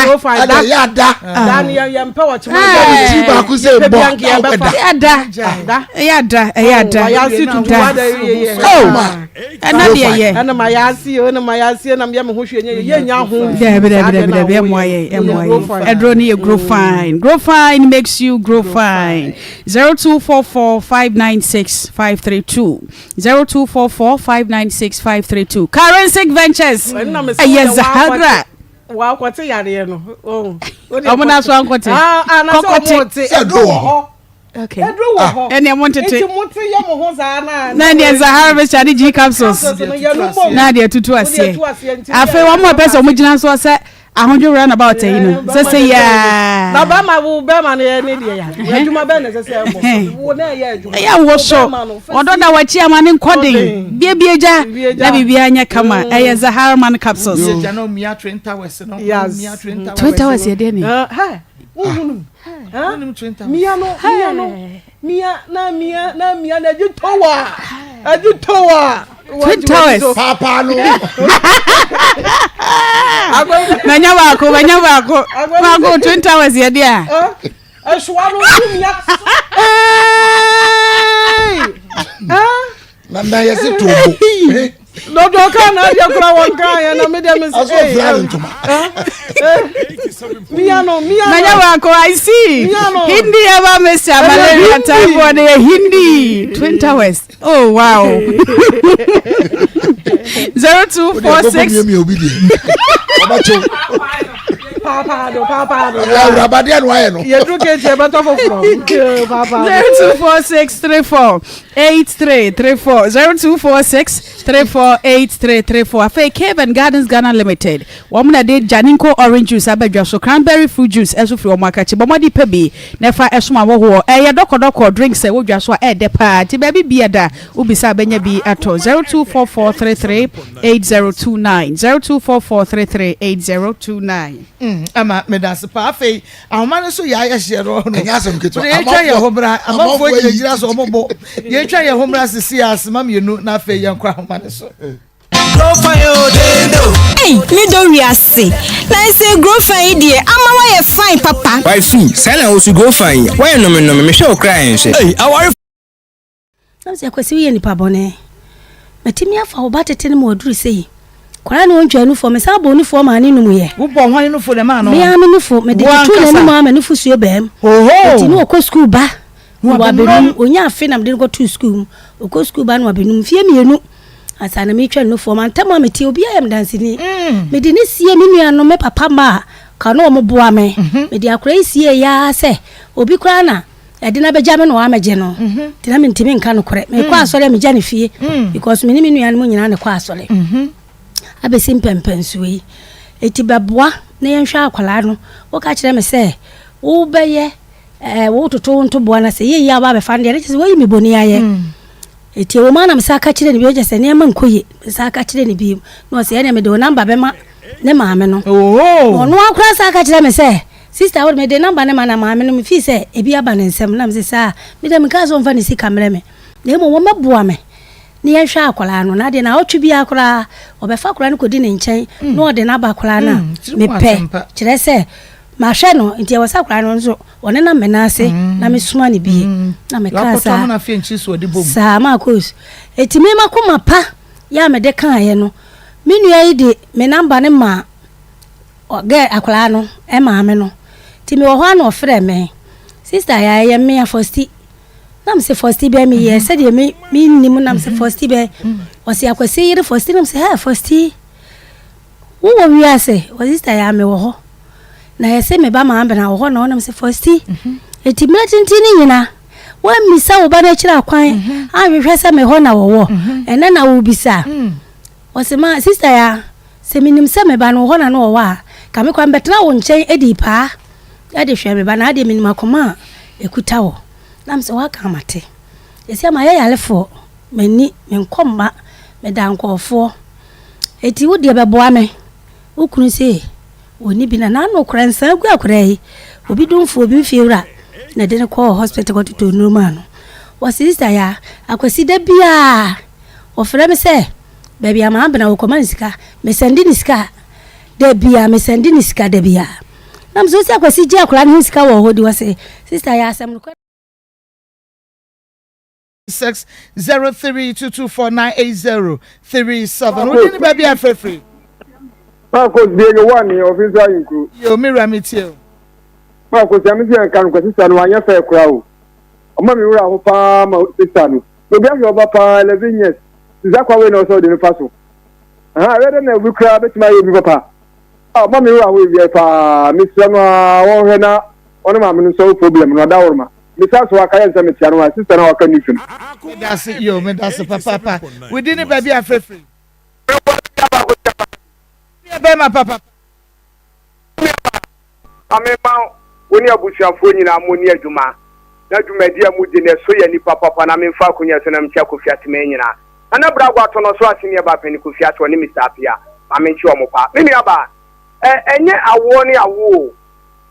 Ɛyɛ ada. Ti baako sɛ bɔ ɛda. Ɛyɛ ada. Ɛyɛ ada. Ɛyɛ ada. Oh, ɛna deɛ yɛ. Ɛna ma yɛ ase o, ɛna ma yɛ ase ɛna yɛ me ho hwɛ nyɛ yɛ nya ho. Dɛbi dɛbi dɛbi dɛbi ɛmoa yɛ ɛmoa yɛ. Ɛduro ni yɛ grow fine. Grow fine makes you grow fine. 0244 596 532. 0244 596 532 Karensic Ventures ɛyɛ Zahara. Wakɔte yareɛ no. Ɔmo na so ankɔte. Kɔkɔte. Sɛ ɛduro wɔ hɔ. Okay. Ɛduro wɔ hɔ. Ɛnna mo ntete. Nti mo te yɛ mo ho saa na. Na deɛ Zahara bɛ ne G capsules. Na deɛ tutu aseɛ. Afei wɔn a pɛ sɛ wɔn gyina so sɛ Ahodwo round about ayi no sɛ sɛ yaa. Na bɛrima wo bɛrima no yɛ ne deɛ ya adwuma bɛn na ɛsɛ sɛ ɛbɔ wo na ɛyɛ adwuma. Ɛyɛ wo so ɔdɔ da w'akyi ama ne nkɔ den biebie gya na biribiara nyɛ kama mm. ɛyɛ Zahara man capsules. Bie gya na omia twin towers no. Yes. Twin towers yɛ deɛ ni. Wohunu. Mia no mia no. Mia na mia na mia na ɛgye towa ɛgye towa. Twin towers. Paapaa no. Manya baako manya baako baako twin towers yɛ deɛ a. Ɛsoa no nso mia. Na na yɛ se to bo. Dɔdɔ kan na adeɛ kura wɔn kan yɛ na mi deɛ mi sɛ. Aso fila ne ntoma. Mia no mia no. Manya baako I see. Mia no. Hindi ɛba mesi malaria typhoid yɛ Hindi twin towers. Oh wow. 0246. Ɔbɛkyew. Papaado papaado. Awuraba deɛ no ayɛ no. Yɛduru kejì ɛbɛtɔ foforɔ. Papaado. 0246 34 8334 0246 34 8334 Afei Cave and Gardens Ghana Limited wɔn na de Janinko orange juice aba dwa so cranberry fruit juice ɛso firi wɔn akakye bɔ mmɔden pɛ bi na ɛfa ɛsom ahɔhoɔ ɛyɛ dɔkɔdɔkɔ drinks ɛwɔ dwa so a ɛɛdɛ paa nti baabi bia da wobisa a bɛnya bi atɔ 0244 33 8029 0244 33 8029. Mm, ama medase paa afei Ahoma no so yɛ ayɛ hyeɛ no no. Ɛnyɛ asɛm ketewa. Yɛtwa yɛn ho mmra. Amanfoɔ gyinagyina so wɔn bo. Yɛtwa yɛn ho mmra sisi asema mmienu na afei yɛnkɔ ahoma no so. Ei, me dɔ wiase. Na ɛsɛ grow fine yi deɛ ama woayɛ fine papa. Wifey, saa na wo so grow fine yi, woayɛ nnome nnome, mehwɛ wo koraa ɛnhwɛ. Ei, aware. Na mesɛ, Kwasi woyɛ nipa bɔne. Matumi afa wo ba tete no ma waduru sei. Kwadaa no ɔntwaa nufoɔ, mesan bɔɔ nufoɔ maa ne numiiɛ. Wobɔɔ hwan nufoɔ na ɛmaa no? Me ara me nufo, mede totoo n'anim ara ma nufosuo baa mu. Enti na ɔkɔ sukuu ba na wabɛnum. Ɔnya afe na mede no kɔtoo sukuu mu. Ɔkɔ sukuu ba na wabɛnum mfeɛ mmienu ansa na meretwa no nufoɔ. Mantam a meteɛ, obiara yɛ me danseni. Mede no sie me nuanom, me papa mma a ka na wɔboa me. Mede akwadaa yi sieeɛ ara sɛ obi koraa na Ɛde no abɛgya me na wamɛgye no mhm. nti na mentumi nka nokorɛ mekɔ mm. asɔre a megya ne fie mm. because me ne me nuanom nyinaa ne kɔ asɔre mhm. abɛsi mpɛmpɛnsoɔ yi ɛti bɛboa na yɛnhwɛ akwadaa no woka kyerɛ me sɛ wobɛyɛ eh, wototo wo ntoboa no sɛ yɛyi a wobɛbɛfa no deɛ ne kyɛ sɛ woayi me bɔni ayɛ mm. ɛti ɛwɔ mu a na mesa ka kyerɛ ne bio kyɛ sɛ nneɛma nkɔ ye mesa ka kyerɛ ne bio na ɔsɛ ɛneɛ mede wo namba bɛma ne maame no ɔno akora sa ka kyerɛ me sɛ Sister wo de mede number no ma na maame no me feel sɛ ebi aba ne nsam na mese saa me deɛ menkaa sɛ ɔmfa ne sika mmerɛ me na mmom wɔmmɛboa me na yɛnhwɛ akwadaa no na adeɛ naawɔtwe biara koraa ɔbɛfa akwadaa no kɔdi ne nkyɛn na ɔde no aba koraa no a mepɛ kyerɛ sɛ mahwɛ no nti ɛwɔ sɛ akwadaa no nso ɔnenam me nan ase na mesoma no bie na mekaa saa saa maakos ɛti me makoma pa yɛ a mede kaeɛ no me nua yi de me number no maa Girl akwadaa no maame no nti mewɔ hɔ a na ɔfrɛ me sister yɛ ɛyɛ me a fɔsti na me se fɔsti bɛn me yɛ sɛdeɛ me me nim na me se fɔsti bɛn ɔsi akwasi yere fɔsti na me se hɛ fɔsti wowɔ wiase ɔsi sister yɛ me wɔ hɔ na yɛse me ba maa bena wɔ hɔ na ɔna me se fɔsti eti mmerɛ tenten ne nyina wɔmmisa wo ba no akyiri akwan anhwehwɛ sɛ me hɔ na wɔwɔ ɛnɛ na wobisa ɔsi ma sister ya Sɛ menim sɛ me ba no, wo hɔ na na ɔwɔ a, ka me koraa mebɛtena wo nkyɛn adi paa de hwɛ me ba no. Adeɛ menim akoma a ɛkuta wo. Na mesɛ woaka a mate. Seesei mayɛ yarefoɔ, m'ani, menkɔ mma, meda nkurɔfoɔ. Enti wo deɛ bɛboa me. Wo kunu se ɔnni bi na n'ano koraa nsa agu akwadaa yi. Obi domfoɔ, obi fiewura na ɛde no kɔɔ hospital kɔtotɔɔ nnuro maa no. Wɔse sister Yaa, Akwasi da biara wɔfrɛ me sɛ. Baabi a maabena wɔkɔma no sika. Mesɛnde no sika a, da biara mesɛnde no sika da biara. Na mesɛ wosi Akwasi gye akwadaa no ho sika wɔ hɔ di ɔse sister yɛ asɛm nokorɛ. 6 0 3 2 2 4 9 8 0 3 7 Wodi ne baabi a frɛfiri. Marcos bie no wa ne ɔfi so ayinkuro. Yo me wura me tie o. Marcos ya me si yɛn ka no kwa sista no wanyɛ fɛ kora o. Ɔma me wura ho paa ma sista no. Na obi ahwɛ ɔba paa 11 years. Sisa kwa wei na ɔsɛ ɔde no fa so. Aha ɛyɛ dɛ na obi koraa bɛtumi ayɛ obi papa. Ah ɔma me wura ho ewiɛ paa. Mesrɛ no aa wɔnhwɛ na ɔne maame no sɔre problem no ɔdaworoma. Mesa so aka yɛ nsɛ metia no a sister na waka new film. Medase yo medase papaapa wo din ne baabi a frɛfrɛ. Nua bɛrima papapa. Maame ma wo ne abusuafoɔ nyinaa mo ni adwuma na dwumadi a modi no ɛso yɛ nipa papa na memfa akonya so na menkyia Kofi Atemɛn nyinaa Nana Brago atɔ no so ase nua baa panin Kofi Ate ɔne Mister Apia ma menkyia ɔmo paa me nua baa ɛ ɛnyɛ awoɔ ne awoɔ o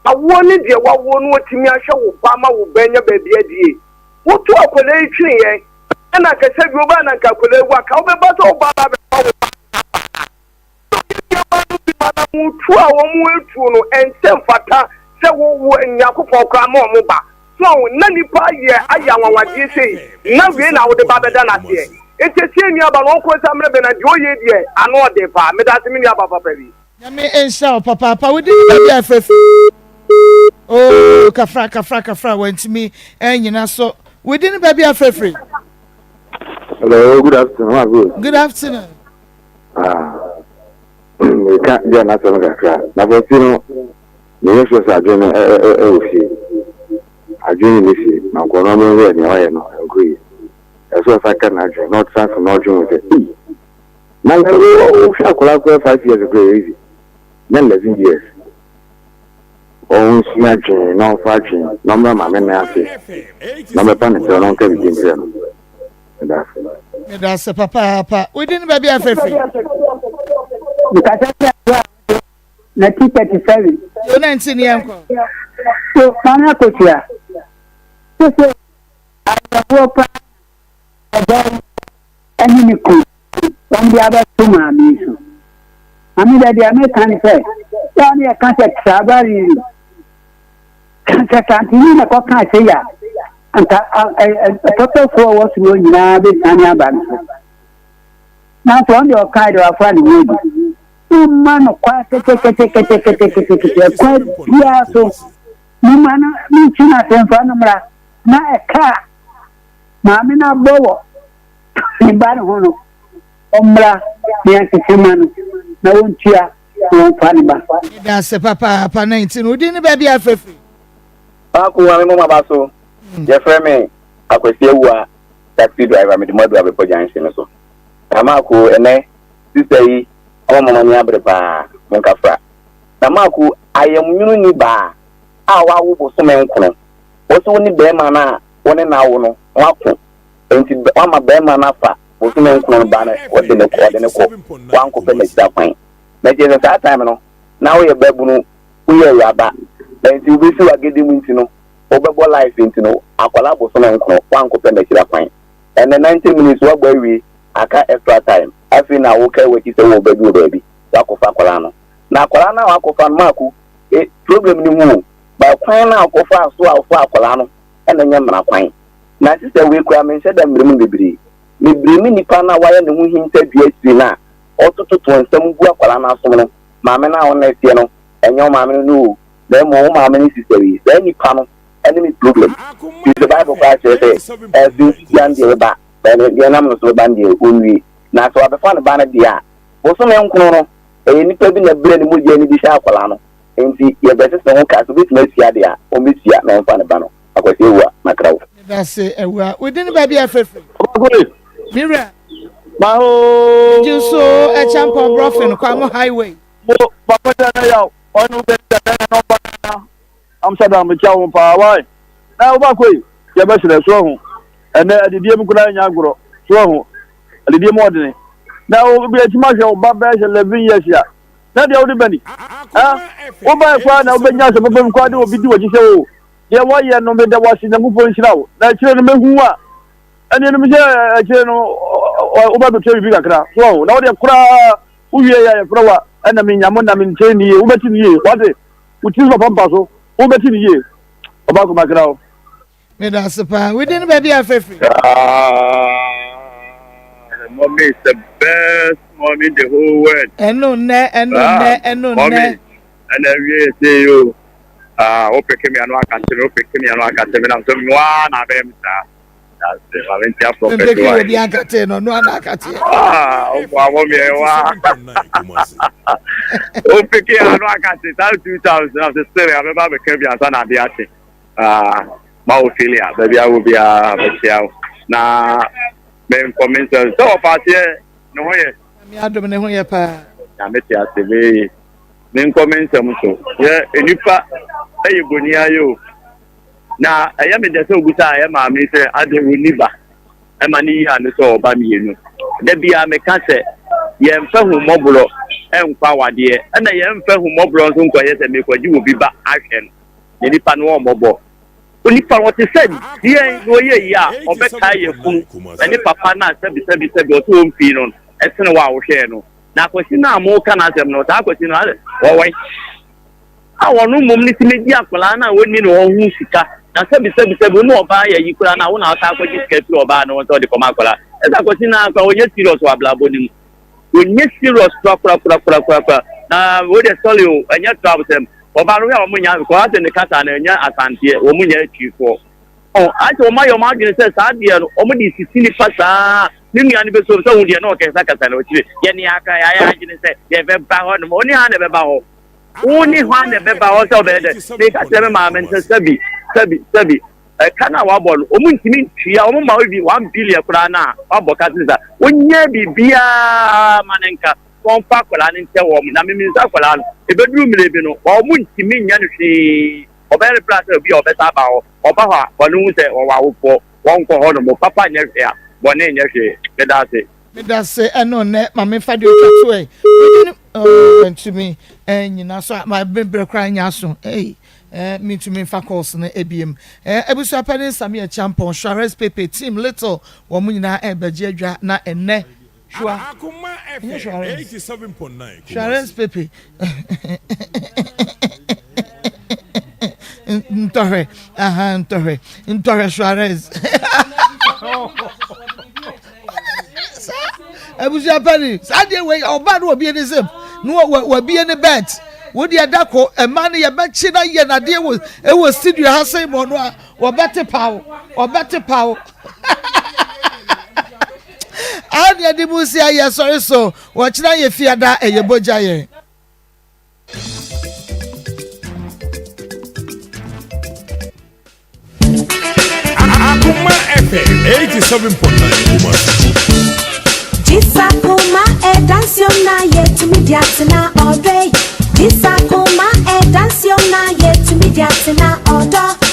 Awoɔ ne deɛ wawoɔ no ɔtumi ahwɛ wo ba ma wo ba anya baabi adie. Woto akwadaa yi tweneɛ ɛna anka sɛ bi wobaa na anka akwadaa yi wu anka wobɛba sɛ wo ba ba abɛfa wo ba aba. Sɛ ɔyɛ nneɛma no bi ma na motuo a wɔn atuo no ɛnsɛ mfata sɛ wo wo Nyankopɔn koraa ma wɔn ba. So ahu na nipa ayɛ ayɛ anwanwadeɛ sei na wei na wode ba bɛda no aseɛ. Nti ɛsɛ nuaba no ɔnkɔ nsa mmerɛ bɛ na deɛ ɔyɛ deɛ ano ɔden paa. Medase me nuaba papa bi. Nyame nhyira wo papaapa wo din baabi a ɛfrɛ fi oh kafra kafra kafra wantumi anyina so wo din baabi a ɛfrɛ firi. Hello, good afternoon. Ma go. Good afternoon. Ah, meka deɛ n'asɛm kakra. Na bɔsi no, meyɛ sure sɛ adwene no ɛwɔ fie. Adwene no ne fie. Na nkɔɔ no ɔmo sɛ nea ɔyɛ no ɛnkɔ yie. Ɛsɛ ɔsa ka n'adwene na ɔtena ase na ɔdwene ho sɛ, ei, Na sɛ wohwɛ akwadaa koraa five years koraa ɛyɛ easy na 11 years ɔnsua adwene na ɔmfa adwene na ɔmmra maame nan ase na ɔmmɛpa ne kyɛw na ɔnka biribi nkyerɛ no. Meda ase. Meda ase papaapa. Wodi ne baabi a frɛfrɛ. Mekasa sɛ abira 1937. Yo 19 yɛn kɔ. So maame akosua. Sese awerɛhoɔ paa ɔbaa yi ɛne ne kunu wɔn de abɛto maame yi so. Maame dɛ deɛ meka ne sɛ, yɛ a ne yɛka sɛ tribalism, sɛ Santini na kɔka sei a, anka pɔtɔfoɔ a wɔ soro nyinaa bɛsiane aba no so. Nanso ɔno deɛ ɔkae deɛ wafa ne ho adi. Momma no kwa ketekete ɛkwan biara so. Momma no menkyi no ase mfa no mmra na ɛka a maame no abɔ wɔ ne ba no ho no, ɔmmra na yɛnkyekye mma no na wɔntua na wɔmfa ne ba. Meda ase papaapa 19 wo din ne baabi a frɛ firi. Maako Maame mo maba so. Yɛfrɛ me Akwasi Awuah taxi driver mede mo adu Abepɔ junction no so. Na Maako ɛnɛ sister yi ɔma mo ani abere paa monkafra. Na Maako ayamnwunu ni baa a wawo bosome nkono wose wo ne bɛɛma no a wo ne no awo no moako Enti wama barima no afa bosome nkono no ba no ɔde no ɔde no kɔ wankɔpɛ n'akyiri akwan. Na kyerɛ sɛ saa time no na woyɛ babunu woyɛ awuraba enti wobɛsi w'agede mu nti no wobɛbɔ life nti no akwadaa bosome nkono wankɔpɛ n'akyiri akwan. Ɛnɛ 90 minutes woabɔ awie aka extra time afei na wokae w'akyi sɛ wowɔ ba bi wɔ baabi wakɔfa akwadaa no. Na akwadaa no a wakɔfa no Maako eh problem no hu o but kwan no a wokɔfaa so a wofaa akwadaa no ɛna ɛnyɛ mmara kwan. Na sister wei koraa menhyɛ da mmerɛ mu bebree. Mebrɛ me nipa no a wayɛ ne ho hintadua akyiri no a ɔtototo nsɛm gu akwadaa no asom no, maame no a wo ne no teɛ no ɛnyɛ wo maame no no o, na mmom wo maame ne sister wei. Saa nipa no ne me problem. Firi sɛ Bible koraa kyerɛ sɛ ɛsɛ nsutia no deɛ bɛba, deɛ ɛnam no so bɛba no deɛ ɔnwie. Na sɛ wabɛfa ne ba no deɛ a, bosome nkono no ɛyɛ nipa bi na ɛbrɛ ne mogya no bi hyɛ akwadaa no. Enti yɛbɛsese ho ka, sɛ ɔbɛtumi atua deɛ a, ɔmmɛtua na ɔmfa ne ba no. Akwasi Awuah, makra wo. Medase Awuah. Wo din baabi a frɛfrɛ. Ɔbakore. Me wura. Maho. Megye so Ɛkyɛmpɔn Brɔfen Kwamo Highway. Mo papa gya na yaw ɔne wo bɛni dada na nɔmba na Amsterdam mekyia wo paa why na ɔbakore yɛbɛsrɛ so ahu ɛnɛ adidie mu koraa nya agorɔ so ahu adidie mu ɔdene na obi atumi ahwɛ wo ba bɛyɛ sɛ 11 years a na deɛ wode bɛni ah wobaɛ koraa na wobɛnya asɛm papa bi koraa de obi di w'akyi sɛ o Deɛ woayɛ no, meda wo ase, Nyankopɔn nhyira wo. Na akyire no mɛhu wo a, ɛneɛ no mesɛ akyire no. wobɛbɛtua biribi kakra. So ɔho, na wodeɛ koraa wowie yɛ a yɛfrɛ wo a, ɛna menya mo na menkyɛn ne yie. Wobɛte ne yie. Wate? Wo tiri so papa mpa so. Wobɛte ne yie. Ɔbaako makra wo. Meda ase paa. Within baabi a fɛfiri. Ah, the mommy is the best mommy in the whole world. Ɛno nnɛ, ɛno nnɛ, ah, ɛno nnɛ. Mommy, ɛna awie ɛsɛ yi o. Ah, wo peke mi ano akate me, wo peke mi ano akate me, na so mmoa na abɛyɛ me saa. That's it. Maame ntia prophet wa. Mpeke obi akate no, no ana akate. Ah, wo mommy ɛwa. Wo peke ano akate, saa 2000, na sɛ sere abɛba abɛka bi ansa na ade akye. Ah, ma Ophelia, baabi a wɔ biara bɛkyia wo. Na menkɔ me nsɛm sɛ wɔfa aseɛ ne ho yɛ. Nyame adom ne ho yɛ paa. Nyame te ase bɛyɛ menkɔ me nsɛm so. Yɛ nnipa ɛyɛ boni ayɛ o. Na ɛyɛ me dɛ sɛ obusa ɛyɛ maame sɛ ade wo ni ba ɛma ne yi ano sɛ ɔba mmienu. Da biara meka sɛ yɛmfa hummɔborɔ ɛnkɔ awadeɛ ɛna yɛmfa hummɔborɔ nso nkɔyɛ sɛ mekɔgye obi ba ahwɛ no. Na nipa no ɔmmɔbɔ. Onipa no ɔte sɛ deɛn na ɔyɛ yie a ɔbɛtaa yafunu ne papa no a sɛbisɛbisɛbi ɔsɛ ɔmfii no no ɛsene wo a wohwɛɛ no. Na Akwasi no a moka n'asɛm no, saa Akwasi no asɛ ɔwɔ he? A ɔno mmom no tumi gye akwadaa no a ɔnni ne hɔ ho sika na sɛbisɛbisɛbi wo ne ɔbaa yɛ ayi koraa no a wo na wosan akɔgye sika firi ɔbaa no hɔ sɛ ɔde kɔma akwadaa. Ɛsɛ Akwasi no ara koraa ɔnyɛ serious wɔ abrabɔ no mu. Wɔnyɛ serious korakorakorakorakora na wei deɛ sorry o ɛnyɛ trap sɛm ɔbaa no hwɛ a wɔn nya kɔ asɛ ne kasa no ɛnyɛ asanteɛ wɔn nyɛ atwifoɔ ɔ asɛ wɔn ayɛ wɔn adwene sɛ saa deɛ no wɔn de sisi nipa saa ne nua no bɛsom sɛ wɔn deɛ na ɔkɛsa kasa no akyire yɛ ne aka yɛ ayɛ adwene sɛ yɛbɛba hɔ nom ɔne ha na ɛbɛba hɔ wo ne hɔ na ɛbɛba hɔ sɛ ɔbɛyɛ dɛ meka kyerɛ me maame sɛ sɛbi sɛbi sɛbi Ɛka no a wabɔ no, wɔn ntumi ntua, wɔn ma obi 1 billion koraa no a wabɔ ka sen sa. Wonyɛ biribiara ma no nka, wɔmfa akwadaa no nkyɛ wɔn. Na mimi nsa akwadaa no, ebeduru mmere bi no, wɔn ntumi nyɛ no hwee. Ɔbɛyɛ no plan sɛ obi a ɔbɛsa aba hɔ, ɔba hɔ a, wɔn hu sɛ wɔwɔ awofoɔ, wɔnkɔ hɔ nom. Papa nyɛ hwee a, bɔne nyɛ hwee. Meda ase. Meda se ɛno nnɛ ma memfa deɛ ɔtwa to ɛ. Wogye no oh, wantumi nyina so a ma me berɛ koraa nyɛ aso. Ei, eh, mentumi mfa calls no ebiem. Eh, abusua panin Samia Champon, Suarez Pepe, Team Little, wɔn nyinaa ɛrebɛgye adwa na ɛnnɛ Shua, ɛnyɛ Suarez, Suarez Pepe. Ntɔhwɛ, aha, ntɔhwɛ, ntɔhwɛ Suarez. Abusua panin, saa deɛ wei ɔba no wɔbie ne zip na wɔbie ne bɛt wo deɛ da ko ɛma no yɛbɛkye na yɛ nadeɛ wɔ ɛwɔ studio ha sɛ mɔ no a wɔbɛte paw wɔbɛte paw a deɛ de mu si ayɛ sɔre so wɔkyena yɛ fiada ɛyɛ bogya yɛn. Akoma FM 87.9 Kumasi. Jisa kuma e dance na ye tumi di atena ɔdɔ yi. Jisa kuma e dance na ye tumi di atena ɔdɔ.